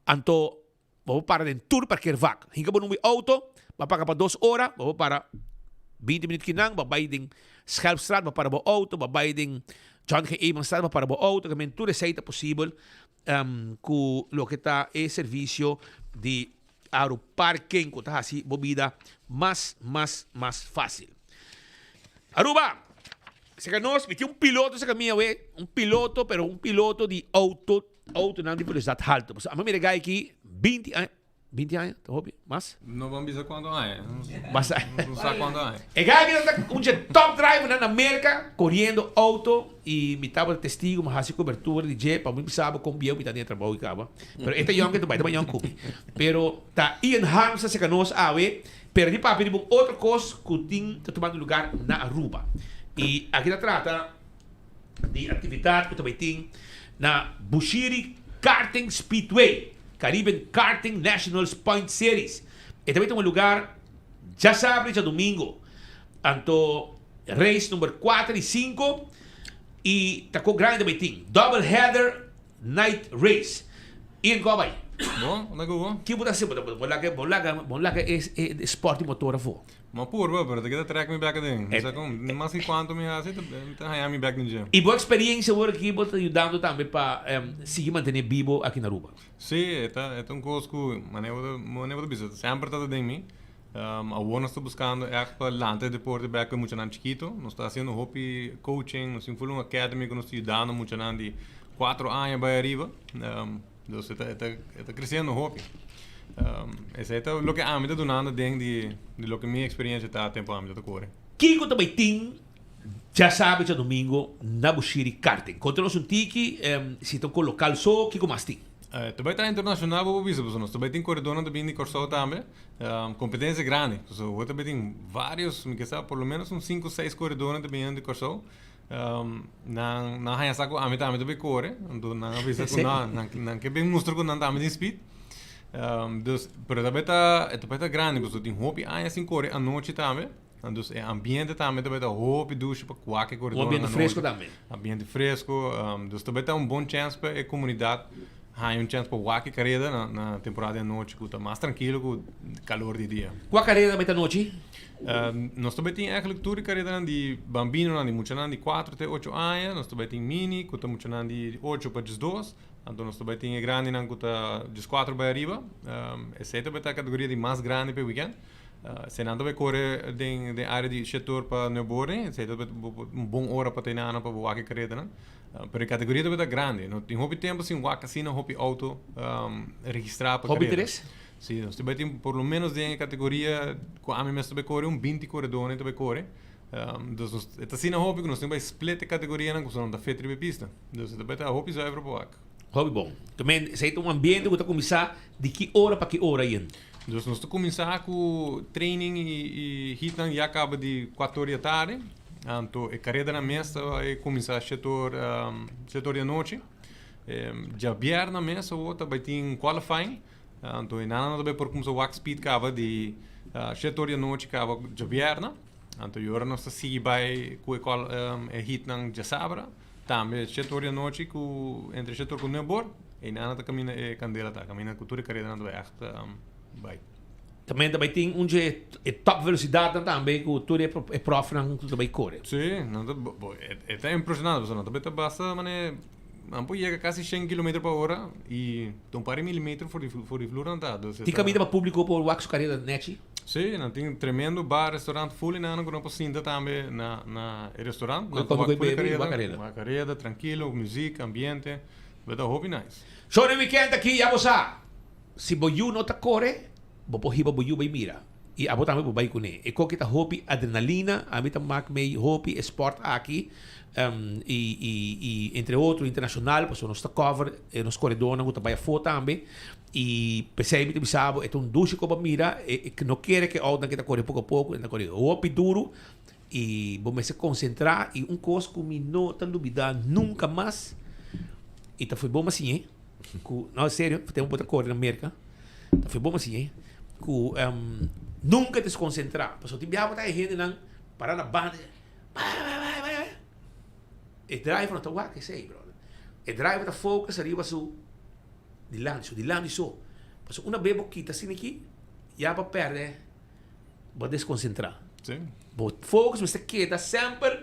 anto Bo por para den tur parkeervak. Hinka bo number di auto, bo a paga pa dos ora, bo por para binti minuut kinan, bo a bai den Schelpstraat, bo a para bo auto, bo a bai den John G. Emanstraat, bo a para bo auto. Tamen tur esei ta posibel ku loke ta e servisio di Aruparking ku ta hasi bo bida mas, mas, mas fásil. Aruba! Seka nos, mi tin un piloto seka mi awe, un piloto, pero un piloto di auto. Autonan di velocidad halto. Pasobra ami a mira e guy aki binti aña, binti aña ta hopi? Mas? No ban bisa cuanto aña. Mas No sa cuanto aña. E guy aki ta un dje top drivernan na Merca coriendo auto y mi tabata testigo, mi a haci cobertura di dje pa mi bisa bo con bieu mi ta den e trabou aki caba. Pero e ta yonke ta bay, ta bay yon cu mi. Pero ta Ian Harms a seca nos awe, pero di papia riba un otro cos cu tin ta tumando lugar na Aruba. Y aki ta trata. di actividad cu ta bay tin na Bushiri Karting Speedway, Caribbean Karting Nationals Point Series. E ta bay tuma lugar djasabra y djadomingo. Anto race number cuater y cinco y ta cu grandi ta bay tin double header night race. Ian cu a bay? Bon, unda cu bo? Ki bo ta haci? Bo laga, bo laga, bo laga e sport di motor afo. Ma purba, pero ta keda trek mi bek aden. Mi sa kon, ni mas ki kuantu mi hasi, ta ta haña mi bek den dje. I bo eksperiencia awor aki bo ta yudando tambe pa sigui mantené bibo aki na Aruba? Sí, e ta e ta un kos ku manera bo ta manera bo ta bisa semper ta ta den mi. Awor nos ta buskando ègt pa lanta e deporte bek ku e muchanan chikitu. Nos ta hasiendo hopi coaching, nos tin full un academy ku nos ta yudando muchanan di kuatro aña bai ariba. Dus e ta e ta e ta creciendo hopi. Esei ta loke ami ta dunando den di di loke mi experiencia ta tempo ami ta ta kore. Kiko ta bai tin djasabe djadomingo na Bushiri Karting? Konta nos un tiki si ta un ko lokal so, kiko mas tin? Ta bai ta internacional bo por bisa pasobra nos ta bai tin koredornan ta bini di Kòrsou tambe. Kompetensia grandi. Pasobra awor ta bai tin varios, mi ke sa por lo menos un sinku seis koredornan ta bini di Kòrsou. Um, nan nan haña sa ku ami tambe ta bay kore, anto nan a bisa ku nan nan nan ke bin mustra ku nan tambe tin speed. Um, dus, pero e ta e ta grandi, pasobra tin hopi aña sin kore anochi tambe. Dus e ambiente tambe ta bay ta hopi dushi pa kualke koredor. Un ambiente fresco tambe. Ambiente fresco, um, dus ta bay ta un bon chance pa e comunidad haña un chance pa wak e careda na, na temporada di anochi ku ta mas trankilo ku calor di dia. Kua careda bay ta anochi? Um, nos ta bay tin eigenlijk tur e caredanan di bambinonan, di muchanan di 4 te 8 aña. Nos ta bay tin mini ku ta muchanan di 8 pa 12. Anto nos ta bay tin e grandinan ku ta 14 bay ariba. Um, esei ta bay ta e categoria di mas grandi pa e weekend. Esei nan ta bay kore den den area di Shetor pa Neuborne. Esei ta un bon ora pa tene nan pa bo wak e karedanan. Pero e kategoria ta bay ta grandi. No tin hopi tempo sin wak asina hopi auto registrá pa Hopi kareda. tres? Si, nos ta bay tin por lo menos den e kategoria ku ami mes ta bay kore un binti koredónan ta bay kore. Dus nos e ta asina hopi ku nos tin bay split e kategorianan ku nan ta fit riba e pista. Dus e ta bay ta hopi zuiver pa wak. Hopi bon. Tamen esei ta un ambiente ku ta kuminsá di ki ora pa ki ora yen? Dus nos ta kuminsá ku training i i heatnan ya kaba di kuater or di atardi. Anto e karedanan mes ta bai kuminsá shete or shete or di anochi. Djabièrnè mes awor ta bai tin qualifying. Anto e nana ta bai por kuminsá wak speed kaba di shete or di anochi kaba djabièrnè. Anto e ora nos ta sigui bai ku e e heatnan djasabra. Tambe shete or di anochi ku entre shete or ku nuebe or e nana ta kaminda e kandela ta kaminda ku tur e karedanan ta bai ègt bai. Tambe ta bai tin un dje e top velosidatnan tambe ku tur e e profnan ku ta bai kore. Si, nan ta bo e ta impresionante pasobra nan ta bai ta basta mane nan por yega kasi shen kilometer pa ora i ta un par di milimeter for di for di flur nan ta dus e Tin ta. kaminda pa publiko por wak su kareda nechi? Si, nan tin tremendo bar, restaurant full i nan ku nan por sinta tambe na na e restaurant. Ku Nan ta komi wak ku full e bebe i wak kareda, kareda. wak kareda trankilo, muzik, ambiente, bo ta hopi nice. Shor e weekend aki ya bo sa. Si bo yu no ta kore, bo por hiba bo yu bai mira. I abo tambe bo bai kuné. E koki ta hopi adrenalina, ami ta mak mei hopi e sport aki, i i i entre otro internashonal, pasobra nos ta cover e nos koredónan ku ta bai afó tambe. I p'esei mi ta bisa bo, e ta un dushi ku bo a mira, e e no kere ku e outonan ke ta kore poko poko, e ta kore hopi duru, i bo mester konsentrá. I un kos ku mi no ta lubidá nunka mas, i ta foi bon pa siñ'é, Ku, no, serio, tempu bo ta kore na Merka, ta fue bon así, eh, ku nunka deskonsentrá. Pasobra tin biaha bo ta e hendenan pará na banda, bai, bai, bai, bai, bai. E driver no ta wak esei, brother. E driver ta focus ariba su dilanti, su dilanti so. Pasobra una bes bo kita asina aki, ya bo a pèrdè, bo a deskonsentrá. Bo focus mester keda semper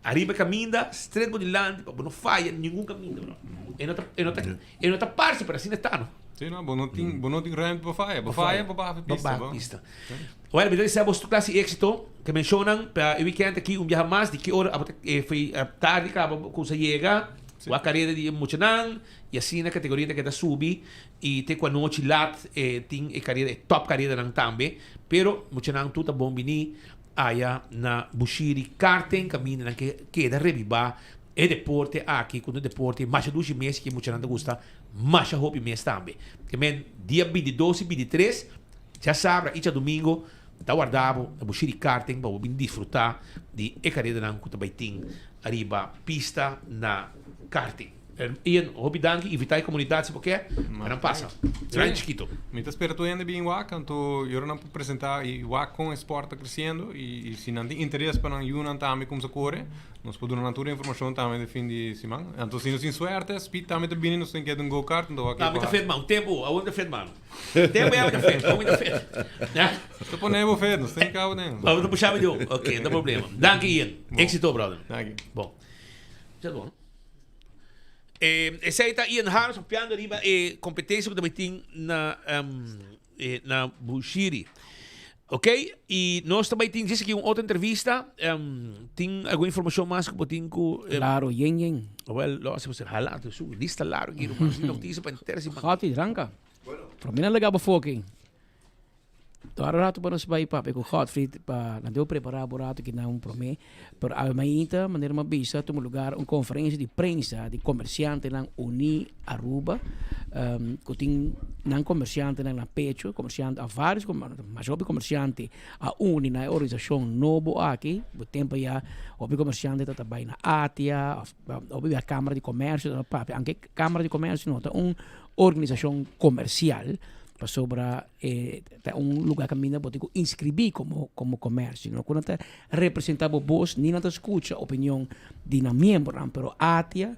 Ariba e caminda, stret bo dilanti pa bo no faya ningun caminda, bro. E no ta, e no ta, e no ta parce, pero asina ta, no? Sí, no, bo no tin, bo no tin ruimte pa faya. Bo faya, bo baha pista, Bo baha pista. Bueno, mi ta desea boso tur clase di éxito. Ke mencionan pa e weekend aki un biaha mas, di ki ora abo ta, e foi tardi caba bo cusa yega, wak careda di e muchanan, y asina categoria ta keda subi, y te cu anochi lat e tin e careda, e top caredanan tambe. Pero muchanan tur ta bon bini. Aya na Bushiri Karting kaminda nan ke keda rebibá e deporte aki ku ta un deporte masha dushi mes i ku muchanan ta gusta masha hopi mes tambe. Ke men dia bintidos i bintitres djasabra i djadumingo ta warda bo na Bushiri Karting pa bo bin disfrutá di e karedanan ku ta bai tin ariba pista na karting. Ian, hopi danki, invita e comunidad si bo ke, pa nan pasa. Gran chikito. Mi ta spera tur hende bin wak, anto yora nan por presenta y wak con e sport ta creciendo y si nan tin interes pa nan yunan tambe cumsa core, nos por duna nan tur e informacion tambe den fin di siman. Anto si nos tin suerte, Speed tambe ta bini, nos tin keda un go-kart, anto wak No, mi ta fit man, un tempo, awor mi ta fit man. Tempo ya mi ta fit, awor mi ta fit. Ta pone bo fit, nos tin cabo den. Bo ta pusha mi di un, ok, no problema. Danki Ian, exito brother. Danki. Bon. Dja bon. Esei ta Ian Harms papiando riba e competencia cu ta bay tin na na Bushiri. Ok, y nos ta bay tin djis aki un otro entrevista. Tin algun informacion mas cu bo tin cu. Claro, yen yen. Wel, lo haci bo ser hala, su lista largo aki, ruman. Sin noticia pa entera siman. Gati, ranca. Prome na laga bo foki. Ora rato pa nos bai papia ku Godfried pa nan debe prepara bo rato kinan prome. Pero awe mainta manera mi a bisa tuma lugar un conferencia di prensa di comerciantenan Uní Aruba cu tin nan comerciantenan na pecho, comerciante a varios mas hopi comerciante a uni na e organisacion nobo aki. Bo tempo ya hopi comerciante ta ta bai na ATIA of hopi bia Camara di Comercio ta papia aunke Camara di Comercio no ta un organisacion comercial pasobra e ta un lugar caminda bo tin cu inscribi como como comercio no cu nan ta representa bo bos ni nan ta scucha opinion di nan miembronan pero ATIA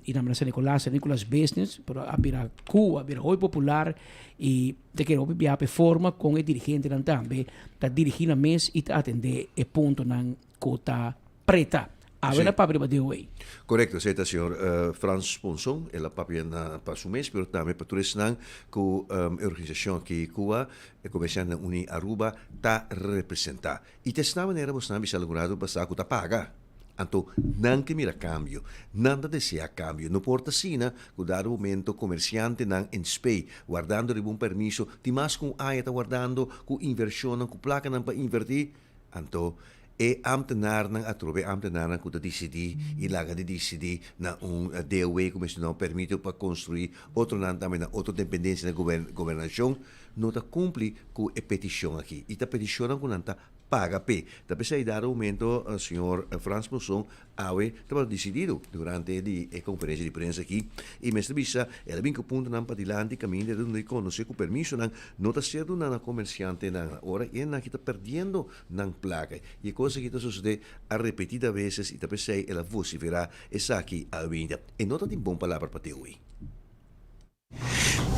y nan San Nicolas San Nicolas Business pero a bira cu a bira hopi popular y ta kere hopi biaha pa e forma con e dirigentenan tambe ta dirigi nan mes y ta atende e puntonan cu ta preta. Awe na papia riba DOA. Korekto, esei ta señor Frans Ponson. El a papia na pa su mes, pero tambe pa tur esnan ku e organisashon aki kua e Komersiantenan Uní Aruba ta representá. I ta esnan manera bosnan a bisa algun rato pasá ku ta paga. Anto nan ke mira kambio, nan ta deseá kambio. No por ta asina ku dado momento komersiantenan en spei wardando riba un permiso tin mas ku un aña ta wardando ku invershonnan, ku plakanan pa invertí. Anto e ambtenarnan atrobe ambtenarnan ku ta disidí i laga di disidí na un DOW ku mester duna un permito pa konstruí otronan tambe na otro dependensia na gobernashon no ta kumpli ku e petishon aki i ta petishonnan ku nan ta paga p'e. Ta p'esei dado momento señor Frans Monson Awe tabata disidido durante di e conferencia di prensa aki y mester bisa el a bin cu puntonan padilanti caminda e duna di conoce cu permisonan no ta ser duna na comerciantenan ora y nan aki ta perdiendo nan placa y e cos aki ta sucede a repetida veces y ta pesey el a vocifera esaki awinda. E no ta tin bon palabra pa te hoy.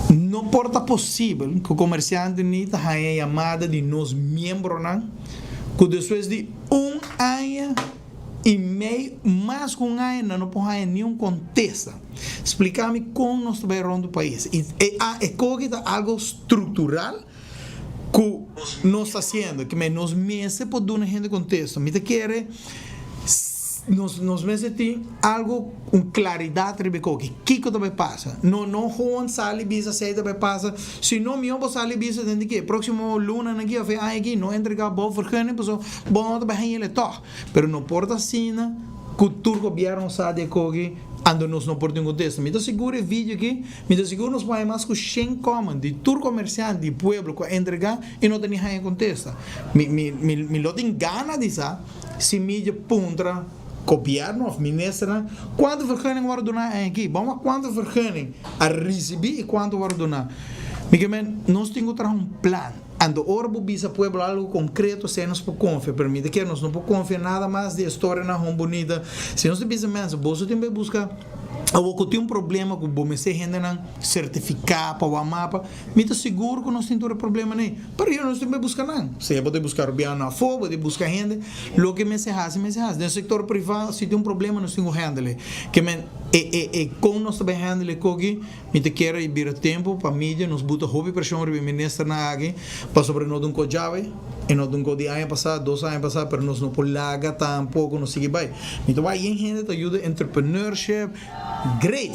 No por ta posibel ku komersiante ni ta haña yamada di nos miembronan ku despues di un aña i mei, mas ku un aña, nan no por haña niun kontesta. Splika mi kon nos ta bai rònt pais. I e koki ta algu struktural ku nos ta hasiendo. Ke nos mester por duna hende kontesta. Mi ta kere nos nos mester tin algo un claridad riba e koki kiko ta bay pasa no no gewoon sali bisa esey ta bay pasa si no miho bo sali bisa den di ke proximo luna nan aki of e aña aki no entrega bo vergunning pasobra bo no ta bay haña el tog pero no por ta asina ku tur gobierno sa di e koki anto nos no por tin contesta mi ta sigur e video aki mi ta sigur nos por haña mas ku shen comment di tur comerciante di pueblo ku a entrega y no ta ni haña contesta mi mi mi lo tin gana di sa. Si mi dje puntra gobierno of ministernan cuanto vergunning worde duna aña aki, bon wak cuanto vergunning a ricibi y cuanto worde duna. Mi ke men nos tin cu traha un plan. Anto ora bo bisa pueblo algo concreto esey nos por confia, pero mi ta kere nos no por confia nada mas di e storianan hon bunita. Si nos ta bisa mensen boso tin bay busca awor cu tin un problema cu bo mester hendenan certifica pa wak mapa, Mi ta sigur ku nos tin tur e problemanan ei, pero yo no tin buska nan. Sea bo ta buska rubiano afó, bo ta buska hende, loke mester hasi, mester hasi. Den sektor privá, si tin un problema nos tin ku handle. Ke men, e e e kon nos ta bai handle e koki, mi ta kere i bira tempu pa media nos buta hopi preshon riba e ministernan aki, pasobra no ta un ko djawe, e no ta un ko di aña pasá, dos aña pasá, pero nos no por laga tampoko nos sigui bai. Mi ta wak yen hende ta yuda entrepreneurship, Great!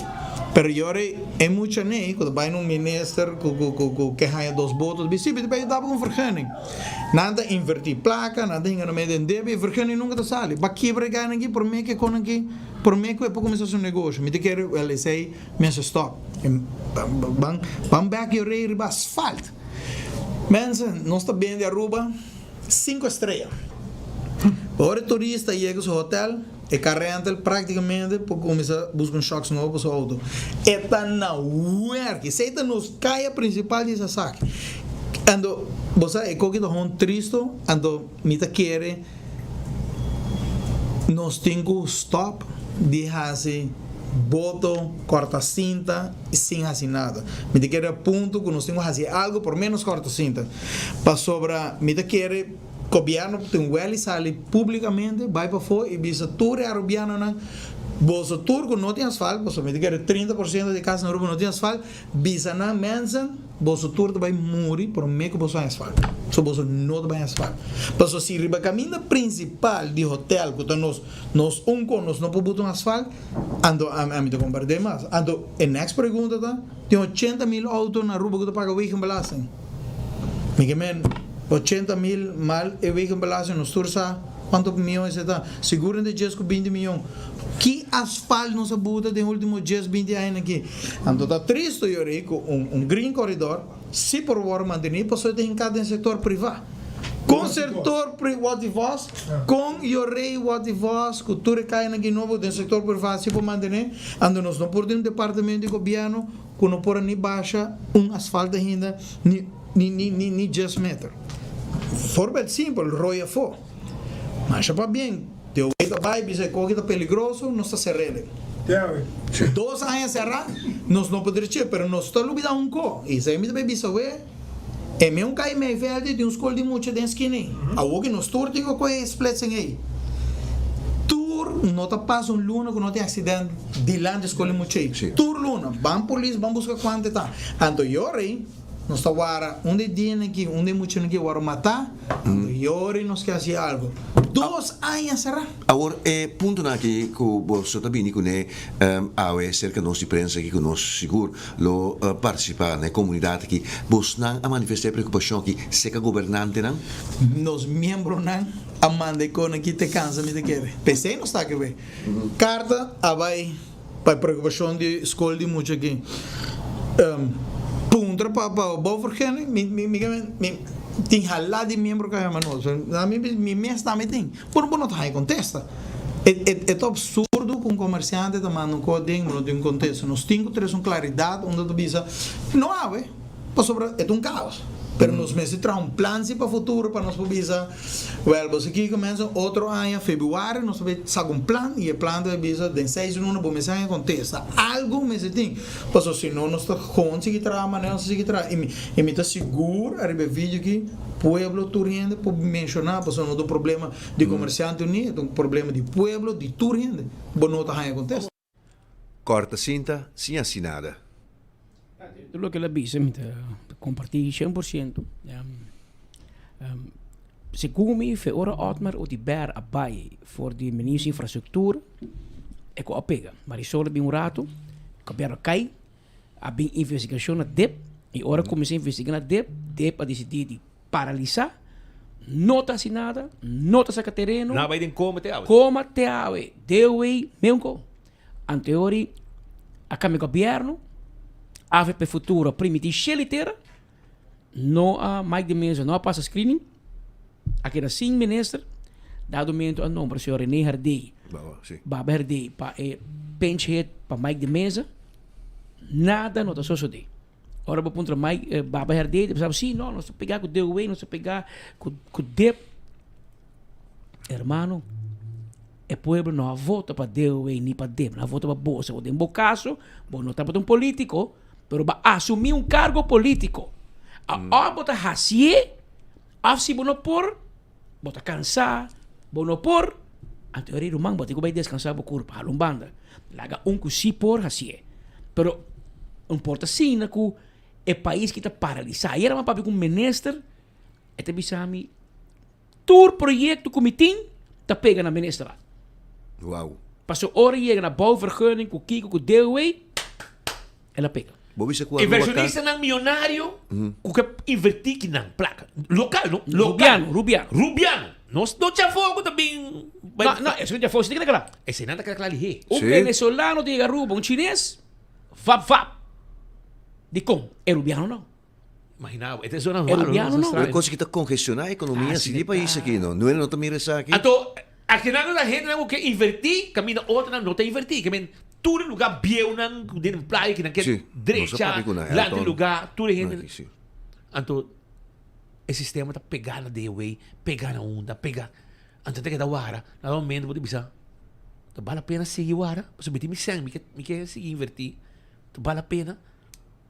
Pero yora e mucha nei ku ta bai na un minister ku ku ku ku ke haña dos boto ta bisa, si, bai yuda bo ku un vergunning. Nan ta invertí plaka, nan ta hinga nan medio den debe, e vergunning nunka ta sali. Ba kibra e gainan aki promé ku e kon aki, promé ku e por kuminsá su negoshi. Mi ta kere, wèl, esei mester stòp. Ban ban bèk yor'ei riba asfalt. Mensen, nos ta bende Aruba sinku estrea. Ora e turista yega su hotel. E car rental practicamente por cuminsa busca un shocks nobo pa su auto. E ta na werk. Esey ta nos caya principal di Sasaki. Anto bo sa e koki ta hon tristo anto mi ta kere nos tin cu stop di haci boto corta cinta sin haci nada. Mi ta kere a punto cu nos tin cu haci algo por menos corta cinta. Pasobra mi ta kere. Gobierno tin wel y sali publicamente bay pafo y bisa tur e Arubianonan, boso tur cu no tin asfalt, pasobra mi ta kere 30% di cas na Aruba no tin asfalt, bisa nan mensen, boso tur ta bay muri prome cu boso haña asfalt. So boso no ta bay haña asfalt. Pasobra si riba caminda principal di hotel cu ta nos nos un con nos no por buta un asfalt, anto ami ta comprende mas. Anto e next pregunta ta, tin 80 mil auto na Aruba cu ta paga wegenbelasting. Mi ke men 80 mil mal e wegenbelasting nos tur sa cuanto miyon esey ta. Sigur entre djes cu 20 miyon. Ki asfalt nos a buta den ultimo djes 20 aña aki? Anto ta tristo yori cu un green corridor si por worde manteni pasobra e ta hinca den sector priva. Con sector pri Watty Vos, con Yorey Watty Vos cu tur e cayanan aki nobo den sector priva si por mantene, anto nos no por tin un departamento di gobierno cu no por a ni basha un asfalt ainda ni ni ni ni ni djes meter. Voorbeeld simpel, rooi afo. Masha pabien, de oe ta bay bisa e koki ta peligroso, nos ta cerrele. Dos aña cerra, nos no por dreche, pero nos ta lubida un ko. Y esey mi ta bay bisa oe, e me un cay mey veld di un school di mucha den esquina ey. Awor ki nos tur tin cu coge e splitsing ey. Tur no ta pasa un luna cu no tin accident dilanti school di mucha ey. Tur luna. Ban polis, ban busca cuanto ta. Anto yora ey. Nos ta wara un di dianan aki, un di muchanan aki wòrdu matá, anto yori nos ke hasi algu. Dos aña será. Awor, e puntonan aki ku boso ta bini kuné awe serka nos di prensa aki ku nos sigur lo partisipá na e komunidat aki, bosnan a manifestá e preokupashon aki serka gobernantenan? Nos miembronan a manda e konan aki te kansa mi ta kere. P'esei nos ta aki wei. Karta a bai. Pa e preokupashon di skol di mucha aki puntra pa pa bouwvergunning mi mi mi mi tin hala di miembro ka yama nos mi mi mes tambe tin bo no ta haña kontesta e e e ta absurdo ku un komersiante ta manda un kos den bo no tin un kontesta nos tin ku trese un klaridat unda ta bisa no awe pasobra e ta un kaos pero nos mester traha un plan si pa futuro pa nos por bisa. Wèl, bo sa kiko mensen, otro aña febuario nos ta bay saka un plan y e plan ta bay bisa den seis luna bo mester haña kontesta. Algu mester tin, pasobra si no nos ta gewoon sigui traha manera nos ta sigui traha. Y mi y mi ta sigur ariba e video aki pueblo tur hende por menshoná pasobra no ta un problema di komersiante uní, e ta un problema di pueblo di tur hende. Bo no ta haña kontesta. Corta sinta sin haci nada. Tur loke el a bisa mi ta comparti 100%. Segun mi fe ora Otmar Oduber a bai for di minister di infrastructura e ku a pega. Marisol a bin un rato, gobierno a kai, a bin investigacion na dip y ora cuminsa investiga na dip, dip a dicidi di paralisa, no ta haci nada, no ta saca tereno. Nan a bai den coma te awe. Coma te awe, dewe meunco. Anteori a cambia gobierno, avp Futuro a primiti sheli tera, no a Mike de Meza no a pasa screening, a keda sin minister, dado momento a nombra señor Rene Herdé, Baba Herdé pa e pinch hit pa Mike de Meza, nada no ta sosode. Ora bo puntra Mike, Baba Herdé, ta bisa bo, si, no, nos ta pega ku DOW, nos ta pega ku ku dip. Hermano, e pueblo no a vota pa DOW ni pa dip, nan a vota pa boso. Bo den bo kaso, bo no tabata un politico, pero bo a asumi un cargo politico. A of bo ta hacié, of si bo no por, bo ta cansá, bo no por, anto e ruman bo tin cu bay descansá bo curpa, hala un banda. Laga un cu si por hacié. Pero un por ta asina cu e pais ki ta paralisá. Ayer mi a papia cu un minister, e ta bisa mi, tur proyecto cu mi tin ta pega na ministerraad. Wow. Pasobra ora yega na bouwvergunning cu kico cu DOW, el a pega. Bo bisa cu Aruba ta. Inversionistanan miyonario cu ke inverti ki nan placa. Local no? Local. Rubiano, Rubiano. Rubiano. Nos no chafo cu ta bin. No, no, eso no chafo, si ta keda cla. Esey nan ta keda cla lihe. Un venezolano ta yega Aruba, un chines, vap vap. Dicon? E Rubiano no. Imagina bo, e ta zona E Rubiano no. Pero cos ki ta congestiona economia si di pais aki no. Nuel no ta mira esaki. Anto, akinan ta hendenan ku ke invertí, kaminda otronan no ta invertí. Ke men tur e lugá bieunan ku den playa kinan ke drecha, lanti lugá, tur e hende. Anto, e sistema ta pegá na DOW, pegá na unda, pegá. Anto ta keda wara. Na un momento bo ta bisa, ta bal la pena sigui wara? Pasobra mi tin mi sèn, mi ke mi ke sigui invertí. Ta bal la pena?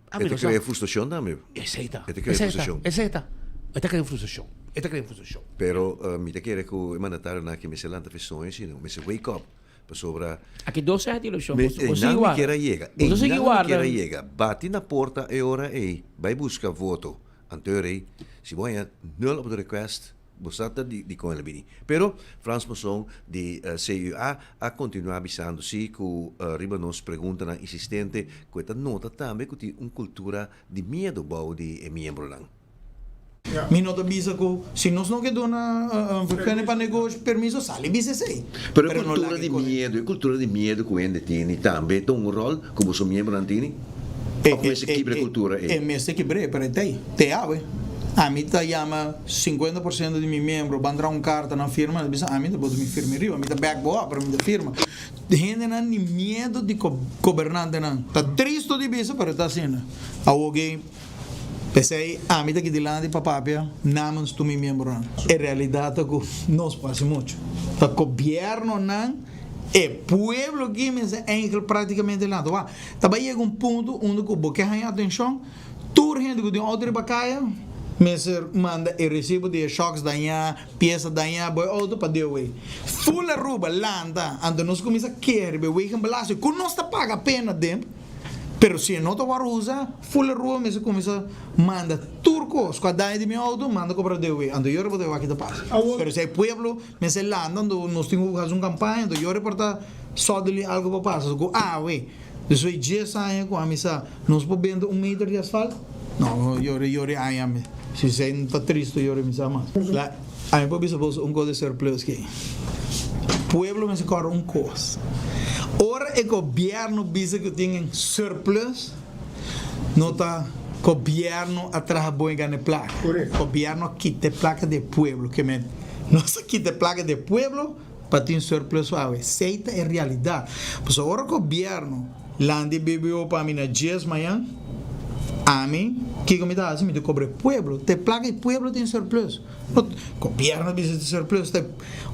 E ta crea frustracion tambe. Esey ta. E ta crea frustracion. Esey ta. E ta crea frustracion. E ta crea frustracion. Pero mi ta kere cu e mandatarionan aki mester lanta fe soño sino mester wake up pasobra. Aki dos aña di eleccion boso sigui warda. Einan mi kier a yega. Boso sigui Einan mi warda. kier a yega. Bati na porta e ora ey bay busca voto. Anto e ora ey si bo haña nul op de request. Bo sa ta di con el a bini. Pero Frans Monson di CUA a continua bisando si cu riba nos preguntanan insistente cu e ta nota tambe cu tin un cultura di miedo bou di e miembronan. Mi no ta bisa ku si nos no ke duna vergunning pa negoshi permiso sali bisa esei. Pero e kultura di miedu, e kultura di miedu ku hende tini tambe ta un ròl ku boso miembronan tini? Òf mester kibra e kultura ei? E mester kibr'é, pero e ta ei, te awe. Ami ta yama 50% di mi miembro ban traha un karta nan firma, nan ta bisa ami ta bota mi firma riba, mi ta back bo up pero mi ta firma. Hendenan di miedu di gobernantenan. Ta tristo di bisa pero ta asina. Awoke p'esei ami ta aki dilanti pa papia namens tur mi miembronan. E realidat ta ku nos por hasi muchu. Ta gobiernonan, e pueblo aki mester eindelijk praktikamente lanta. Wak, ta bai yega un punto unda ku bo ke haña atenshon, tur hende ku tin outo riba kaya mester manda e resibo di e shocks dañá, piesa dañá, bo e outo pa DOW. Full Aruba lanta, anto nos kuminsá keha riba e wegenbelasting ku nos ta paga pena den. Pero si e no ta wòrdu usa, full Aruba mester kuminsá manda tur kos ku a daña di mi outo, manda kobra DOW. Anto yo reporta wak ta pasa. Pero si e pueblo mester lanta, anto nos tin ku hasi un kampaña, anto yo reporta suddenly algo por pasa. So ku awe, despues di dies aña ku ami sa nos por benta un meter di asfalt? No, yori yori aña mi. Si esei no ta tristu yori mi sa mas. La, ami por bisa boso un kos di surplus ki. Pueblo mester kòrda un kos. Ora e gobièrnu bisa ku tin un surplus, no ta gobièrnu a traha bon i gana e plaka. Gobièrnu a kita e plaka di e pueblo. Ke men, nos a kita e plaka di e pueblo pa tin surplus awe. Esei ta e realidat. Pasobra ora gobièrnu lanta e BBO pa mi na djes mañan, ami, kiko mi ta hasi? Mi ta kobra e pueblo. Ta e plaka di e pueblo tin surplus. Gobierno bisa di surplus ta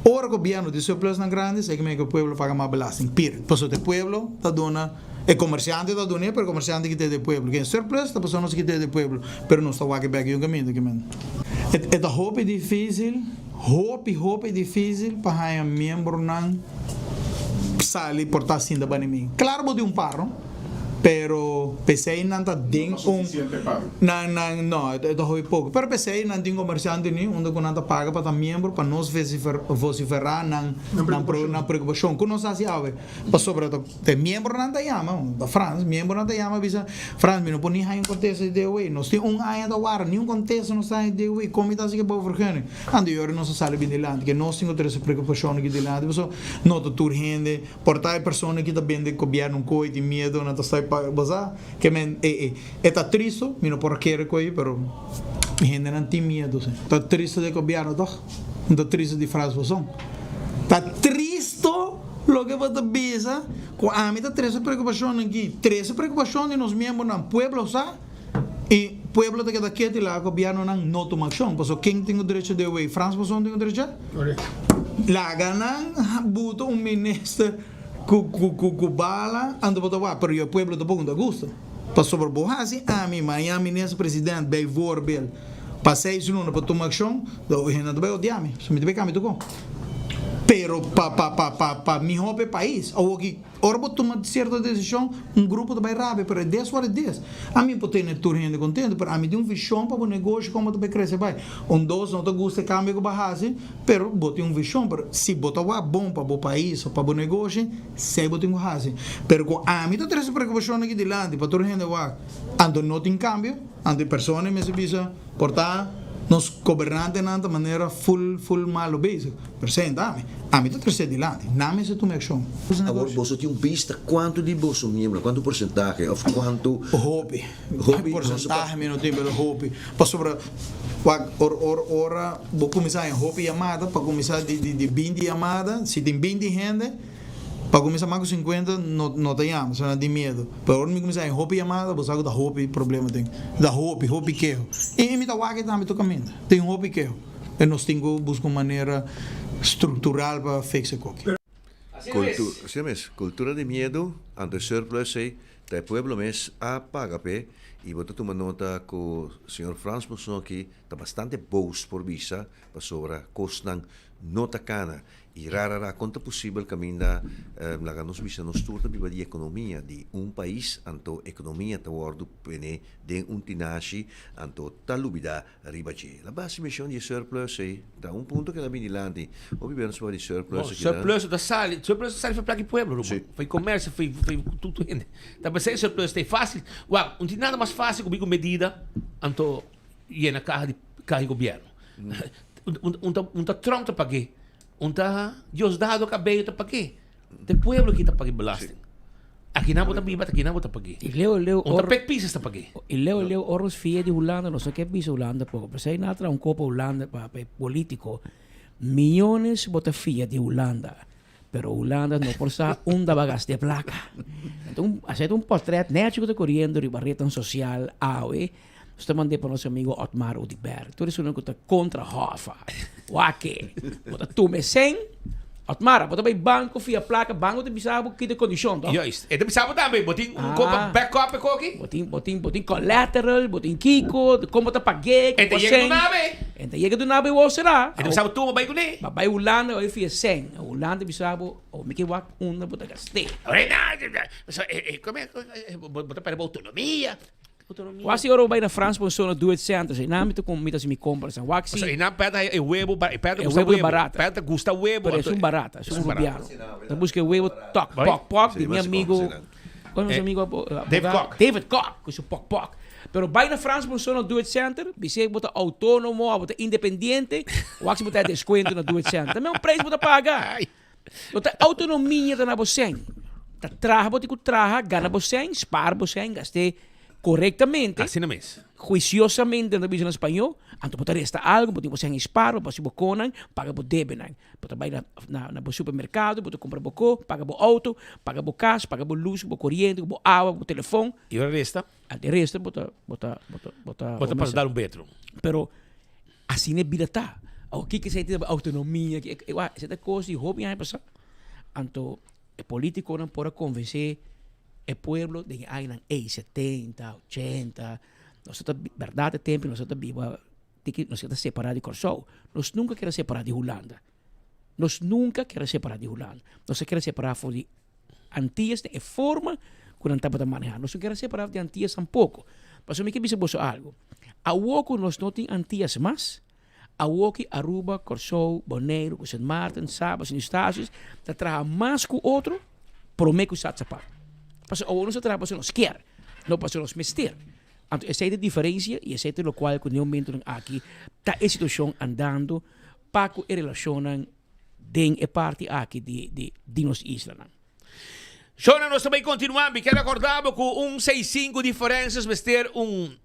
ora gobierno di surplusnan grandi esaki mey ku pueblo paga mas belasting pir pasobra e pueblo ta duna e komersiante ta dun'e pero e komersiante kita di e pueblo ken surplus ta pasobra nos kita di e pueblo pero nos ta wak e bek yu kaminda kimen e ta hopi difisil hopi hopi difisil pa haña miembronan sali por ta sinta bani mi klaro bo tin un par no. Pero p'esei nan ta den un nan nan no e ta hopi poko pero p'esei nan tin komersiante ni unda ku nan ta paga pa ta miembro pa nos vosiferá nan nan nan preokupashon ku nos hasi awe pasobra ta e miembronan ta yama ta Frans miembronan ta yama bisa Frans mi no por ni haña un kontesta di DOW nos tin un aña ta wara ni un kontesta nos ta haña di DOW kon mi ta hasi ke bo vergunning anto yori nos a sali bin dilanti ke nos tin ku trese preokupashon aki dilanti pasobra no ta tur hende Por ta e persona ki ta bende gobierno un koe tin miedo nan ta sta pa bo sa ke men e e e ta tristo mi no por a kere koe pero hendenan tin miedo si ta tristo di gobierno toch no ta tristo di Frans Bosson ta tristo loke bo ta bisa ku ami ta trese preocupacionnan aki trese preocupacion di nos miembronan pueblo sa y pueblo ta keda keto y laga gobiernonan no tuma accion pasobra ken tin ku derecho di away Frans Bosson tin ku derecho? Laga nan buta un minister ku ku bala anto bo ta wak pero yo pueblo tampoko no ta gusta pasobra bo hasi ami maña minister president bijvoorbeeld pa seis luna pa tuma accion hende nan ta bay odia mi so mi ta bay cambia tur con pero pa pa pa pa miho pa e pais awoki. Ora bo tuma sierto desishon, un grupo ta bai rabia, pero e des wòrdu e des. Ami por tene tur hende kontentu, pero ami tin un vishon pa bo negoshi komo ta bai krese bai. Un dos no ta gusta e kambio ku bo a hasi, pero bo tin un vishon. Pero si bo ta wak bon pa bo pais òf pa bo negoshi, esei bo tin ku hasi. Pero ku ami ta trese preokupashon aki dilanti pa tur hende wak, anto no tin kambio, anto e persona mester bisa, Por ta nos gobernantenan ta manera full full malo bezig, pero senta ami, ami ta trece dilanti, nan mester tuma accion. Awor boso tin un bista cuanto di boso miembro, cuanto porcentahe of cuanto. Hopi, hopi porcentahe mi no tin pero hopi, pasobra wak or or ora bo cuminsa haña hopi yamada pa cuminsa di di di binti yamada, si tin binti hende. Pa kuminsá mas ku sinkuenta no no ta yama, so nan tin miedu. Pero ora mi kuminsá haña hopi yamada, bo sa ku ta hopi problema tin. Ta hopi, hopi keho. I mi ta wak e tambe tur kaminda. Tin hopi keho. I nos tin ku buska un manera struktural pa fix e koki. Asina mes, kultura di miedu, anto e surplus ei ta e pueblo mes a paga p'e i bo ta tuma nota ku señor Frans Monsoki ta bastante boos por bisa pasobra kosnan no ta kana I ra ra ra, kon ta posibel kaminda laga nos bisa nos tur ta biba di ekonomia di un pais, anto ekonomia ta wòrdu pone den un tinashi, anto ta lubidá riba dje. La base menshon di e surplus ei ta un punto ku el a bini dilanti. Hopi bia nos papia di surplus aki nan. Surplus ta sali, surplus ta sali for plaka di pueblo, ruman. Fo'i komersio, fo'i fo'i tur tur hende. Ta p'esei surplus ta e fásil. Wak, no tin nada mas fásil ku bin ku medida, anto yena kaha di. Kaha gobierno. Un ta un ta Trump ta pag'é, un ta Diosdado Cabello ta pag'é. Ta e pueblo aki ta pag'é belasting. Akinan bo ta biba, ta akinan bo ta pag'é. I leu leu Un ta Pek Pisas ta pag'é. I leu leu ora nos fia di Hulanda nos no ke bisa Hulanda poko. P'esei nan a traha un kopa Hulanda pa pa e politico. Miyones bo ta fia di Hulanda. Pero Hulanda no por sa unda ba gasta e placa. Enton, hacer un portret nechi cu ta coriendo riba rednan social awe. Nos ta mand'é pa nos amigo Otmar Oduber. Tur esunnan cu ta contra Hoffa. Wak-e. Bo ta tuma e cen. Otmar, bo ta bay banco fia placa. Banco ta bisa bo ki ta e condicion, toch? Juist. E ta bisa bo tambe, bo tin un copa backup e koki? Bo tin, bo tin, bo tin collateral, bo tin kiko, con bo ta pag'é, E ta yega duna be. E ta yega duna be wou será. E ta bisa bo tuma bai kuné. Ba bai Hulanda bai fia sèn. Hulanda bisa bo, oh mi ke wak unda bo ta gast'é. Bo ta pèrdè bo outonomia. Wak si ora bo bai na Frans pa un zona do it center, si nan mi ta mi ta hasi mi kompras. Wak si. Pasobra einan pèrdè e webo, e pèrdè gusta webo. Pèrdè gusta webo. Pero esun barata, esun rubiano. Ta buska e webo tok, pok pok di mi amigo. Kon nos amigo David Kok. David Kok, ku su pok pok. Pero bai na Frans bo solo na Do It Center, bis'é bo ta autónomo o bo ta independiente, wak si bo ta e descuento na Do It Center. Ta mesmo prijs bo ta paga. Bo ta autonomia ta na bo sèn. Ta traha bo tin ku traha, gana bo sèn, spaar bo sèn, gast'é korektamente. Asina mes. Huisiosamente nan ta bisa na spañó, anto bo ta resta algu, bo tin bo sèn spaar, bo hasi bo konan, paga bo debenan. Bo ta bai na na bo supermerkado, bo ta kumpra bo ko, paga bo outo, paga bo kas, paga bo lus, bo koriente, bo awa, bo telefon. I ora resta? Anto e resta bo ta bo ta bo ta bo ta. Bo ta pasa dal un betro. Pero asina e bida ta. Awor kiko esei ta autonomia, esei ta kos di hopi aña pasá. Anto e politikonan por a konvensé e pueblo den e añanan ei, setenta, ochenta. Nos ta bèrdat e tempu nos ta biba tiki nos ta separá di Kòrsou. Nos nunka kere separá di Hulanda. Nos nunka kere separá di Hulanda. Nos a kere separá for di Antillas den e forma ku nan tabata manehá. Nos no kere separá di Antillas tampoko. Pasobra mi ke bisa boso algu. Awor ku nos no tin Antillas mas, awor ki Aruba, Kòrsou, Boneiru ku Sint Maarten, Saba, Sint Eustatius ta traha mas ku otro promé ku sat sapat. Pasobra awor nos ta traha pasobra nos kier, no pasobra nos mester. Anto esei ta e diferensia i esei ta lokual ku den momentunan aki ta e situashon andando pa ku e relashonnan den e parti aki di di di nos islanan. Shona nos ta bay continua, mi kier recorda bo cu un 65 di forenses mester un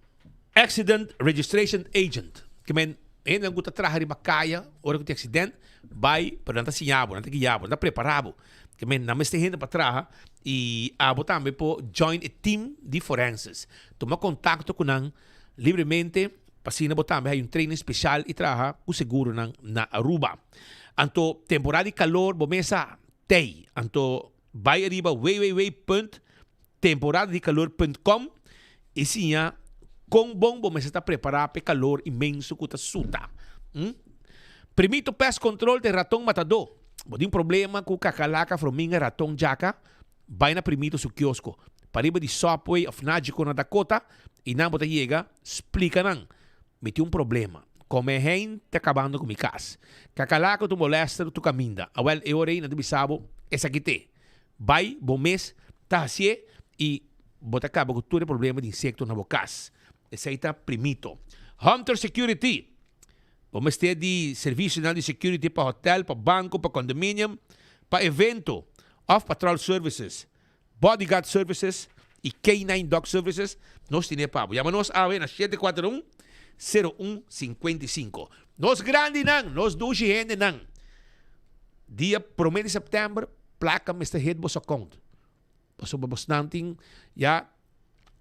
accident registration agent. Ke men hendenan cu ta traha riba caya ora cu tin accident bay pero nan ta siña bo, nan ta guia bo, nan ta prepara bo. Ke men nan mester hende pa traha y abo tambe por join e team di forenses. Tuma contacto cu nan libremente. Pa asina bo tambe hay un training special y traha cu seguronan na Aruba. Anto temporada di calor bo mes sa tey. Anto bay ariba www.temporadadicalor.com y siña con bon bo mester ta prepara p'e calor inmenso cu ta suta. Primito Pest Control ta e raton matador. Bo tin problema cu cacalaca, frominga, raton, djaca? Bai na Primito su kiosko, pariba di Subway of Nagico na Dakota, i nan bo ta yega, splika nan, Mi tin un problema. Kome hein ta kabando ku mi kas. Kakalako ta un molester tur kaminda. Awel, e ora ei nan ta bisa bo, Esaki t'e. Bai bo mes ta hasié i bo ta kaba ku tur e problema di insekto na bo kas. Esei ta Primito. Hunter Security. Bo mester di servisionan di security pa hotel, pa banko, pa condominium, pa evento. Of Patrol Services, Bodyguard Services y K-9 Dog Services, nos tine pa bo. Yama nos awe na 741 01 55. Nos grandinan, nos dushi hendenan, dia prome di september placa mester hit boso account. Pasobra bosnan tin ya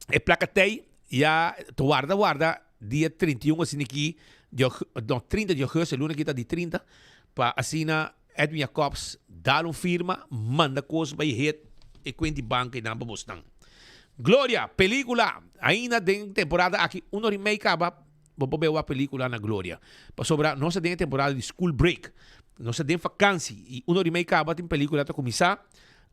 e placa tey ya ta warda warda dia 31 asina aki di no 30 di augustus e luna aki ta di 30 pa asina Edwin Jacobs dal un firma manda cos bay het e cuenta di banco eynan pa bosnan. Gloria, pelicula, ainda den temporada aki un ora y mei caba bo por bay wak pelicula na Gloria. Pasobra nos ta den e temporada di school break. Nos ta den vakantie y un ora y mei caba tin pelicula ta cuminsa.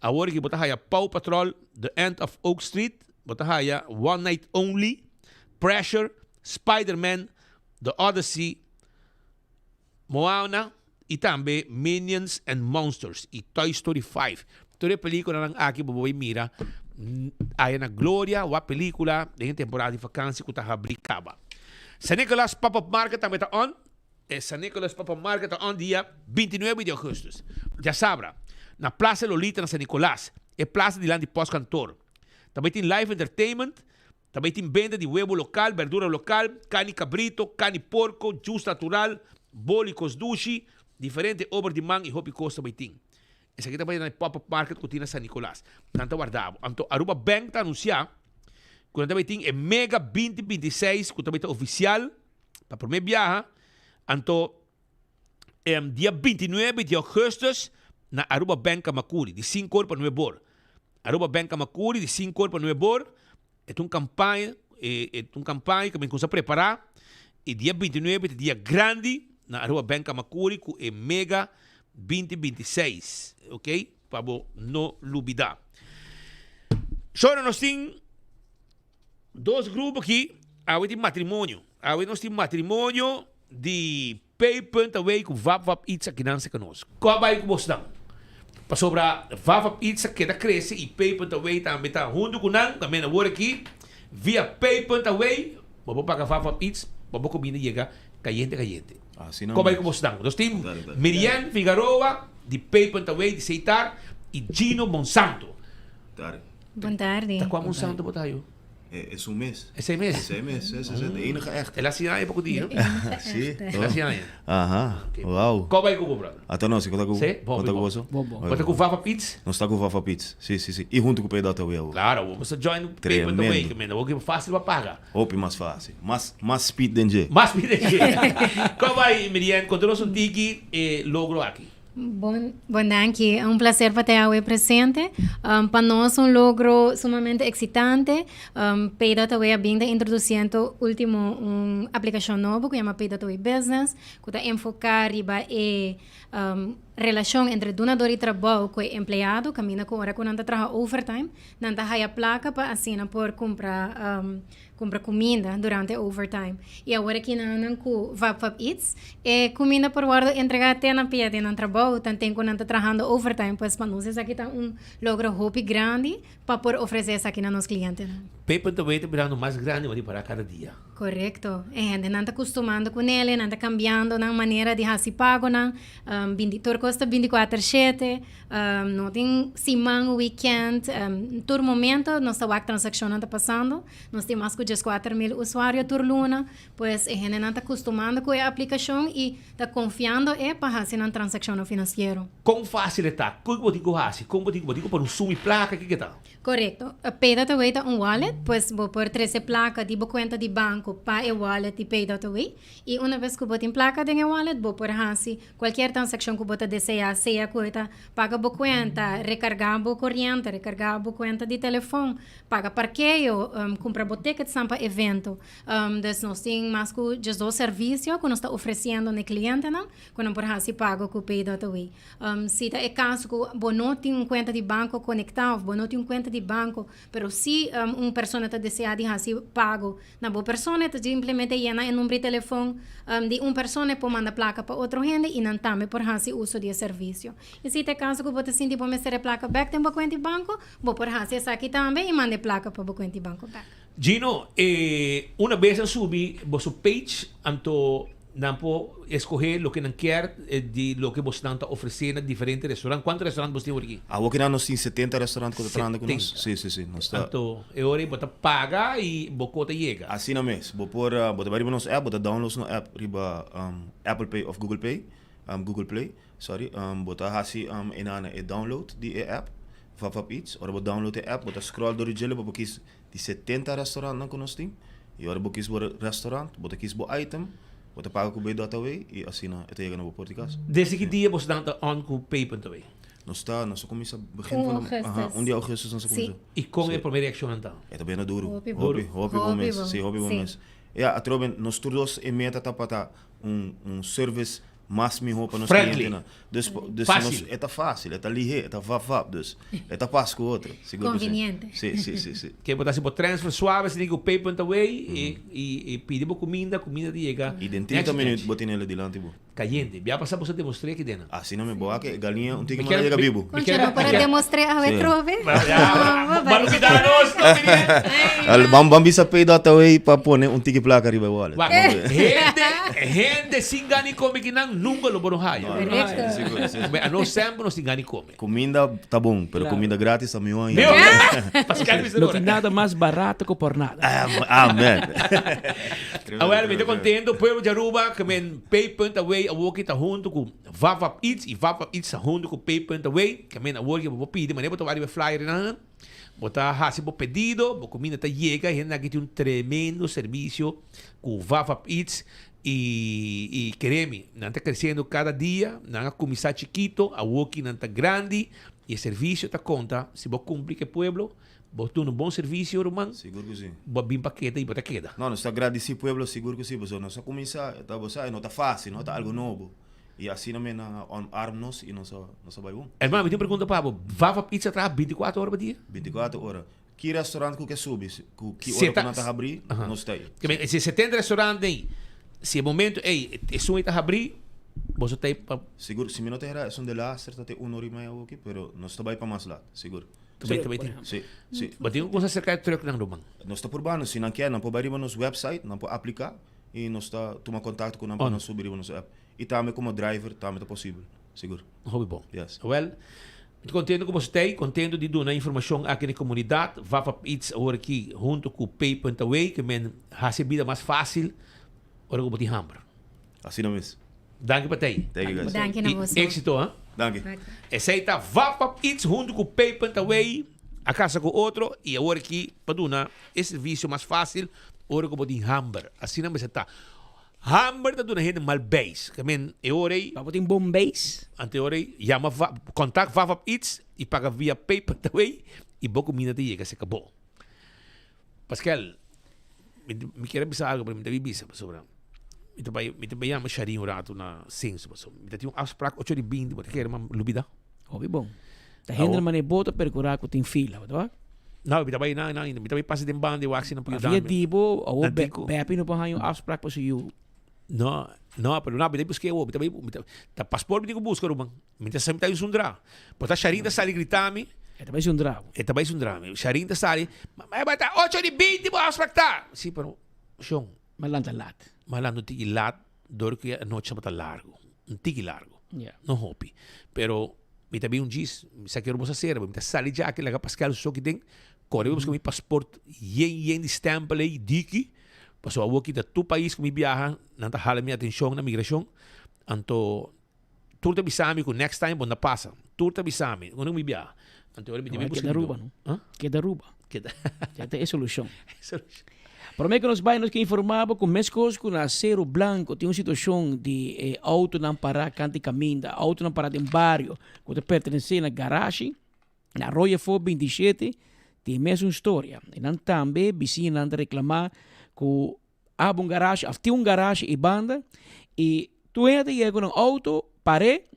Awor aki bo ta haya Paw Patrol, The End of Oak Street, bo ta haya One Night Only, Pressure, Spider-Man, The Odyssey, Moana y tambe Minions and Monsters y Toy Story 5. Tur e peliculanan aki bo por bay mira aya na Gloria wak pelicula den e temporada di vakantie cu ta habri caba. San Nicolas Pop-Up Market tambe ta on. E San Nicolas Pop-Up Market ta on dia 29 di augustus. Djasabra, na Plaza Lolita na San Nicolas, e plaza dilanti Postkantoor. Ta bay tin live entertainment, ta bay tin benta di webo local, berdura local, carni cabrito, carni porco, juice natural, boli cos dushi, diferente obra di man y hopi cos ta bay tin. Esaki ta bay na e Pop-Up Market cu tin na San Nicolas. Nan ta warda bo. Anto Aruba Bank ta anuncia cu nan ta bay tin e Mega 2026 cu ta bay ta oficial pa prome biaha. Anto dia 29 di augustus na Aruba Bank Camacuri di 5 or pa 9 or. Aruba Bank Camacuri di 5 or pa 9 or. E ta un campaña, e ta un campaña cu mi cuminsa prepara y dia 29 ta dia grandi na Aruba Bank Camacuri cu e Mega 2026, ok, pa bo no lubida. Shora nos tin dos grupo aki, awe tin matrimonio, awe nos tin matrimonio di Pay punt away ku Vap Vap Itza kinan seka nos. Kua bai ku bosnan? Pasobra Vap Vap Itza keda krese i Pay punt away tambe ta huntu ku nan, tambe awor aki via Pay punt away bo por paga Vap Vap Itz pa bo kuminda yega kayente kayente. Kua bai ku bosnan? Nos tin Mirian Figaroa di Pay punt away di Seitar i Gino Monsanto. Bon tardi. Ta kua Monsanto bo ta ayo? Es un mes. Esei mes? Esei mes, sí, sí, sí. De enige echte. El a siña aña poko dia, no? Sí. El a siña aña. Aha, wauw. Ko bai ku bo, brother? Ata nos, ko ta ku? Sí, bo, Ko ta ku boso? Bo, bo. Bo ta ku Vafa Pits? Nos ta ku Vafa Pits, sí, sí, sí. I huntu ku Pay.away awor. Claro, bo ta join Pay.away, ke menda bo ke fácil pa paga. Hopi mas fácil. Mas, mas speed den dje. Mas speed den dje. Ko bai, Mirian, konta nos un tiki e logro aki. Bon, bon danki. Un placer pa ta awe presente. Um, pa nos un logro sumamente excitante. Um, Pay.away a bin ta introduciendo ultimo un aplicacion nobo cu yama Pay.away Business, cu ta enfoca riba e um, relacion entre dunador di trabou cu e empleado, caminda cu ora cu nan ta traha overtime, nan ta haya placa pa asina por cumpra um, Kumpra kuminda durante overtime. I awor aki nan nan ku Vap Vap Eats, e kuminda por wòrdu entregá te na pia di nan trabou, tanten ku nan ta trahando overtime. Pues pa nos esaki ta un logro hopi grandi pa por ofresé esaki na nos klientenan. Paper ta wei ta birando mas grandi ora di pará kada dia. Korekto. E hendenan ta kustumando ku nele, nan ta kambiando nan manera di hasi pagonan. Binti tur kos ta binti kuater shete. No tin siman, weekend, tur momento nos ta wak transaccionnan ta pasando. Nos tin mas cu 14.000 usuario tur luna. Pues e hendenan ta custumando cu e aplicacion y ta confiando e pa haci nan transaccionnan financiero. Con facil e ta? Con bo tin cu haci? Con bo tin cu bo tin cu pone un suma y placa? Kico ta? Korekto. Pay.away ta un wallet, pues bo por trese plaka di bo kuenta di banko pa e wallet di Pay.away. I una bes ku bo tin plaka den e wallet, bo por hasi kualkier transakshon ku bo ta deseá, sea ku e ta paga bo kuenta, rekargá bo koriente, rekargá bo kuenta di telefon, paga parkeo, kumpra bo ticketsnan pa evento. Dus nos tin mas ku diesdos servisio ku nos ta ofresiendo na e klientenan ku nan por hasi pago ku Pay.away. Si ta e kaso ku bo no tin un kuenta di banko konektá òf bo no tin un kuenta di banko, pero si un persona ta deseá di hasi pago na bo persona, e ta simplemente yena e number di telefon di un persona, e por manda plaka pa otro hende i nan tambe por hasi uso di e servisio. I si ta e kaso ku bo ta sinti bo mester e plaka bèk den bo kuenta di banko, bo por hasi esaki tambe i manda e plaka pa bo kuenta di banko bèk. Gino, e una bes a subi boso page anto Nan por escoge loke nan kier di loke bosnan ta ofrece na diferente restaurant. Cuanto restaurant bos tin awor aki? Awor ki nan nos tin 70 restaurant cu ta trahando cu nos. 70. Si, si, si. Nos ta. Anto e ora ei bo ta paga y bo cota yega. Asina mes. Bo por, bo ta bai riba nos app, bo ta download nos app riba Apple Pay of Google Pay, Google Play, sorry. Bo ta haci enana e download di e app, Vap Vap Eats. Ora bo download e app, bo ta scroll door di djele, bo por kies Di 70 restaurantnan ku nos tin, i ora bo kis bo restaurant, bo ta kis bo item, bo ta paga ku Pay.away i asina e ta yega na bo port di kas. Desde ki dia boso ta on ku Pay.away? Nos ta, nos a kuminsá begin van de, aha, un di augustus nos a kuminsá. I kon e promé reakshonnan ta? E ta bena duru. Hopi, hopi bon mes. Si, hopi bon mes. Ya, atrobe nos tur dos e meta ta pa ta un un service. mas mihó pa nos Friendly. klientenan. Dus, dus Fácil. nos, e ta fácil, e ta lihé, e ta vap vap, dus e ta pas ku otro. Sigur ku si. Conveniente. Si, si, si, si. Ke bo ta hasi bo transfer suave asina ku pay.away i i i pidi bo kuminda, kuminda ta yega. I den 30 next minuut bo tin'el dilanti bo. Cayente. Bia pasa boso demostr'é aki dena. Asina mi bo a ke galiña un tiki Mi mas kier- yega mi- bibu. mi Concha, kier- no para mi kier- demostr'é awe Sí. trobe. Ba lubida nos, no mire. Al, ban ban bisa pay dot away pa pone un tiki plaka riba e wallet. Wak, Ban be. hende, hende sin gana di come kinan nunca lo bo no haya. No, no, Correcto. sí, sigur, sí. Me, anos semper nos tin gana di come. Kuminda ta bon, pero Claro. kuminda gratis ta mihó ainda. Mihó. Pascal bisa No ora. tin nada mas barato ku por nada. Amen. Awel, mi ta contento, pueblo di Aruba, que men Pay.away awor ki ta hunto cu Vavap Eats y Vavap Eats ta hunto cu Pay.away, que men awor ki bo por pidi, manera bo ta wak riba e flyer nan, bo ta haci bo pedido, bo cuminda ta yega, y hende aki tin un tremendo servicio cu Vavap Eats y y keremi, nan ta creciendo cada dia, nan a cuminsa chikito, awor ki nan ta grandi y e servicio ta conta, si bo cumpli cu e pueblo, Bo duna un bon servicio, ruman. Sigur ku si. Bo a bin pa keda i bo ta keda. No, nos ta gradisí pueblo, sigur ku si, pasobra nos a kuminsá, ta bo sa, e no ta fásil, no ta algu nobo. I asina mi nan a omarm nos i nos a nos a bai bon. Hermano, mi tin un pregunta pa bo. Vava Pizza traha bintikuater ora pa dia? Bintikuater ora. Ki restaurant ku ke subi, ku ki ora ku nan ta habrí, nos ta ei. Ke men, si 70 restaurant ei, si e momento ei esun ei ta habrí, boso ta ei pa. Sigur, si mi no ta erá, esun de laster ta te un ora i mei awoki, pero nos ta bai pa mas lat, sigur. Tambe, tambe tin. Sí, sí. Bo tin un cosa acerca e trucknan, ruman? Nos ta purba, si nan kier, nan por bai riba nos website, nan por aplica y nos ta tuma contacto cu nan pa nan subi riba nos app. Y tambe como driver tambe ta posibel, sigur. Hopi bon. Yes. Wel, mi ta contento cu boso ta ey, contento di duna informacion aki na e comunidad. Vava Eats awor aki hunto cu Pay.away ke men haci e bida mas facil ora cu bo tin hamber. Asina mes. Danki pa tei. Thank you guys. Danki na I boso. éxito, ha? Danki. Esei ta Vapap Eats hunto ku Pay.away a kasa ku otro i awor aki pa duna e servisio mas fásil ora ku bo tin hamber. Asina mester ta. Hamber ta duna hende mal beis. Ke men e ora ei. Pa bo tin bon beis. Ante e ora ei yama kontak Vapap Eats i paga via Pay.away i bo kuminda ta yega serka bo. Paskel, mi kier a bisa algo pero mi ta bi bisa pasobra mi ta bai mi ta bai yama Sharin un rato na Censo pasobra mi ta tin un afspraak ocho di binti bo ta kere ma lubida. Hopi bon. Ta hende manera bo ta percura cu tin fila, bo ta wak? No, mi ta bai nan nan mi ta bai pasa den banda y wak si nan por yuda mi. Avia di bo awor Bepi no por haña un afspraak pa su yu. No, no, pero no, mi ta busca awor, mi ta bai mi ta ta paspoort mi tin cu busca ruman. Mi ta sa mi ta bai zundra. Por ta Sharin ta sali grita mi. E ta bai zundra bo. E ta bai zundra mi. Sharin ta sali, Ma e bai ta ocho di binti bo afspraak ta. Si, pero shon. Ma lanta lat. Ma lanta un tiki lat dor ku e anochi tabata largo. Un tiki largo. Ya. No hopi. Pero mi ta bin un djis, mi sa kier bo sa sera, mi ta sali djaki laga Pascal su soki den, kore bai buska mi pasport yen yen di stempel ei diki, pasobra awor ki ta tur pais ku mi biaha nan ta hala mi atenshon na migrashon, anto Tur ta bisa mi ku next time bo no pasa. Tur ta bisa mi. Unda ku mi biaha. Anto ora mi debe buska Keda Aruba, no? Huh? Keda Aruba. Keda. Ya ta e solushon. Solushon. Prome ku nos bai nos ke informa bo ku meskos ku na Cero Blanco tin un situashon di e autonan pará kant di kaminda, autonan pará den bario ku ta pertenesé na garashi. Na Arroyo Fo 27 tin e mesun storia. E nan tambe bisiñanan ta reklamá ku Abo un garage of tin un garage y banda y tur hende ta yega cu nan auto pare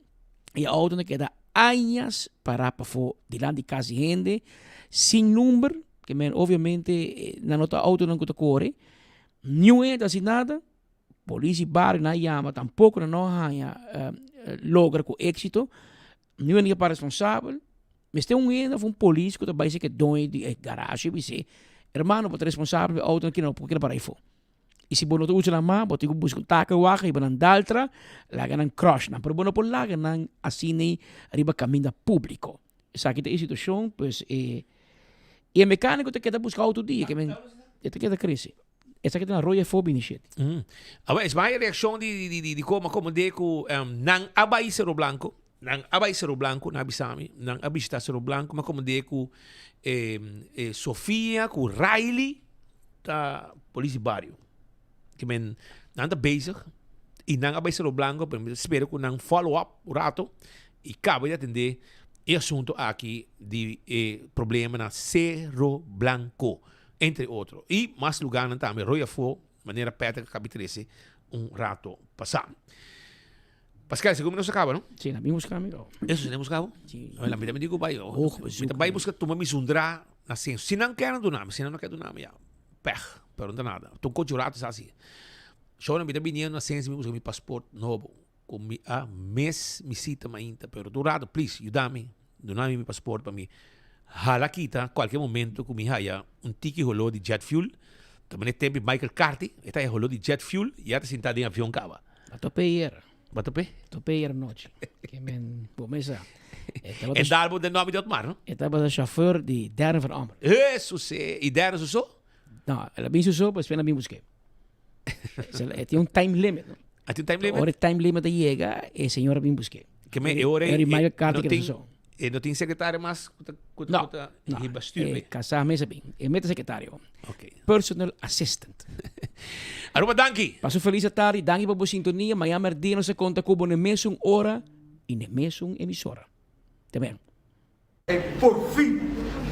y e auto ta keda añas para pafo dilanti di cas di hende sin number ke men obviamente nan no ta autonan cu ta core niun hende ta haci nada polis di bario nan a yama tampoco nan no a haya logra cu exito niun hende ke para responsabel Mester un hende of un polis ku ta bai seke doño di e garage bis'é, Hermano, bo ta responsabel pa e outonan kina, por kina para afó? I si bo no ta usa nan mas, bo tin ku buska un takelwagen hiba nan daltra, laga nan crush nan. Pero bo no por laga nan asina riba kaminda públiko. Esaki ta e situashon, pues e i e mekániko ta keda buska outo dia, ke men e ta keda krese. Esaki ta na Rooi afó bini shit. Awor, es mas e reakshon di koma komo de ku nan a bai Cerro Blanco. Nan a bai Cerro Blanco, nan a bisa mi, nan a bishita Cerro Blanco, mi a komand'é ku e Sofia ku Riley ta polis di bario. Ke men nan ta bezig i nan a bai Cerro Blanco, pero mi ta spera ku nan follow up un rato i kaba di atendé e asunto aki di e problema na Cerro Blanco, entre otro. I mas lugarnan tambe, Rooi Afó, manera Patrick a kabi trese un rato pasá. Pascal, segun mi nos a caba, no? Sí, na bin busca mi gau. Eso si na busca bo? Sí. La mi tambe dico bay. Hoog Mi bezoek. ta bay busca tuma mi zundra na censo. Si nan kier duna mi, si nan no kier duna mi ya, pech. Pero no ta nada. Ta un cochi rato sa asi. Shona mi ta biniendo na censo mi busca mi paspoort nobo. Cu mi a mes mi cita mainta. Pero tur rato, please, yuda mi. Duna mi mi paspoort pa mi hala kita cualkier momento cu mi haya un tiki holo di jet fuel. Ta mane tempo di Michael Carty, e ta haya holo di jet fuel, ya ta sinta den avion caba. Ba tope ayer. Ba tope? Tope ayer anochi. Ke men, bo mesa. E dal bo den nomi di Otmar, no? E tabata chauffeur di Darren van Ammer. Hesus e, y Darren su so? No, el a bin su so, pero despues el a bin buske. E tin un time limit, no? A tin un time limit? Ora e time limit a yega, e señor a bin buske. Ke men e ora e Michael Carter no ke tin, su so. e no tin secretario mas ku ta ku No, ta no, hiba stuur e mee? kasá mes a bin. E meta secretario. Ok. Personal assistant. Aruba danki. Pasa un feliz atardi, danki pa bo sintonia. Mañana merdia nos ta konta ku bo na e mesun ora i na e mesun emisora. Te ben. Ey por fin,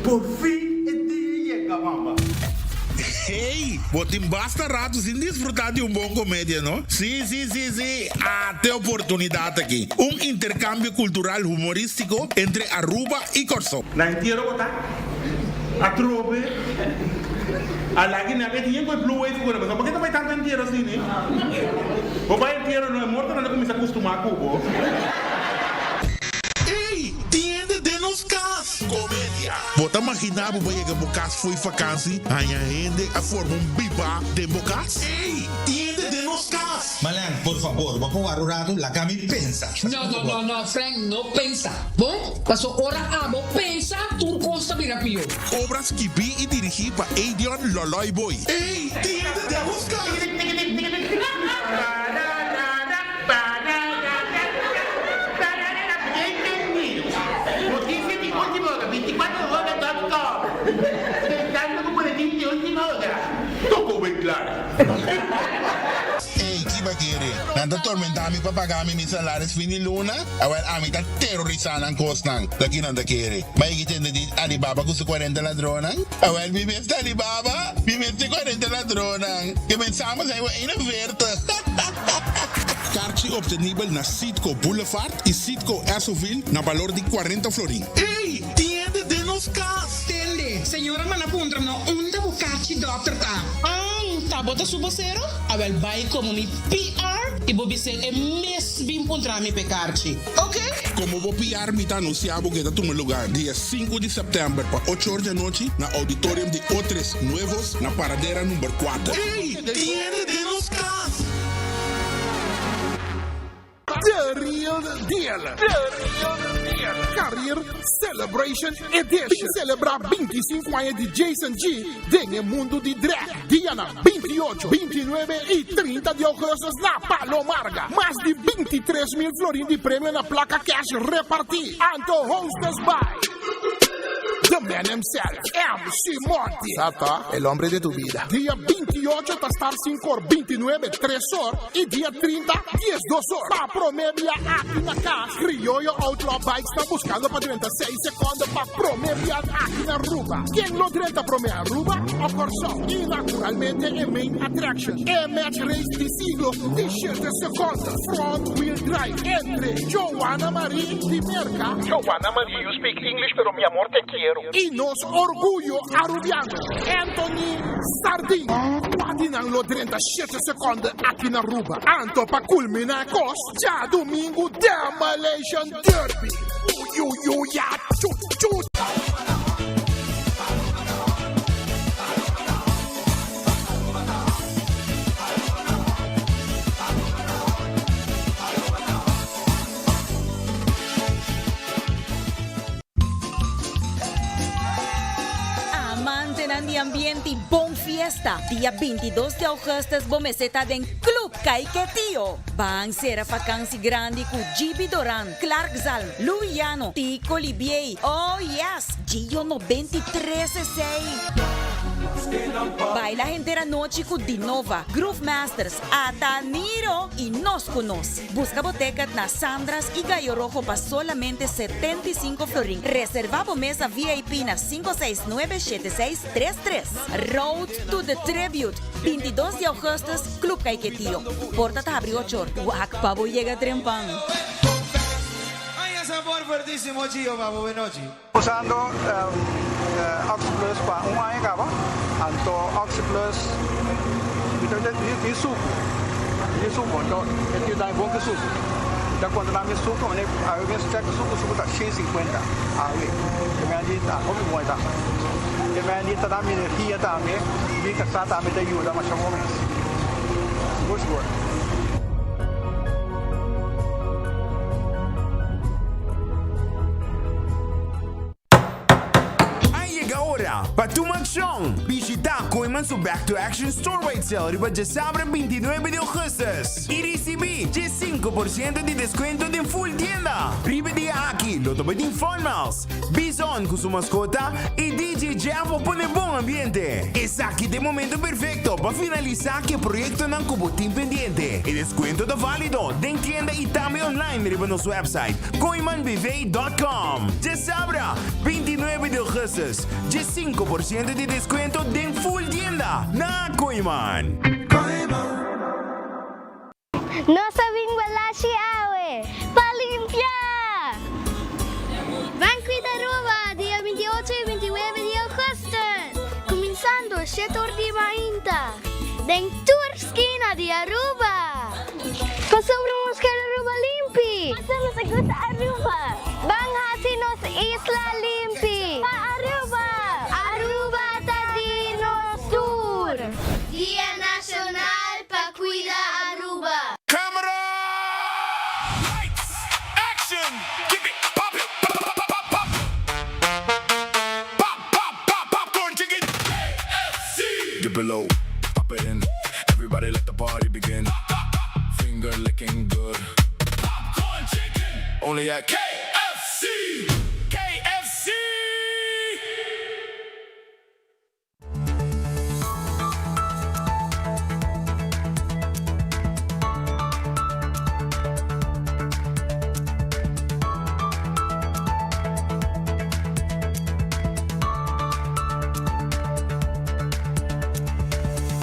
por fin e dia yega mama. Hey, bo tin basta rato sin disfruta di un bon comedia, no? Sí, sí, sí, sí, ate oportunidad aki. Un intercambio cultural humoristico entre Aruba y Corsou. Na entiero bo ta atrobe a lagi nan e tin ku e blue wave ku nan pasobra bo ke ta bai tantu entiero asina bo bai entiero no e morto nan ta kuminsa kustuma ku bo. Ey, tin hende den nos cas! Comedia. Bo ta magina bo ba yega bo cas fo'i vakansi, haña hende a forma un biba den bo cas? Ey, tin hende den nos cas! Malan, por fabor, bo por wara un rato, laga mi pensa. No, no, no, no, Frank, no pensa. Bon, paso ora abo pensa, tur cos ta bira pió. Obra skibí i dirigí pa Edion Loloy Boy. Ey, tin hende den nos cas! Noticia di ultima ora, 24 hora dot com. Pensando cu boletin di ultima ora. Toko wen klaar. Ey, ki ba kere? Nan ta tormenta mi pa paga mi mi salaris fin di luna? Awel, ami ta terorisa nan kosnan. Ta ki nan ta kere? Ba yegi tende di Alibaba ku su cuarenta ladronnan? Awel, mi mes ta Alibaba, mi mes ta e cuarenta ladronnan. Ke pensamos ai bo 41. Karchi obtenibel na Citgo Boulevard y Citgo Essoville na balor di 40 florin. Ey! Tin hende den nos kas! Tende, señora manda puntra no unda bo karchi dokter ta. An, ta bo ta su bosero? Awel bai komo mi PR i bo bis'é e mes bin puntra mi p'e karchi. Ok? Komo bo PR mi ta anunsiá bo ke ta tuma lugar dia sinku di sèptèmber pa ocho or di anochi na Auditorium di Otres Nuevos na Paradera number kuater. Ey! Tin hende den nos kas! The Real Deal! The Real Deal! Career Celebration Edition! Bin celebra 25 aña di Jason G den e mundo di drag. Dianan 28, 29 y 30 di augustus na Palo Marga. Mas di 23 mil florin di premio na placa cash reparti. Anto hostess by The man himself, MC Monty. Sata, el hombre de tu vida. Dia 28 ta start 5 or, 29 3 or y dia 30 12 or. Pa prome bia aki na cas, Criollo Outlaw Bikes ta buscando pa drenta 6 secondo pa prome bia aki na Aruba. Ken lo drenta prome Aruba o Corsou? Y naturalmente e main attraction, e match race di siglo di 7 secondo, front wheel drive entre Joanna Marie di Merca, Joanna Marie, you speak English pero mi amor te quiero. Y nos orguyo Arubiano, Anthony Sardin. Cua di nan lo drenta shete seconde aki na Aruba? Anto pa culmina e cos, djadumingu Demolition Derby. Uyuyuya chu chu. Amantenan di ambiente y bon fiesta, dia 22 di augustus bo mester ta den Club Caiquetio. Ban cera vakantie grandi cu GB Doran, Clark Zalm, Louis Llano, Tico Libiey, oh yes, Gio 93 esey. Baila henter anochi ku Dinova, Groove Masters, Ataniro y Nos Ku Nos. Busca bo ticket na Sandra's y Gallo Rojo pa solamente 75 florin. Reserva bo mesa VIP na 569 7633. Road to the Tribute, 22 di augustus, Club Caiquetio. Porta ta habri 8 or. Wak pa bo yega trempan. Ay, sabor fuertísimo, Gio, babo, buenochi. Usando Oxi Plus pa un aña caba, anto Oxi Plus mi ta di suco, di suco, anto e tin dai bon cu suco. Ta cuando na mi suco, mane awe mes check suco, suco ta 150 awe. Ke men di ta hopi bon ta. Ke men di ta da mi energia tambe, mi casa tambe ta yuda masha bon mes. Sigur sigur. A yega ora pa tuma accion! Bishita Kooyman su Back to Action Store-wide Sale riba djasabra 29 di augustus y ricibi dje 5% di descuento den full tienda. Riba e dia aki lo ta bai tin Fun Miles, Bison cu su mascota y DJ Jeff pa pone bon ambiente. Esaki ta e momento perfecto pa finalisa cu e proyectonan cu bo tin pendiente. E descuento ta valido den tienda y tambe online riba nos website kooymanbv.com. Djasabra, 29 di augustus, dje 5% di descuento den full tienda na Kooyman. Nos a bin Balashi awe pa limpia! Ban Cuida Aruba dia 28 y 29 di augustus, cuminsando 7 or di mainta, den tur skina di Aruba! Pasobra nos kier Aruba limpi! Pasobra nos a gusta Aruba! Ban haci nos isla limpi! Pa Aruba! Aruba ta di nos tur! Dia Nacional pa Cuida Aruba! Camera! Lights! Action! Keep it pop it pop pop pop pop pop pop pop popcorn chicken KFC! Dip it low, pop it in. Everybody let the party begin. Finger licking good. Popcorn chicken! Only at KFC.